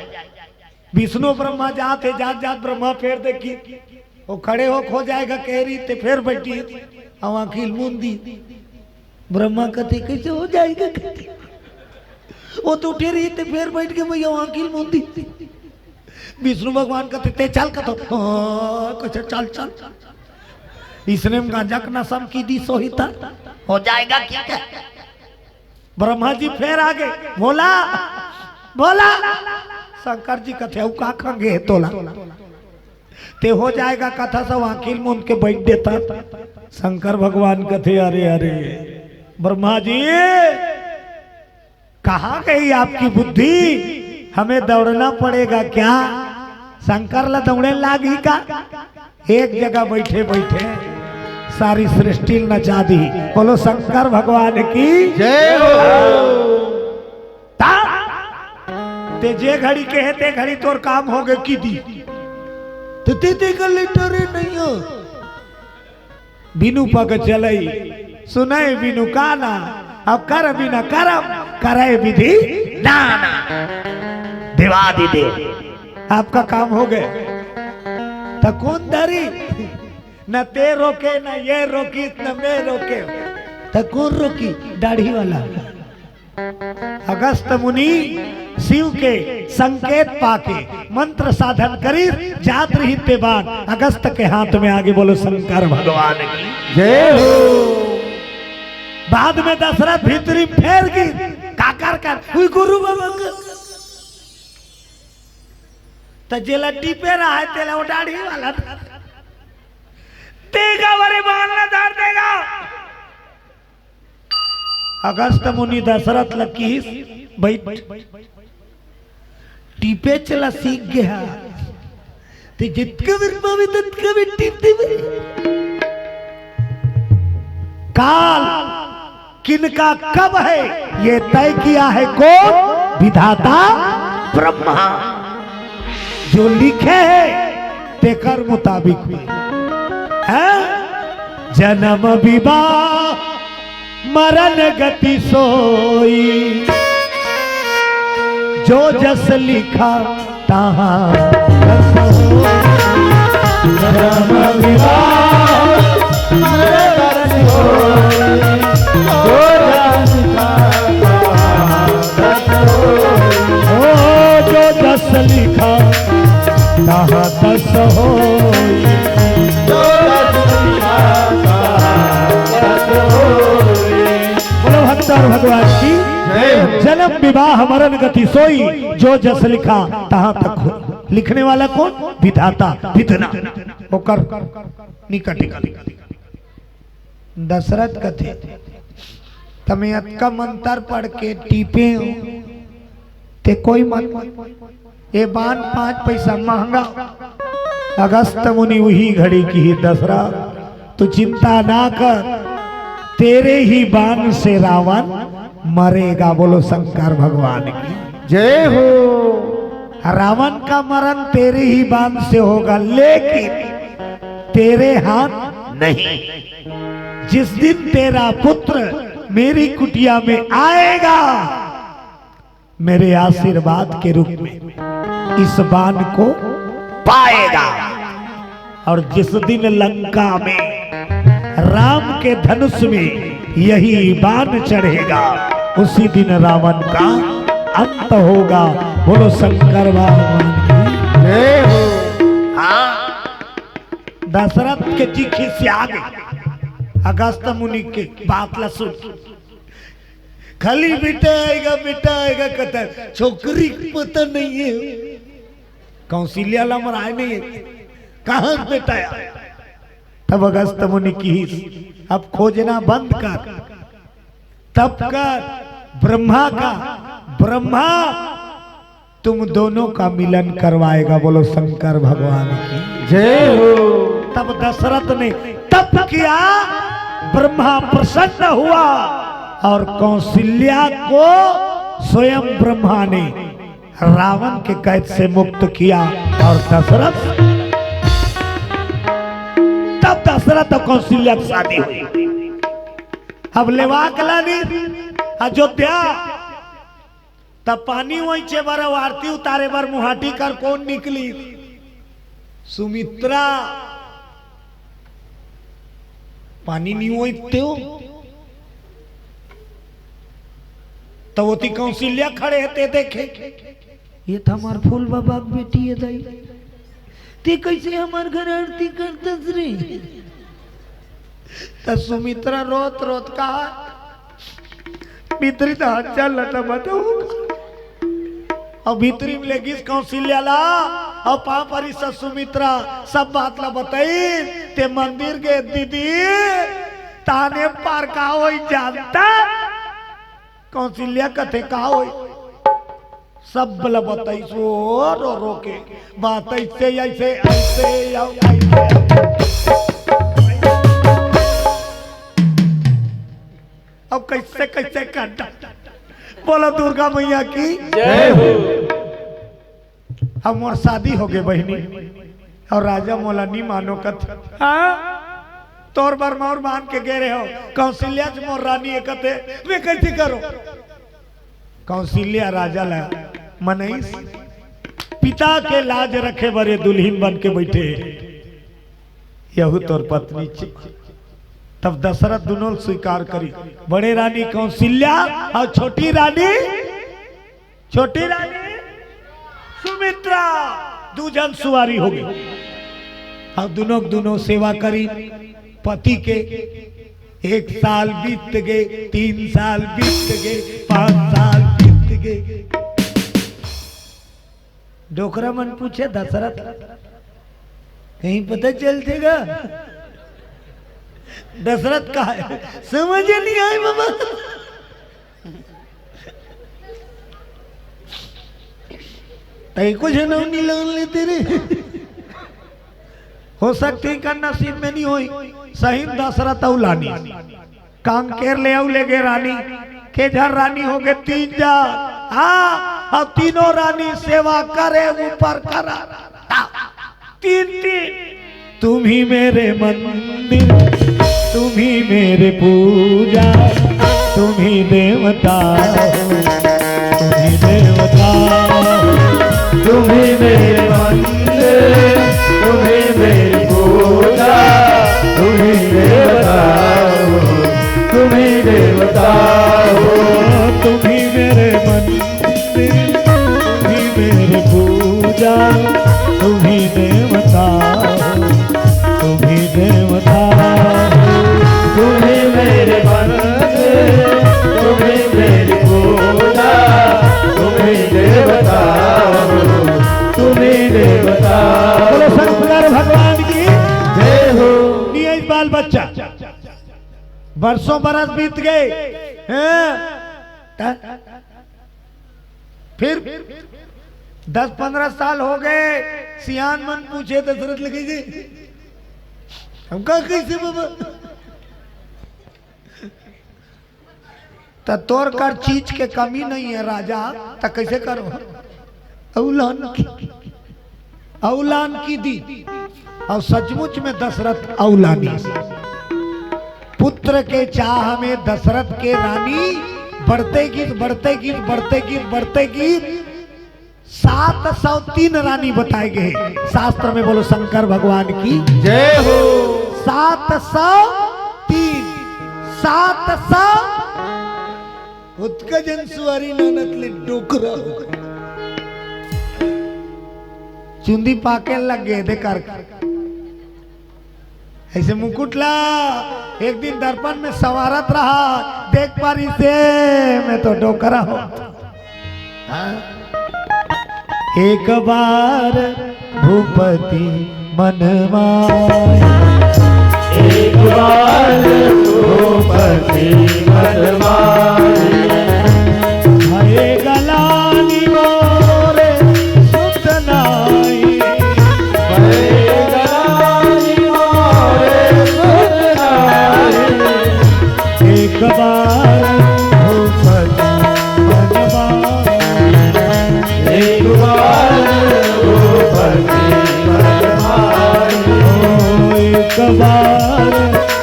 विष्णु ब्रह्मा जात हे, जात जात ब्रह्मा फेर देखिस, वो खड़े होके हो जाएगा कहे रहिस ते फेर बइठिस, अउ आँखी ल मूंद दिस। ब्रह्मा कथे, कैसे हो जाएगा? कथे, वो तो उठे रहिस ते फेर बइठ के भैया आँखी ल मूंद दिस। विष्णु भगवान कथे, ते चल कथों, हाँ, कथे, चल, चल। इसने में गांजा के नशा में की दिस होही त हो जाएगा कि? ब्रह्मा जी फेर आगे, बोला, बोला। शंकर जी कथे, अउ का खंगे हे तोला? ते हो जाएगा कथस, सब आँखी ल मूंद के बइठ देथस। शंकर भगवान कथे, अरे, अरे, ब्रह्मा जी, कहाँ गई आपकी बुद्धि? हमें दौड़ना पड़ेगा क्या? शंकर ला दौड़े लागही का? एक जगह बइठे बइठे सारी सृष्टि ल नचा दिस। बोलो शंकर भगवान की जय हो। ता, ते जे घड़ी कहे ते घड़ी तोर काम हो गे कि दिस। ते, ते, ते कर ले, डरे नहीं हो। बिनु पग चलई सुनय बिनु काना, अउ कर बिना करम करय विधि नाना। देवादिदेव, आपका काम हो गे। त कोन धरी? न ते रोके, न ये रोकिस, न मैं रोके। त कोन रोकी? दाढ़ी वाला। अगस्त मुनि शिव के संकेत पाके मंत्र साधन करिस, जात रहिस ते बाण अगस्त के हाथ में आगे। बोलो शंकर भगवान की जय हो। बाद में दशरथ भीतरी फेर गिस, काकर कर, उई गुरु बाबा के। त जेला टीपे रहा है, तेला वो डाढ़ी वाला। तेगा बरे बाण ला धार देगा। अगस्त मुनि दशरथ ल किहिस, "बैठ, टीपेच ल सीख गे हा, ते जितका बेर पावे ततका बेर टीप देबे।" काल किनका कब है, ये तय किया है कौन? विधाता ब्रह्मा। जो लिखे है, तेकर मुताबिक हुई है। जन्म विवाह मरण गति सोई, जो जस लिखा तहाँ तस होई। जन्म विवाह मरण गति सोई, जो जस लिखा तहाँ तस होई। ओ, जो जस लिखा तहाँ तस होई। जो जस लिखा तहाँ तस होई। बोलो शंकर भगवान की। जय हो। जन्म विवाह मरण गति सोई, जो जस लिखा तहाँ तक हो। लिखने वाला कौन? विधाता, विधना। ओकर निकट। दशरथ कथे, "तमे अतका मंतर पढ़ के टीपे हो, ते कोई मत, ये बाण पांच पैसा महंगा।" अगस्त मुनि उही घड़ी किहिस, "दशरथ, तू चिंता ना कर, तेरे ही बाण से रावण मरेगा।" बोलो शंकर भगवान की। जय हो। रावण का मरण तेरे ही बाण से होगा, लेकिन तेरे हाथ नहीं। जिस दिन तेरा पुत्र मेरी कुटिया में आएगा, मेरे आशीर्वाद के रूप में इस बाण को पाएगा। और जिस दिन लंका में राम के धनुष में यही बाण चढ़ेगा, उसी दिन रावण का अंत होगा। बोलो शंकर भगवान की। जय हो। हाँ, दशरथ के जी खिसिया गे, अगस्त मुनि के बात ला सुन। खाली बेटा आएगा, बेटा आएगा, कहता है, छोकरी के पता नहीं है। कौशल्या ला मराए नहीं है, कहाँ से बेटा आया? तब अगस्त मुनि किहिस, "अब खोजना बंद कर, तप कर, ब्रह्मा का, ब्रह्मा तुम दोनों का मिलन करवाएगा।" बोलो शंकर भगवान की। जय हो। तब दशरथ ने तप किया, ब्रह्मा प्रसन्न हुआ और कौशल्या को स्वयं ब्रह्मा ने रावण के कैद से मुक्त किया और दशरथ, तब दशरथ और कौशल्या की शादी हुई। अब लेवा कलानी अयोध्या, तब पानी वहींचे बर, आरती उतारे बर मुहाटी कर कोन निकली? सुमित्रा। पानी नहीं हुई तो, तो वो ती कौशल्या खड़े हे, ते देखे, "ये तो हमार फूल बाबा के बेटी है दाई, ते कैसे हमार घर आरती करतस रे?" त सुमित्रा रोत रोत कहा, "भीतरी तो हाथ चाल लता बताऊ।" अउ भीतरी में लेगिस कौशल्या ला, अउ पाँव परिस सुमित्रा सब बात ला बताई। ते मंदिर गे दीदी, ताने पार का होई जानता? कौशल्या कथे का होई? सब ला बताइस वो रो रो के, बात ऐसे, ऐसे, ऐसे, अउ ऐसे, अब कैसे, कैसे काटा? बोलो दुर्गा मैया की। जय हो। अब मोर शादी हो गे बहिनी, अउ राजा मोला नी मानो कथे। हाँ? तोर बर मौर बांध के गे रहे हो, कौशल्या च मोर रानी हे कथे, मैं कैसे करो? कौशल्या राजा ला मनईस, पिता के लाज रखे बर ये दुल्हिन बन के बैठे हे, यहू तोर पत्नी चे। तब दशरथ दुनों स्वीकार करी, बड़े रानी कौशल्या अउ छोटी रानी, छोटी रानी सुमित्रा, दू झन सुवारी हो गे। अउ दुनों, दुनों सेवा करी पति के। एक साल बीत गे, तीन साल बीत गे, पांच साल बीत गे। डोकरा मन पूछे, "दशरथ, कहीं पता चलथे गा? दशरथ कहाँ हे?" समझ नहीं आए बाबा। तई कुछ नाम नहीं लान लेते रे। हो सकथे एकर नसीब में नहीं होही। सही में दशरथ अउलानी। कांकेर ले अउ ले गे रानी। के झन रानी हो गे? तीन झन। हाँ, अउ तीनों रानी सेवा करे ऊपर करा। तीन तीन। तुम ही मेरे मंदिर, तुम ही मेरे पूजा, तुम ही देवता हो, तुम ही देवता हो। तुम ही मेरे मंदिर, तुम ही मेरी पूजा, तुम ही देवता हो, तुम ही देवता हो। तुम ही मेरे मंदिर, तुम ही मेरी पूजा, तुम ही देवता हो, तुम ही देवता हो। तुम ही मेरे मंदिर, तुम ही मेरी पूजा, तुम ही देवता हो, तुम ही देवता हो। बोलो शंकर भगवान की जय हो। नहीं है बाल बच्चा, बरसों बरस बीत गे हैं? त-, फिर दस पन्द्रह साल हो गे, सियान मन पूछे, दशरथ लगे जी, हम का कइसे बाबा? त तोर कर चीज के कमी नहीं है राजा, त कइसे करो? अउलान की, अउलान की दी। अउ सचमुच में दशरथ अउलानी। पुत्र के चाह में दशरथ के रानी बढ़ते गिस, बढ़ते गिस, बढ़ते गिस, बढ़ते गिस। सात सौ तीन रानी बताए गे हे शास्त्र में। बोलो शंकर भगवान की जय हो। सात सौ तीन, सात सौ। ओतका जन सुवारी ननत ले डोकरा हो गे। चुंदी पाके लग गे दे कर। अइसे मुकुट ला एक दिन दर्पण में संवारत रहा, देख पारिस हे मैं तो डोकरा हो। हाँ? एक बार भूपति मन माय। एक बार भूपति मन माय। भये गलानी मोरे सुत नाई। भये गलानी मोरे सुत नाई। एक बार भूपति मन माय। एक बार भूपति मन माय। ओ एक बार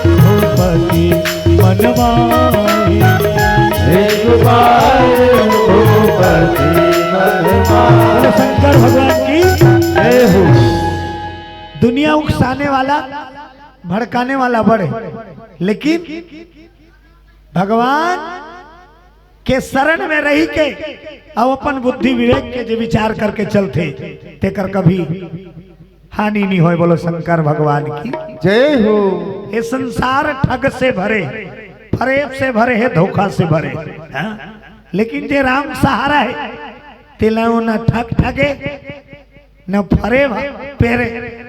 भूपति मन माय। एक बार भूपति मन माय। बोलो शंकर भगवान की जय हो। दुनिया उकसाने वाला, भड़काने वाला बड़े, लेकिन भगवान के शरण में रहि के अउ अपन बुद्धि विवेक के जे विचार करके चलथे, तेकर कभी हानि नहीं होय। बोलो शंकर भगवान की जय हो। ये संसार ठग से भरे, फरेब से भरे हे, धोखा से भरे, हाँ? लेकिन जे राम सहारा हे, तेला वो न ठग ठगे, न फरेब पेरे।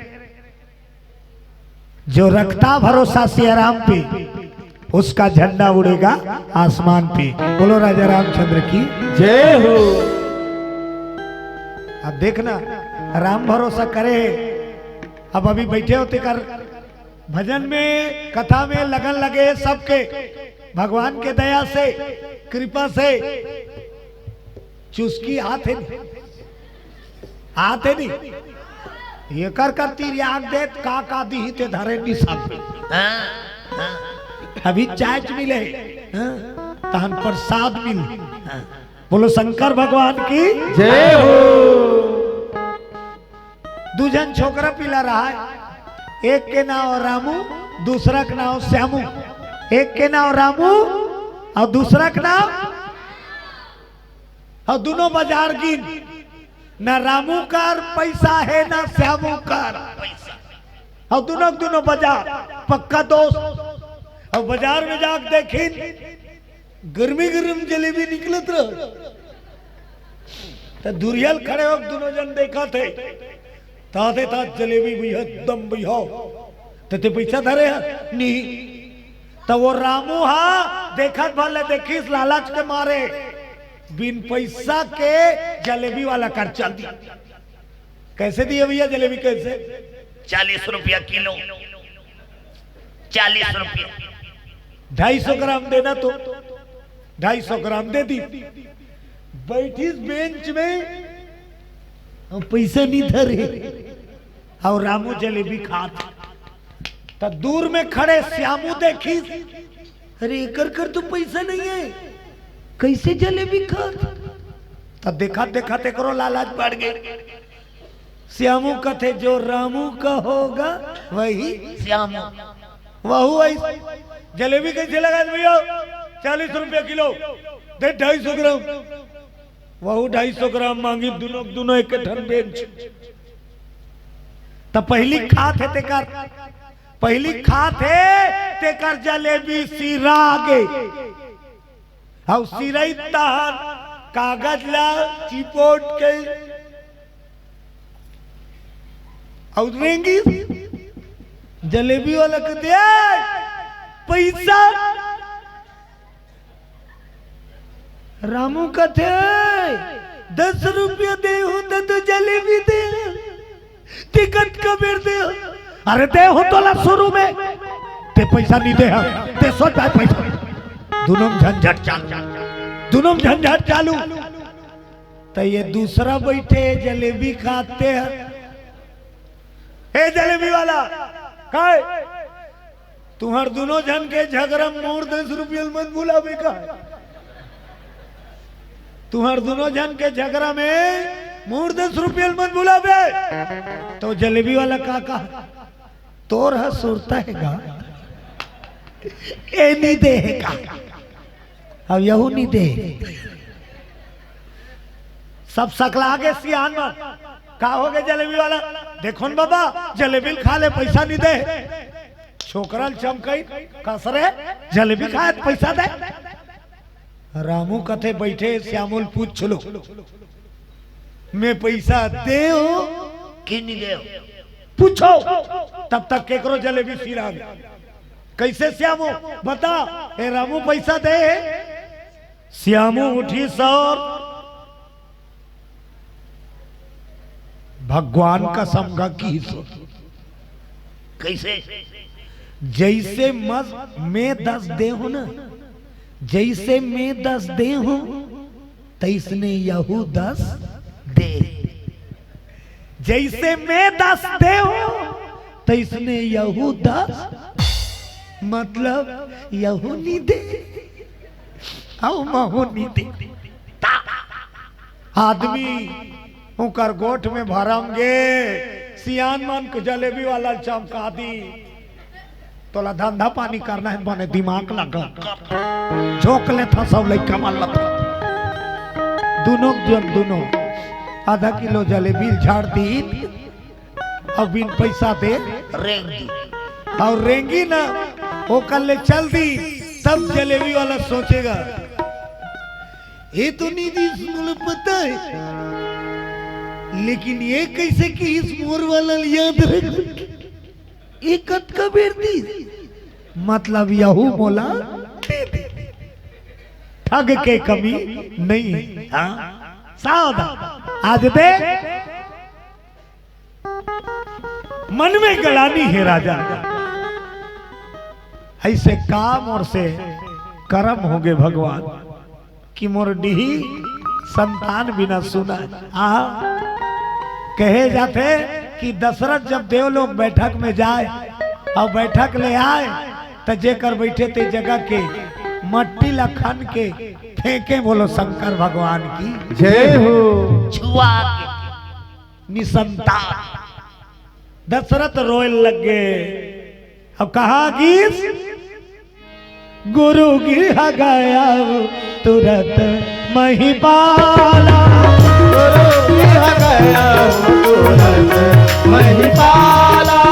जो रखता भरोसा सिया राम पे, उसका झंडा उड़ेगा आसमान पे। बोलो राजा रामचंद्र की जय हो। अब देखना, राम भरोसा करे, अब अभी बैठे होते कर भजन में, कथा में लगन लगे सबके, भगवान के दया से, कृपा से चुस्की आथे नहीं, आथे नहीं। एकर कर तिरियाक देत का का दिही ते धरे निशान पे। हाँ, हाँ। अभी चाय च मिले, हाँ, तहन प्रसाद मिल। हाँ। बोलो शंकर भगवान की जय हो। दू झन छोकरा पिला रहा है, एक के नाव रामू, दूसरा के नाव श्यामू। एक के नाव रामू अउ दूसरा के नाव, अउ दुनों बाजार गिन, न रामू कर पैसा हे, न श्यामू कर पैसा। अउ दुनों, दुनों बाजार पक्का दोस्त। अब बाजार में जाके देखिन, गरमी गरम जलेबी निकलत रह। त दुरिहा ल खड़े होके दुनों झन देखत हे। ताते तात जलेबी भैया, दम भैया। त ते पैसा धरे ह? नहीं। त वो रामू हा देखत भर ले देखिस, लालच के मारे बिन पैसा के जलेबी वाला कर चल दिस। कैसे दिए भैया जलेबी, कैसे? चालीस रुपया किलो। चालीस रुपया। ढाई सौ ग्राम देना तो ढाई सौ ग्राम दे दिस। बैठिस बेंच में, अउ पैसा नहीं धरे, अउ रामू जलेबी खात। त दूर में खड़े श्यामू देखिस, अरे एकर कर तो पैसा नहीं है, कैसे जलेबी खात? त देखत देखत एकरो लालच बढ़ गे। श्यामू कथे, जो रामू का होगा वही श्यामू। वहू आई जलेबी कैसे लगा भैया? चालीस रुपया किलो, दे ढाई सौ ग्राम। वहू ढाई सौ ग्राम मांगी, दुनों दुनों एक ठन बेंच। त पहिली खात हे तेकर, पहिली खात हे तेकर जलेबी सिरा गे। अउ सिरई तहन कागज ला चिपोट के अउ रेंगी। जलेबी वाला कथे, "ए, पैसा।" रामू कथे, "दस रुपया दे हो त तो जलेबी दे, टिकट का बेर दे हो।" "अरे दे हो तोला शुरू में, ते पैसा नहीं दे ह, ते सोच भाई पैसा।" दुनों झंझट चालू, दुनों झंझट चालू। त ये दूसरा बैठे जलेबी खाते हैं। ए जलेबी वाला, काय? तुंहर दुनों झन के झगरा में मोर दस रुपया ल मत भुलाबे का? तुंहर दुनों झन के झगरा में मोर दस रुपया ल मत भुलाबे। त जलेबी वाला का कहा? तोर ह सुरता हे गा, ए नी दे हे का? अब यहू नी दे। सब सकला गे सियान मन। का हो गे जलेबी वाला? "देखो न बाबा, जलेबी ल खा ले, पैसा नी दे।" छोकरा ल चमकई, "कस रे, जलेबी खाए त पैसा दे।" रामू कथे, "बैठे श्यामू ल पूछ लो, मैं पैसा दे हो कि नी दे हो? पूछो।" तब तक केकरो जलेबी सिरा गे। "कैसे श्यामू, बता, ए रामू पैसा दे हे?" श्यामू उठिस अउ भगवान कसम गा किहिस। कैसे? "जैसे मस मैं दस दे हूं ना, जैसे मैं दस दे हूं, तैसने यहू दस दे। जैसे मैं दस दे हूं, तैसने यहू दस।" मतलब यहू नी दे, अउ महू नी दे। आदमी ओकर गोठ में भरम गे, सियान मन के जलेबी वाला चमका दी। तोला धंधा पानी करना हे, बने दिमाग लगा, झोंक लेथा सब लइका मन ल। दुनों जन दुनों आधा किलो जलेबी झाड़ दी। अउ बिन पैसा दे रेंगी। अउ रेंगी ना, ओकर ले चल दी। तब जलेबी वाला सोचेगा, "ये तो नी दिस, मोला पता हे, लेकिन ये कैसे किहिस मोर वाला ल याद रख, ये कतका बेर दिस, मतलब यहू मोला दे दे।" ठग के कमी नहीं हे। हाँ, सावधान, आज दे। मन में गलानी हे राजा, ऐसे का मोर से करम होगे भगवान, कि मोर डीही संतान बिना सुना हे। आ, कहे जाथे कि दशरथ जब देवलोक बैठक में जाय अउ बैठक ले आय, त जेकर बैठे ते जगह के मट्टी ला खन के फेंके, बोलो शंकर भगवान की जय हो। छुआ के निसंतान। दशरथ रोए लग गे। अब कहा गीस, "गुरु गृह गया तुरत महिपाला।" गुरु गृह गया तुरत महिपाला।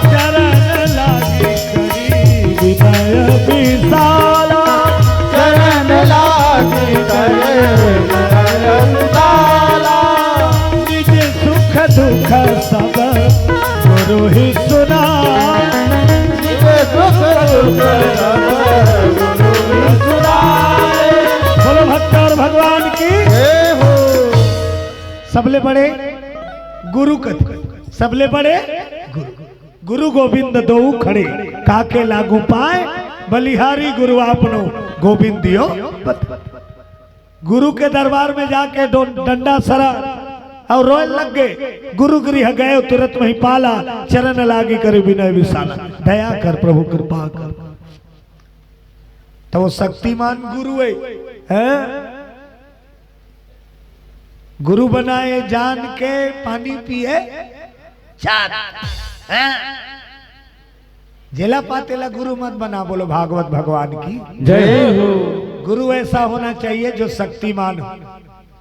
चरण लागे करी विदा ही सुना। बोलो भक्त और भगवान की। सबले बड़े गुरु कथे, सबले बड़े गुरु, गुरु गोविंद दोऊ खड़े, काके लागू पाए, बलिहारी गुरु आपनो, गोविंद दियो बत। गुरु के दरबार में जाके डो-, डंडा सरा और रोए लग गए। गुरु गृह गए तुरत मही पाला, चरण लागी करि विनय विशाला। दया कर प्रभु, कृपा कर। तो वो शक्तिमान गुरु है, हैं? गुरु बनाए जान के पानी पिए जान, हैं? जेला पातेला गुरु मत बना, बोलो भागवत भगवान की जय हो। गुरु ऐसा होना चाहिए जो शक्तिमान हो,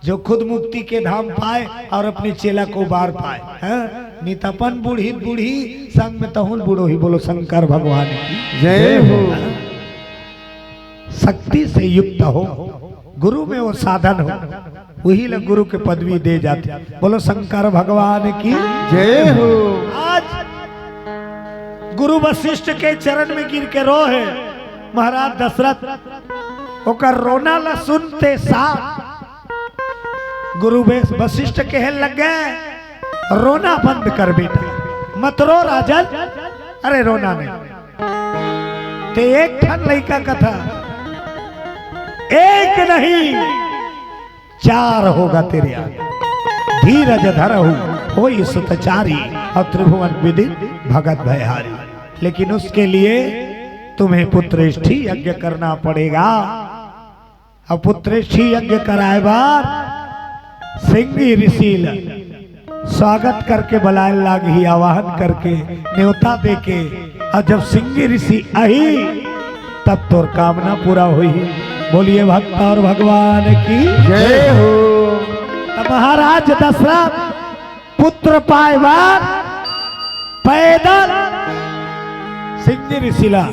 जो खुद मुक्ति के धाम पाए और अपने चेला को उबार पाए, हैं? नितपन बूढ़ी बूढ़ी, संग में तहुल बूढ़ो ही, बोलो शंकर भगवान की जय हो। शक्ति से युक्त हो, गुरु में वो साधन हो, वही ला गुरु के पदवी दे जाते। बोलो शंकर भगवान की जय हो। आज गुरु वशिष्ठ के चरण में गिर के रो है महाराज दशरथ, ओकर रोना ला सुनते साथ गुरु वे-, वशिष्ठ कहे लग गए, "रोना बंद कर बेटा, मत रो राजन, अरे रोना नहीं।" ते एक ठन लइका कथा, एक नहीं चार होगा तेरे आगे। धीरज धरहु होई सुत चारी, और त्रिभुवन विदित भगत भयहारी। लेकिन उसके लिए तुम्हें पुत्रेष्ठी यज्ञ करना पड़ेगा। अब पुत्रेष्ठी यज्ञ कराए बर सिंगी ऋषि ल स्वागत करके बलाए लागही, आवाहन करके, न्योता देके, और जब सिंगी ऋषि आही, तब तोर कामना पूरा होही। बोलिए भक्त और भगवान की जय हो। तब महाराज दशरथ पुत्र पाए बर पैदल सिंगी ऋषि ला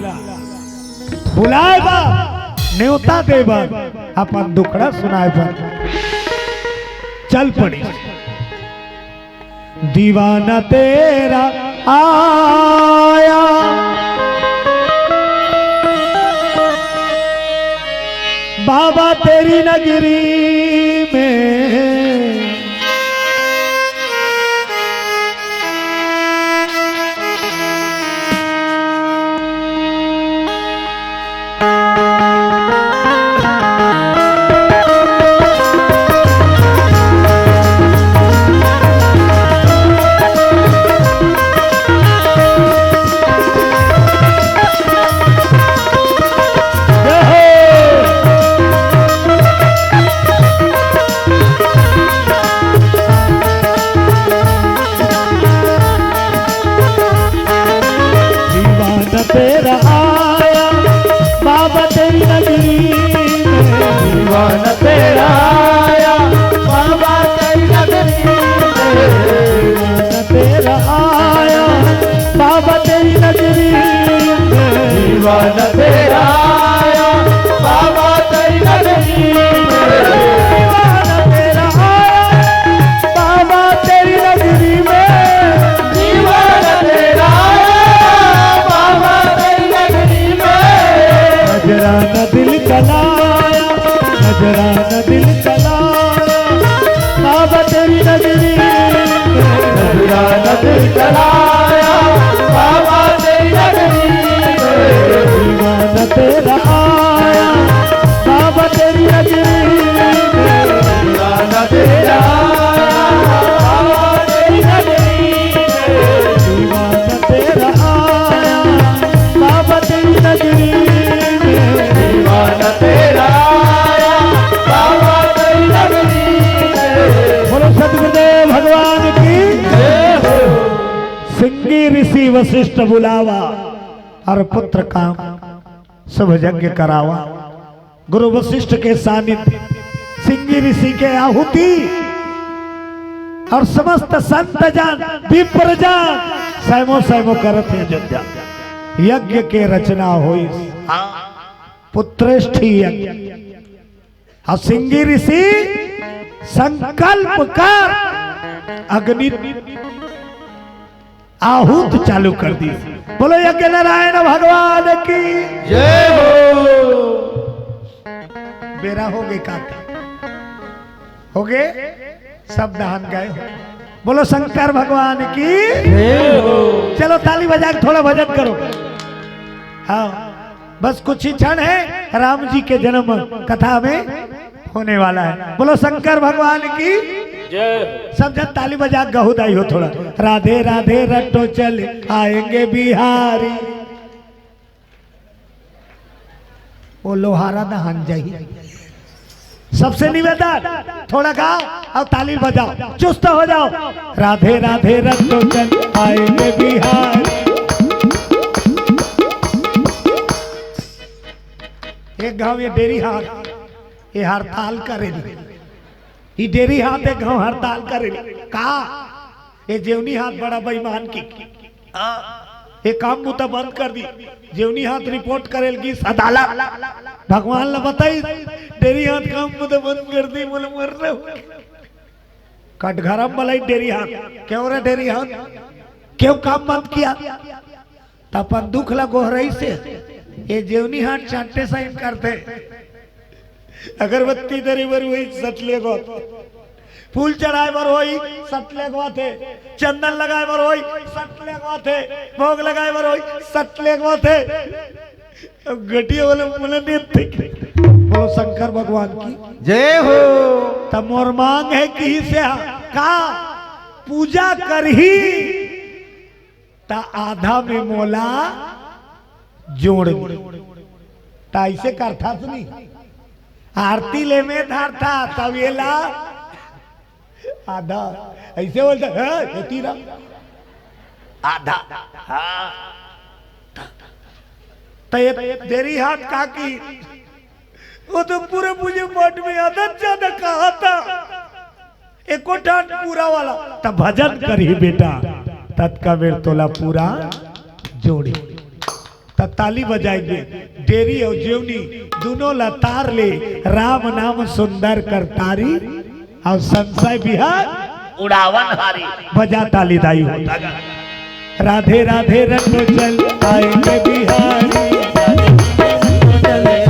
बुलाए बर, न्योता दे बर, अपन दुखड़ा सुनाए बर चल पड़ी। दीवाना तेरा आया बाबा तेरी नगरी में। दीवाना तेरा आया बाबा तेरी नगरी में। दीवाना तेरा आया बाबा तेरी नगरी में। दीवाना तेरा आया बाबा तेरी नगरी में। दीवाना तेरा आया बाबा तेरी नगरी में। दीवाना तेरा आया बाबा तेरी नगरी में। दीवाना तेरा आया बाबा तेरी नगरी में। नजराना दिल का लाया, नजराना दिल का लाया बाबा तेरी नगरी में। नजराना दिल का लाया बाबा तेरी नगरी में। दीवाना तेरा आया बाबा तेरी नगरी में। दीवाना तेरा आया बाबा तेरी नगरी में। दीवाना तेरा आया बाबा तेरी नगरी में। दीवाना तेरा आया बाबा तेरी नगरी में। बोलो सतगुरुदेव भगवान की जय हो। सिंगी ऋषि वशिष्ठ बुलावा, और पुत्र काम शुभ यज्ञ करावा। गुरु वशिष्ठ के सानिध्य, सिंगी ऋषि के आहुति, और समस्त संत जन, विप्र जन, सैमो सैमो करत हे अयोध्या। यज्ञ के रचना होई, पुत्रेष्ठी यज्ञ। और सिंगी ऋषि संकल्प कर अग्नि आहूत चालू कर दिस। बोलो यज्ञ नारायण भगवान की। जय हो। बेरा हो गे काका, हो गे, सब दहन गए हो। बोलो शंकर भगवान की। जय हो। चलो ताली बजा के थोड़ा भजन करो। हाँ, बस कुछ ही क्षण है, राम जी के जन्म कथा में होने वाला है। बोलो शंकर भगवान की। जय। सब जन ताली बजा के गहू दाई हो थोड़ा। राधे राधे रटो चले आएंगे बिहारी। वो लोहारा दहन जाही। सबसे निवेदन, थोड़ा गाओ और ताली बजाओ, चुस्त हो जाओ। राधे राधे रटो चले आएंगे बिहारी। एक गांव ये डेरी हाथ, ये हड़ताल करे ली। ई डेरी हाथ एक गांव हड़ताल करे ली। का? ये जेवनी हाथ बड़ा बेईमान की। हाँ, ये काम बुता बंद कर दी। जेवनी हाथ रिपोर्ट करे लगी अदालत। भगवान ला बताई, डेरी हाथ काम बुता बंद कर दी, बोले मर रहे हो। कटघरम बलाई डेरी हाथ, क्यों रे डेरी हाथ, क्यों काम बंद किया? त अपन दुख ला गोहरई से, ये जेवनी हाथ चांटे साइन करते। अगरबत्ती धरे बर होई, सटले गोत। फूल चढ़ाए बर होई, सटले गोत हे। चंदन लगाए बर होई, सटले गोत हे। भोग लगाए बर होई, सटले गोत हे। अब घटिया वाले बोले नहीं थे। बोलो शंकर भगवान की। जय हो। त मोर मांग है कि से हा, का पूजा करही त आधा में मोला जोड़ दे। त ऐसे करथा सुनी, आरती ले में धरथा, तब ये ला आधा ऐसे बोलता है, होती ना आधा। हाँ। त ये डेरी हाथ का की, वो तो पूरे पूजे पाठ में आधा ज्यादा कहा था। एको ठान पूरा वाला। त भजन करही बेटा, ततका बेर तोला पूरा जोड़ी। त ताली बजाएंगे, डेरी और जेवनी दोनों ला तार ले, राम नाम सुंदर कर तारी, और संशय बिहार उड़ावन हारी। बजा ताली दाई हो। राधे राधे रटो चले आएंगे बिहारी।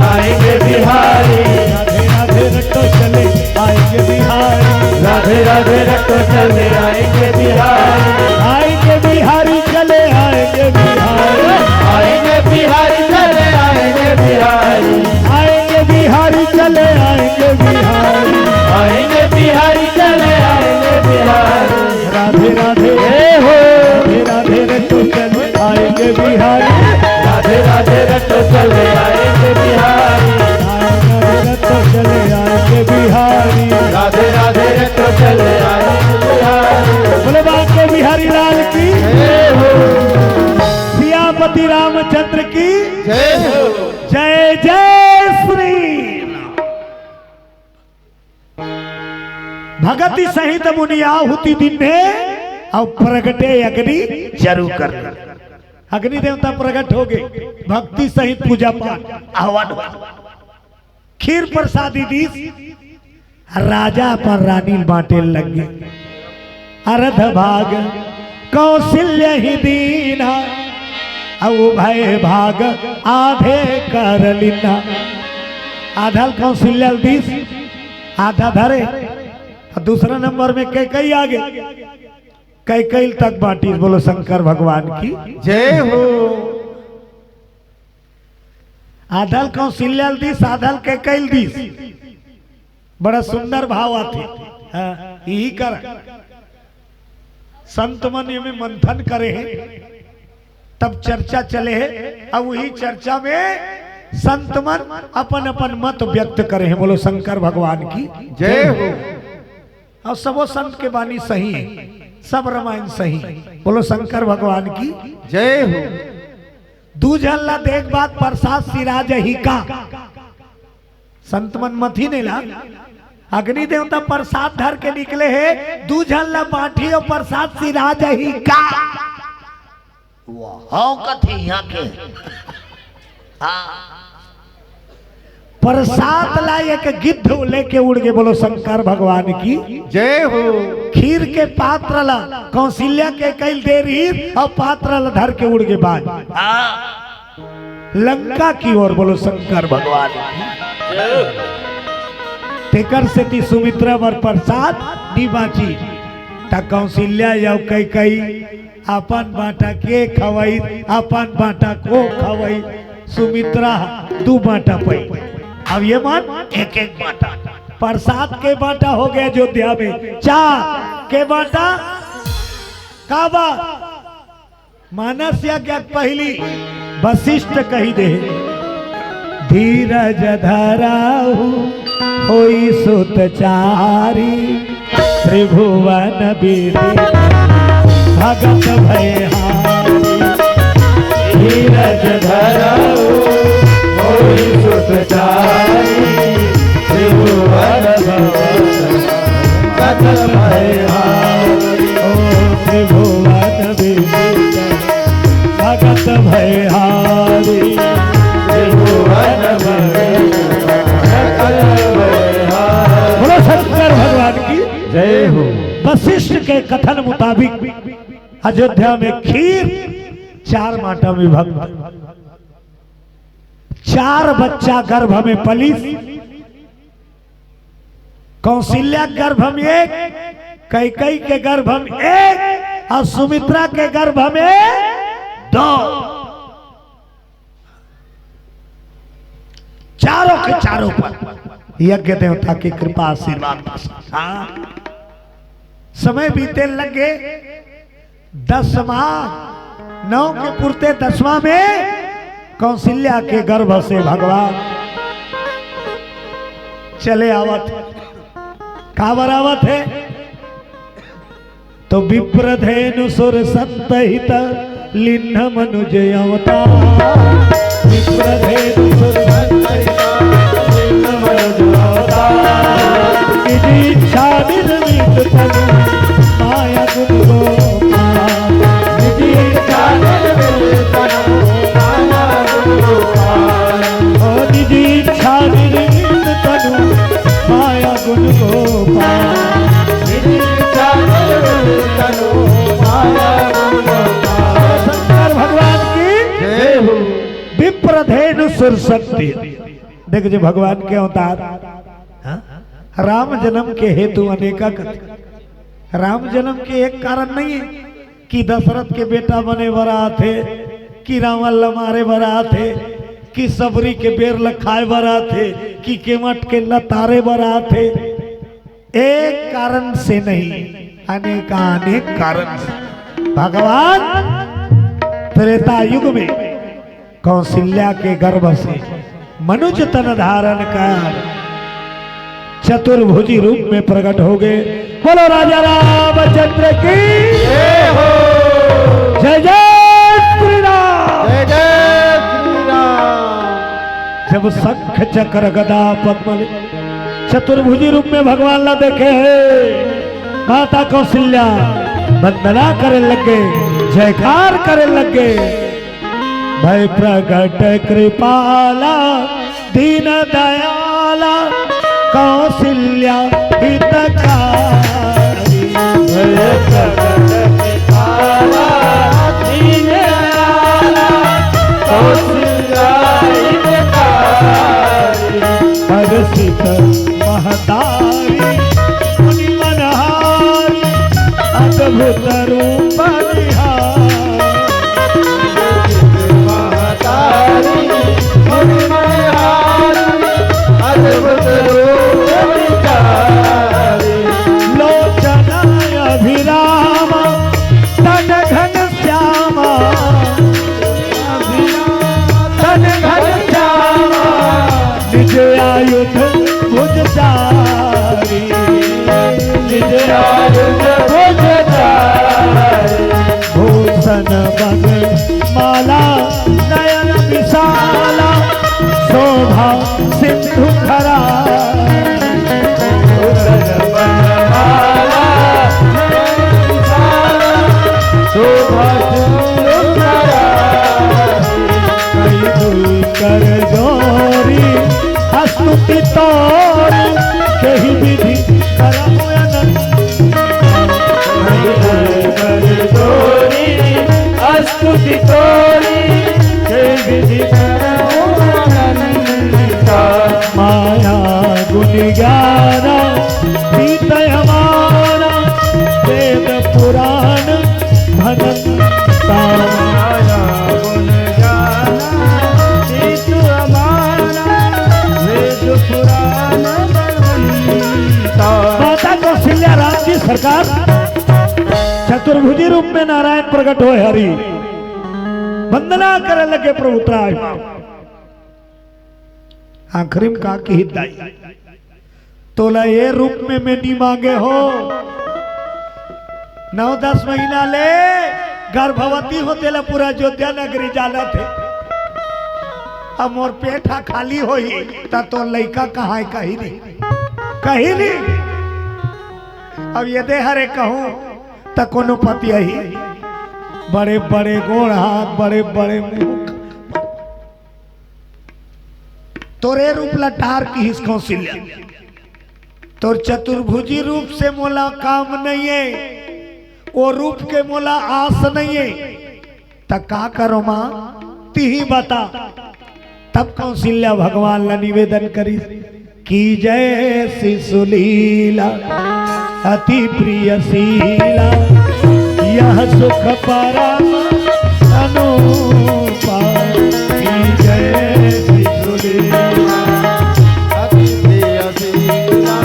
आएंगे बिहारी। राधे राधे रटो चले आएंगे बिहारी। राधे राधे रटो चले आएंगे बिहारी। आएंगे बिहारी चले आएंगे बिहारी। आएंगे बिहारी चले आएंगे बिहारी। आएंगे बिहारी चले आएंगे बिहारी। आएंगे बिहारी चले आएंगे बिहारी। राधे राधे। हे हो। राधे राधे रटो चले आएंगे बिहारी। राधे राधे रटो चले आएंगे बिहारी। राधे राधे रटो चले आएंगे बिहारी। राधे राधे रटो चले आएंगे बिहारी। बोले बांके बिहारी लाल की। हे हो। सियापति रामचंद्र की। जय हो। जय जय श्री। भगति सहित मुनि आहुति दीन्हे, अउ प्रगटे अग्नि जरू करने। अग्नि देवता प्रगट हो गे, भक्ति सहित पूजा पाठ, हवन हुआ। खीर प्रसादी दीस, राजा अपन रानी ल बांटे लग गे। अर्ध भाग कौशल्य ही दीन्हा, अउ उभय भाग आधे कर लीन्हा। आधा ल कौशल्या ल दीस, आधा धरे, अउ दूसरा नंबर में कैकई आ गे। कैकई ल तक बांटिस। बोलो शंकर भगवान की। जय हो। आधा ल कौशल्या ल दीस, आधा ल कैकई ल दीस। बड़ा सुंदर भाव आथे। हाँ, यही कारण संत मन एमे मंथन करे हे, तब चर्चा चले हे। अब वही चर्चा में संत मन अपन अपन मत व्यक्त करे हे। बोलो शंकर भगवान की। जय हो। अउ सबो संत के बानी सही हे, सब रामायण सही हे। बोलो शंकर भगवान की। जय हो। दू झन ला देख बात प्रसाद सिराजही का। संत मन मथी ने ला, अग्नि देवता प्रसाद धर के निकले हे, दू झन ला बांटही अउ प्रसाद सिराजही का। वाह। हव कथे इहाँ के। हाँ। प्रसाद ला एक गिद्ध लेके उड़ गे। बोलो शंकर भगवान की। जय हो। खीर के पात्र ला कौशल्या के कइल दे रही अउ पात्र ला धर के उड़ गे बाज। हाँ। लंका की ओर। बोलो शंकर भगवान की। तेकर सेती सुमित्रा बर प्रसाद नी बाँची, त कौशल्या अउ कैकई अपन बाँटा के खवई, अपन बाँटा को खवई। सुमित्रा दू बाँटा पई, अब ये मन एक एक बाँटा। प्रसाद के बाँटा हो गे अयोध्या में, चार के बाँटा। का बा? मानस यज्ञ के पहिली वशिष्ठ कहि दे, धीरज धरहु होई सुत चारी, त्रिभुवन विदित भगत भय हारी। धीरज धरहु होई सुत चारी, त्रिभुवन भगत भय हारी। ओ त्रिभुवन विदित भगत भय हारी। त्रिभुवन विदित भगत भय हारी। बोलो शंकर भगवान की। जय हो। वशिष्ठ के कथन मुताबिक अयोध्या में खीर चार बाँटा में विभक्त, चार बच्चा गर्भ में पलिस। कौशल्या के गर्भ में एक, कैकई के गर्भ में एक, अउ सुमित्रा के गर्भ में दो। चारों के चारों पर यज्ञ देवता की कृपा आशीर्वाद बरसा। हाँ। समय बीते लगे, दसवाँ, नौ के पुरते दसवाँ में कौशल्या के गर्भ से भगवान चले आवत। काबर आवत हे? तो विप्रधेनु सुर संतहित लीन्ह मनुज अवतार। विप्रधेनु सुर संतहित लीन्ह मनुज अवतार। निज इच्छा निर्मित तनु माया गुण गोपाल। निज इच्छा निर्मित तनु माया गुण गोपाल। ओ निज इच्छा निर्मित तनु माया गुण गोपाल। निज इच्छा निर्मित तनु माया गुण गोपाल। शंकर भगवान की जय हो। विप्रधेनु सुर शक्ति। देख जी भगवान के अवतार, हाँ? राम जन्म के हेतु अनेका कथन। राम जन्म के एक कारण नहीं है कि दशरथ के बेटा बने बर आथे, कि रावण ल मारे बर आथे, कि सबरी के बेर ल खाए बर आथे, कि केवट के लतारे बर आथे। एक कारण से नहीं, अनेकानेक कारण से भगवान त्रेता युग में कौशल्या के गर्भ से मनुज तन धारण कर चतुर्भुजी रूप में प्रकट हो गए। बोलो राजा रामचंद्र की जय हो। जय जय श्री राम। जय जय श्री राम। जब शंख चक्र गदा पद्म ले चतुर्भुजी रूप में भगवान ला देखे हे, माता कौशल्या वंदना करे लगे, जयकार करे लगे। भय प्रगट कृपाला दीन दयाला कौशल्या हितकारी। भय प्रगट कृपाला दीन दयाला कौशल्या हितकारी। हरषित महतारी मुनि मनहारी अद्भुत रूप निहारी। महतारी मुनि मनहारी अद्भुत रूप निहारी। लोचन अभिराम तन घन श्यामा। तन घन श्यामा। निज आयुध भुज चारी। निज आयुध भुज चारी। भूषण बन माला नयन विशाला शोभा सिंधु खरा। भूषण बन माला नयन विशाला शोभा सिंधु खरा। कई दुई कर जोरी हस्त तोरी, केहि विधि करहु अनंत। कर तोरी, स्तुति तोरी, केहि विधि करहु अनंत। माया गुण ग्यारह, प्रीत अमारा, वेद पुराण भगवंता। माया गुण ग्यारह, प्रीत अमारा, वेद पुराण भगवंता। माता कौशल्या राम जी सरकार चतुर्भुजी रूप में नारायण प्रकट होय हरि। वंदना करे लगे प्रभु त्राहि माम। आखिरी में का किही दाई, तोला ए रूप में मैं नी मांगे हो। नौ दस महीना ले गर्भवती हो, तेला पूरा अयोध्या नगरी जानत हे। अब मोर पेट हा खाली होही, त तोर लइका कहाँ हे, कही नी, कही नी। अब ये दे हरे कहूँ, त कोनो पति आही, बड़े बड़े गोड़ हाथ, बड़े बड़े मुंह। तोरे रूप ला टार किहिस कौशल्या, तोर चतुर्भुजी रूप से मोला काम नइये, ओ रूप के मोला आस नइये, त का करो माँ, तिही बता। तब कौशल्या भगवान ला निवेदन करिस, कीजय शिशुलीला अति प्रिय शीला, यह सुख परम अनूपा। कीजय शिशुलीला अति प्रिय शीला।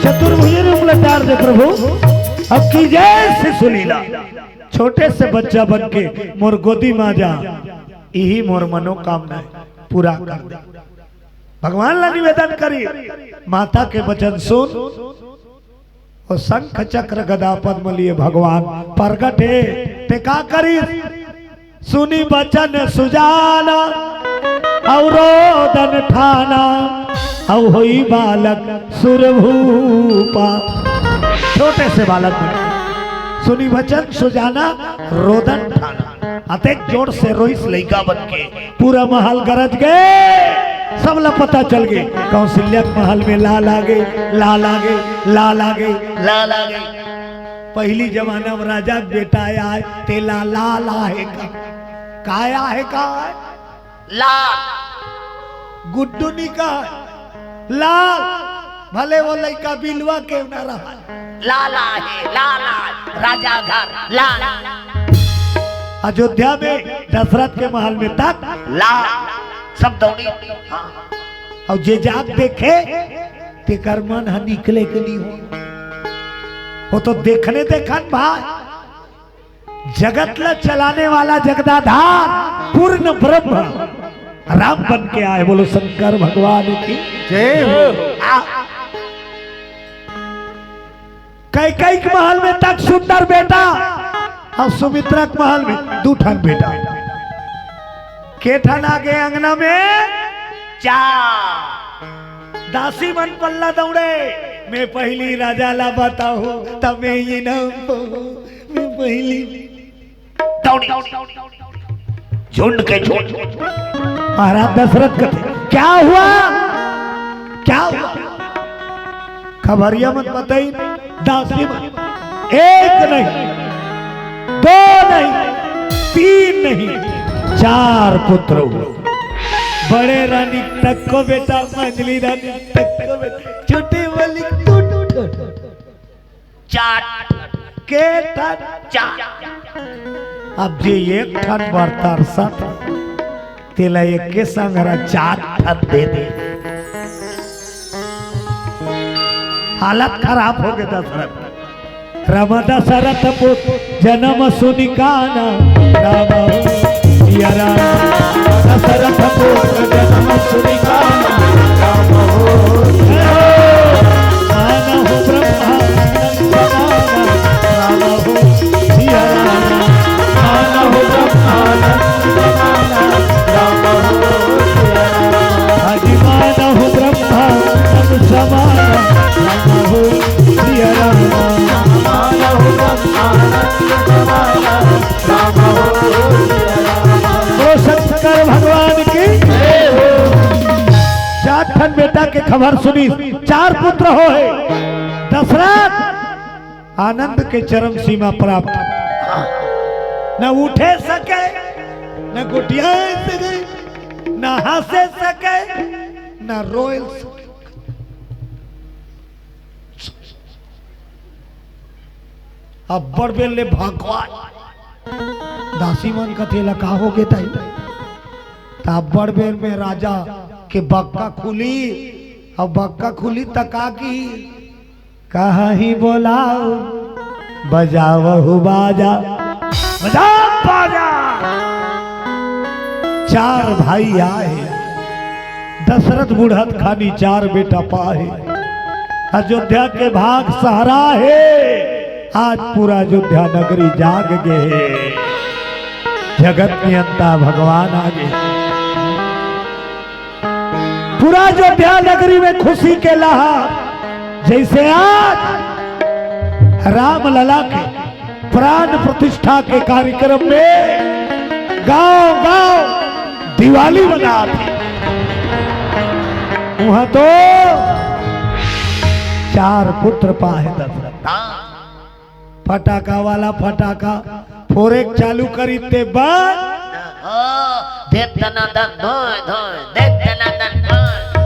चतुर्भुज रूप ला टार दे प्रभु, अब कीजय शिशुलीला। छोटे से बच्चा बन के मोर गोदी में आ जा, इही मोर मनोकामना हे, पूरा कर दे। भगवान ला निवेदन करी, माता के वचन सुन। ओ शंख चक्र गदा पद्म लिए भगवान प्रगट हे, ते का करी? सुनी वचन सुजाना, अउ रोदन ठाना, अउ होई बालक सुरभूपा। छोटे से बालक बने, सुनी वचन सुजाना, रोदन ठाना। अतेक जोर से रोइस लइका बन के, पूरा महल गरज गे, सब ला पता चल गे, कौशल्या के महल में लाल आ गे, लाल आ गे, लाल आ गे, लाल आ गे। पहिली जमाना में राजा के बेटा आय, तेला लाल आहे का? काय आहे का? लाल। गुड्डू नी का? लाल। भले वो लइका बिलवा के ना रहा, लाल आहे, लाल आहे, राजा घर लाल। अयोध्या में दशरथ के महल में तक लाल। सब दौड़ी। हाँ। अउ जे जाके देखे, तेकर मन ह निकले के नी हो। वो तो देखने देखन भाई, जगत ला चलाने वाला जगदाधार पूर्ण ब्रह्म राम बन के आय। बोलो शंकर भगवान की जय हो। आ, कैकेयी के महल में तक सुंदर बेटा, अउ सुमित्रा के महल में दू ठन बेटा। के ठन आगे अंगना में? चार। दासी मन पल्ला दौड़े, मैं पहिली राजा ला बताहूं, तब मैं इनाम पाहूं, मैं पहिली। दौड़ी। झुंड के झुंड। महाराज दशरथ कहते, "क्या हुआ? क्या हुआ?" खबरिया मन बताइन, दासी मन, एक नहीं, दो नहीं, तीन नहीं, चार पुत्र हुए। बड़े रानी तक को बेटा, मंझली रानी तक को बेटा, छोटे वाली टूट। चार। के ठन? चार। अब जे एक ठन बर तरसत, तेला एके संघरा चार ठन दे दे। हालत खराब हो गे दशरथ। राम दशरथ पुत्र जनम सुनि काना, राम हो सिया राम। दशरथ पुत्र जनम सुनि काना, राम हो सिया राम। मानहु ब्रह्मानंद माना, राम हो सिया राम। मानहु ब्रह्मानंद माना, राम हो सिया राम। अजी मानहु ब्रह्मानंद समाना, राम हो सिया राम। मानहु ब्रह्मानंद समाना, राम हो सिया राम। बोलो भगवान की। चार ठन बेटा के खबर सुनिस, चार पुत्र होहे। दशरथ आनंद के चरम सीमा प्राप्त। न उठे सके, न गोठियाए सके, न हंसे सके, न रोए सके। अब्बड़ बेर ले भकवा। दासी मन कथे, "ला का होगे दाई?" त अब्बड़ बेर में राजा के बक्का खुली, अउ बक्का खुली त का की, "कहाही बोलाओ, बजावहु बाजा, बजा बाजा।" चार भाई आए, दशरथ बुढ़त खानी चार बेटा पाए। अयोध्या के भाग सहरा हे, आज पूरा अयोध्या नगरी जाग गे हे। जगत नियंता भगवान आगे। पूरा अयोध्या नगरी में खुशी के लहर, जैसे आज रामलला के प्राण प्रतिष्ठा के कार्यक्रम में गांव गांव दिवाली मनात हे। उहां तो चार पुत्र पाहे दशरथ। फटाका वाला फटाका फोरेक चालू करी ते बंद। देत दनादन धोए धोए, देत दनादन धोए।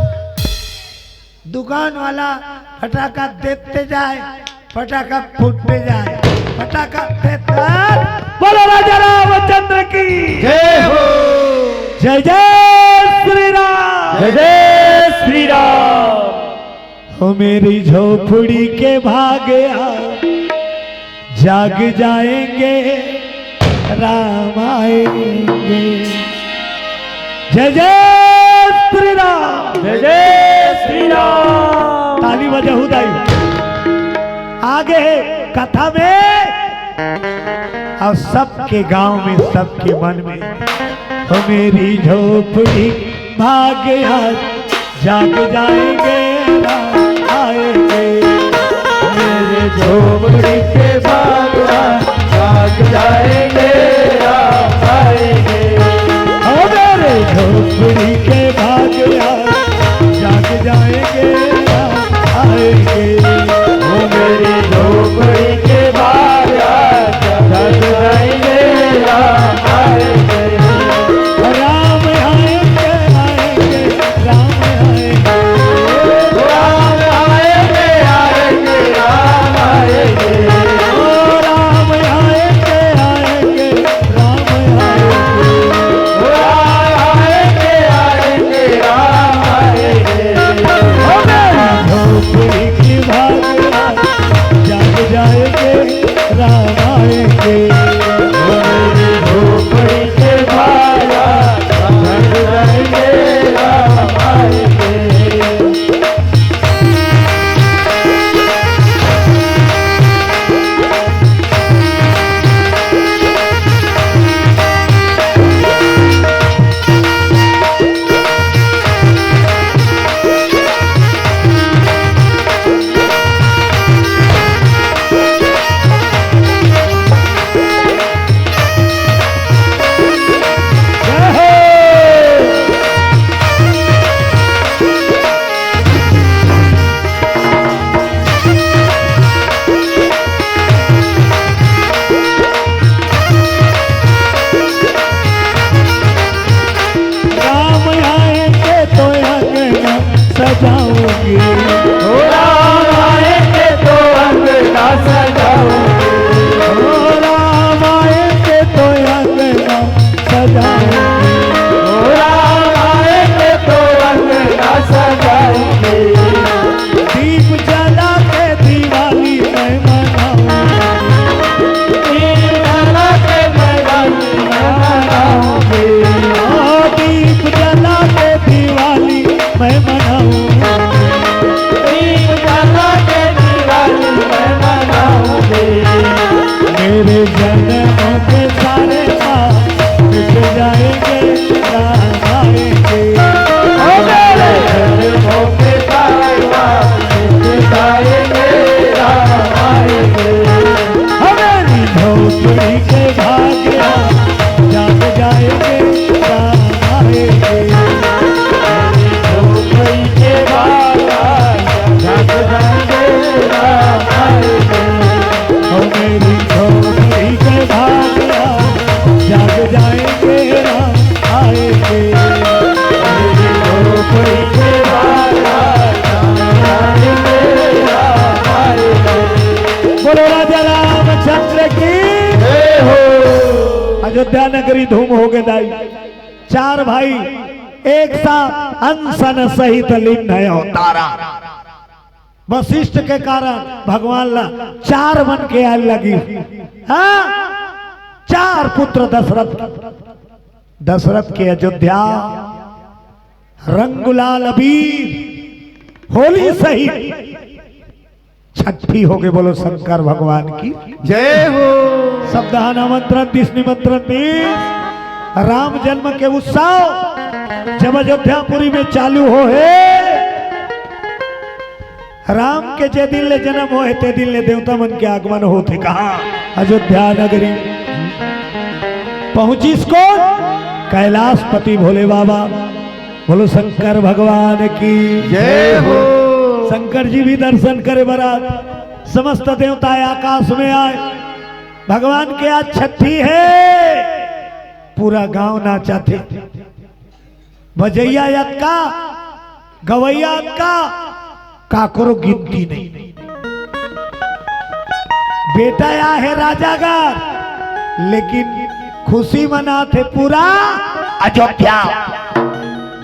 दुकान वाला फटाका देते जाए, फटाका फूटते जाए, फटाका देते। बोलो राजा रामचंद्र की जय हो। जय जय श्री राम। जय जय श्री राम। हो मेरी झोपड़ी के भागया, जाग जाएंगे, राम आएंगे। जय जय श्री राम। जय जय श्री राम। ताली बजाऊ दाई। आगे कथा में, और सबके गांव में, सबके मन में, हो मेरी झोपड़ी भागया, जाग जाएंगे, राम आएंगे। मेरे झोपड़ी के बाबा जाग जाएंगे, राम आएंगे। ओ मेरे झोपड़ी के बाबा जाग जाएंगे, राम आएंगे। ओ मेरी झोपड़ी के बाबा जाग जाएंगे, राम आएंगे। राम आएंगे, आएंगे, राम आएंगे। राम आएंगे, आएंगे, राम आएंगे। ओ राम आएंगे, आएंगे, बोलो राजा रामचंद्र की। जय हो। अयोध्या नगरी धूम हो गे दाई। चार भाई एक साथ अनशन सहित लीन है अवतारा। वशिष्ठ के कारण भगवान ला चार बन के आए लगी। हाँ, चार पुत्र दशरथ। दशरथ के अयोध्या, रंग गुलाल अबीर, होली सहित छठी हो गे। बोलो शंकर भगवान की। जय हो। सब दहा आमंत्रण दीस, निमंत्रण दीस। राम जन्म के उत्सव जब अयोध्यापुरी में चालू हो हे, राम के जे दिन ले जन्म हो हे, ते दिन ले देवता मन के आगमन होत हे। कहाँ? अयोध्या नगरी। पहुंचिस कोन? कैलाशपति भोले बाबा। बोलो शंकर भगवान की। जय हो। शंकर जी भी दर्शन करे बर आए, समस्त देवता आकाश में आए। भगवान के आज छठी हे, पूरा गांव नाचत हे। बजैया अतका, गवैया अतका, काकरो गिनती नहीं। बेटा आए हे राजागर, लेकिन खुशी मनात हे पूरा अयोध्या।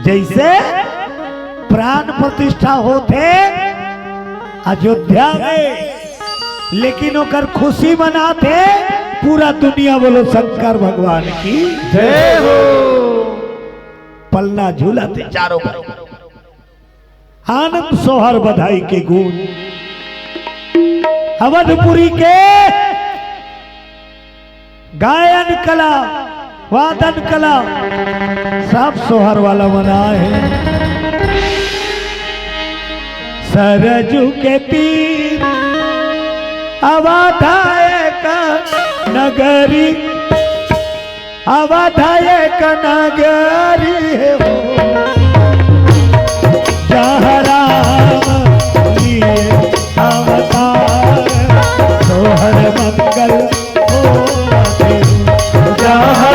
जैसे प्राण प्रतिष्ठा होत हे अयोध्या में, लेकिन ओकर खुशी मनात हे पूरा दुनिया। बोलो शंकर भगवान की। जय हो। पलना झूलत हे चारों बगल। आनंद सोहर बधाई के गूंज। अवधपुरी के गायन कला, वादन कला, सब सोहर वाला मन आए हे। सरजू के तीर अवध एक नगरी, अवध एक नगरी हे हो, जहाँ राम लिए अवतार, सोहर मंगल होवत हे। जहाँ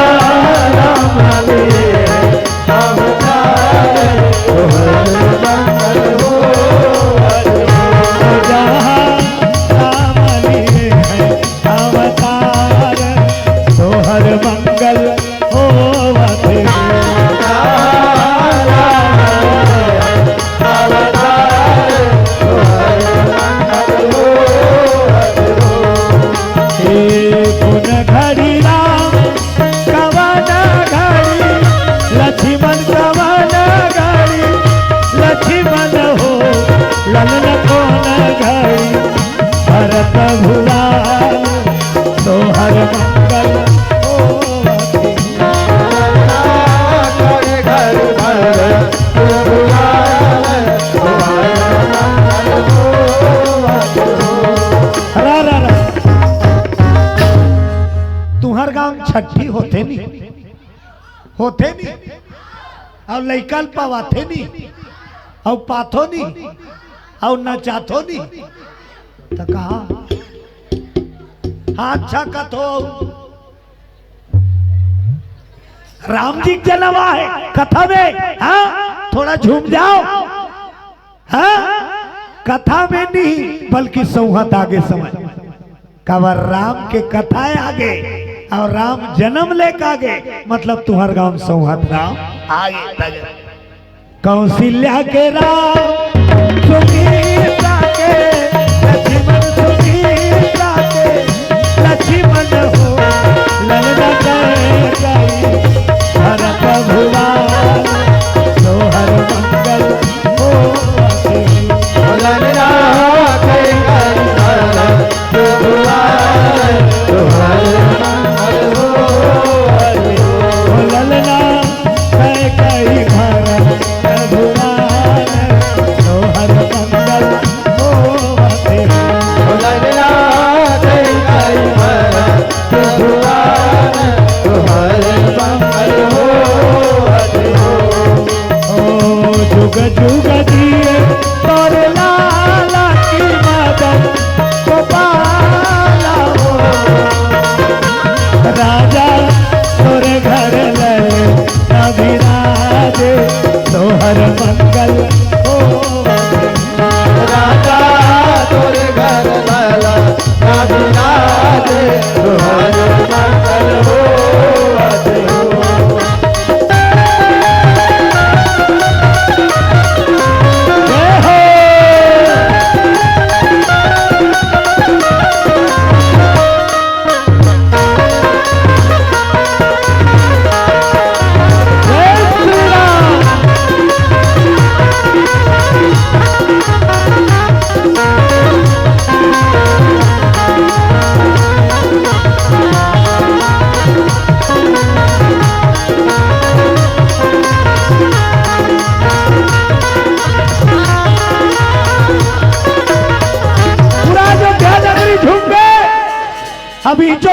राम लिए अवतार, सोहर मंगल होवत हे। जहाँ राम लिए अवतार, सोहर मंगल होवत हे। हे कोन घड़ी राम, कवन घड़ी लक्ष्मण, कवन घड़ी लक्ष्मण हो, ललन कोन घड़ी भरत भुलाए, सोहर मंगल होवत हे। रा, रा, रा। तुंहर गांव छट्ठी होथे नी, होथे नी, अउ लइका ल पवाथे नी, अउ पाथो नी, अउ नचाथो नी, त कहा हाथ छाकत हो। राम जी के जन्म आहे कथा में, हाँ? थोड़ा झूम जाओ, हाँ? कथा में नहीं, बल्कि सौहत आगे समय। काबर राम के कथा आगे अउ राम जन्म लेके आगे, मतलब तुंहर गांव सौहत राम आगे तगे। कौशल्या के राम, सुमित्रा के लक्ष्मण, सुमित्रा के लक्ष्मण हो, ललना कैकेयी भरत भुलाए, सोहर मंगल होवत हे। ललना कैकेयी भरत भुलाए, सोहर मंगल होवत हे। ललना कैकेयी भरत भुलाए, सोहर मंगल होवत हे। ललना कैकेयी भरत भुलाए, सोहर मंगल होवत हे। ओ जुग जुग जिए तोर लाला की मदन गोपाल हो। राजा तोर घर ललना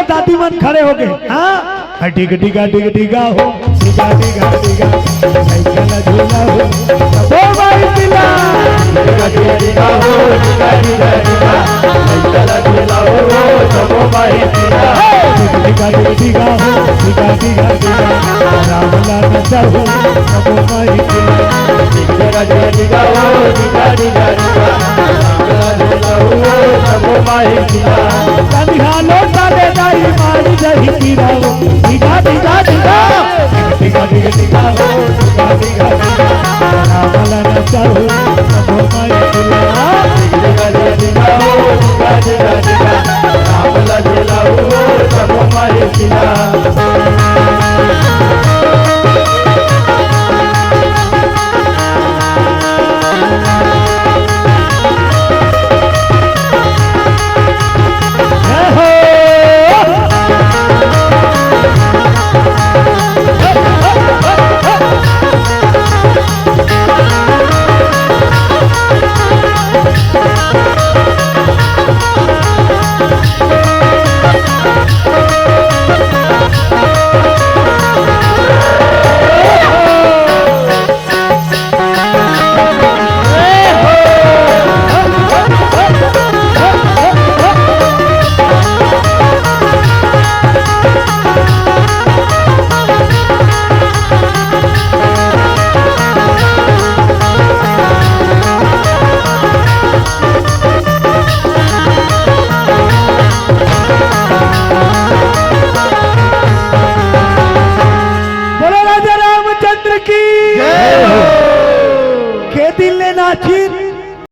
दादी मन खड़े हो गए। हाँ, हाँ, डिग डिगा डिग डिगा हो, डिगा डिगा डिगा, साइकिल झूला हो, सबो माई पिला। डिगा डिगा डिगा हो, डिगा डिगा डिगा, साइकिल झूला हो, सबो माई पिला। हे, डिग डिगा डिग डिगा हो, डिगा डिगा डिगा, राम लाल चाहू, सबो माई पिला। डिगा डिगा डिगा हो, डिगा डिगा डिगा, राम लाल चाहू, सबो माई पिला। तनिहा लोटा ले दाई मारी दही पिलाओ। डिगा, डिगा, डिगा। डिगा, डिगा, डिगा हो, डिगा, डिगा, डिगा। राम लाल चाहू, सबो माई पिला। डिगा, डिगा, डिगा हो, डिगा, डिगा, डिगा। राम लाल चाहू, सबो माई पिला। बोलो राजा रामचंद्र की। जय हो। के दिल ले नाचिन,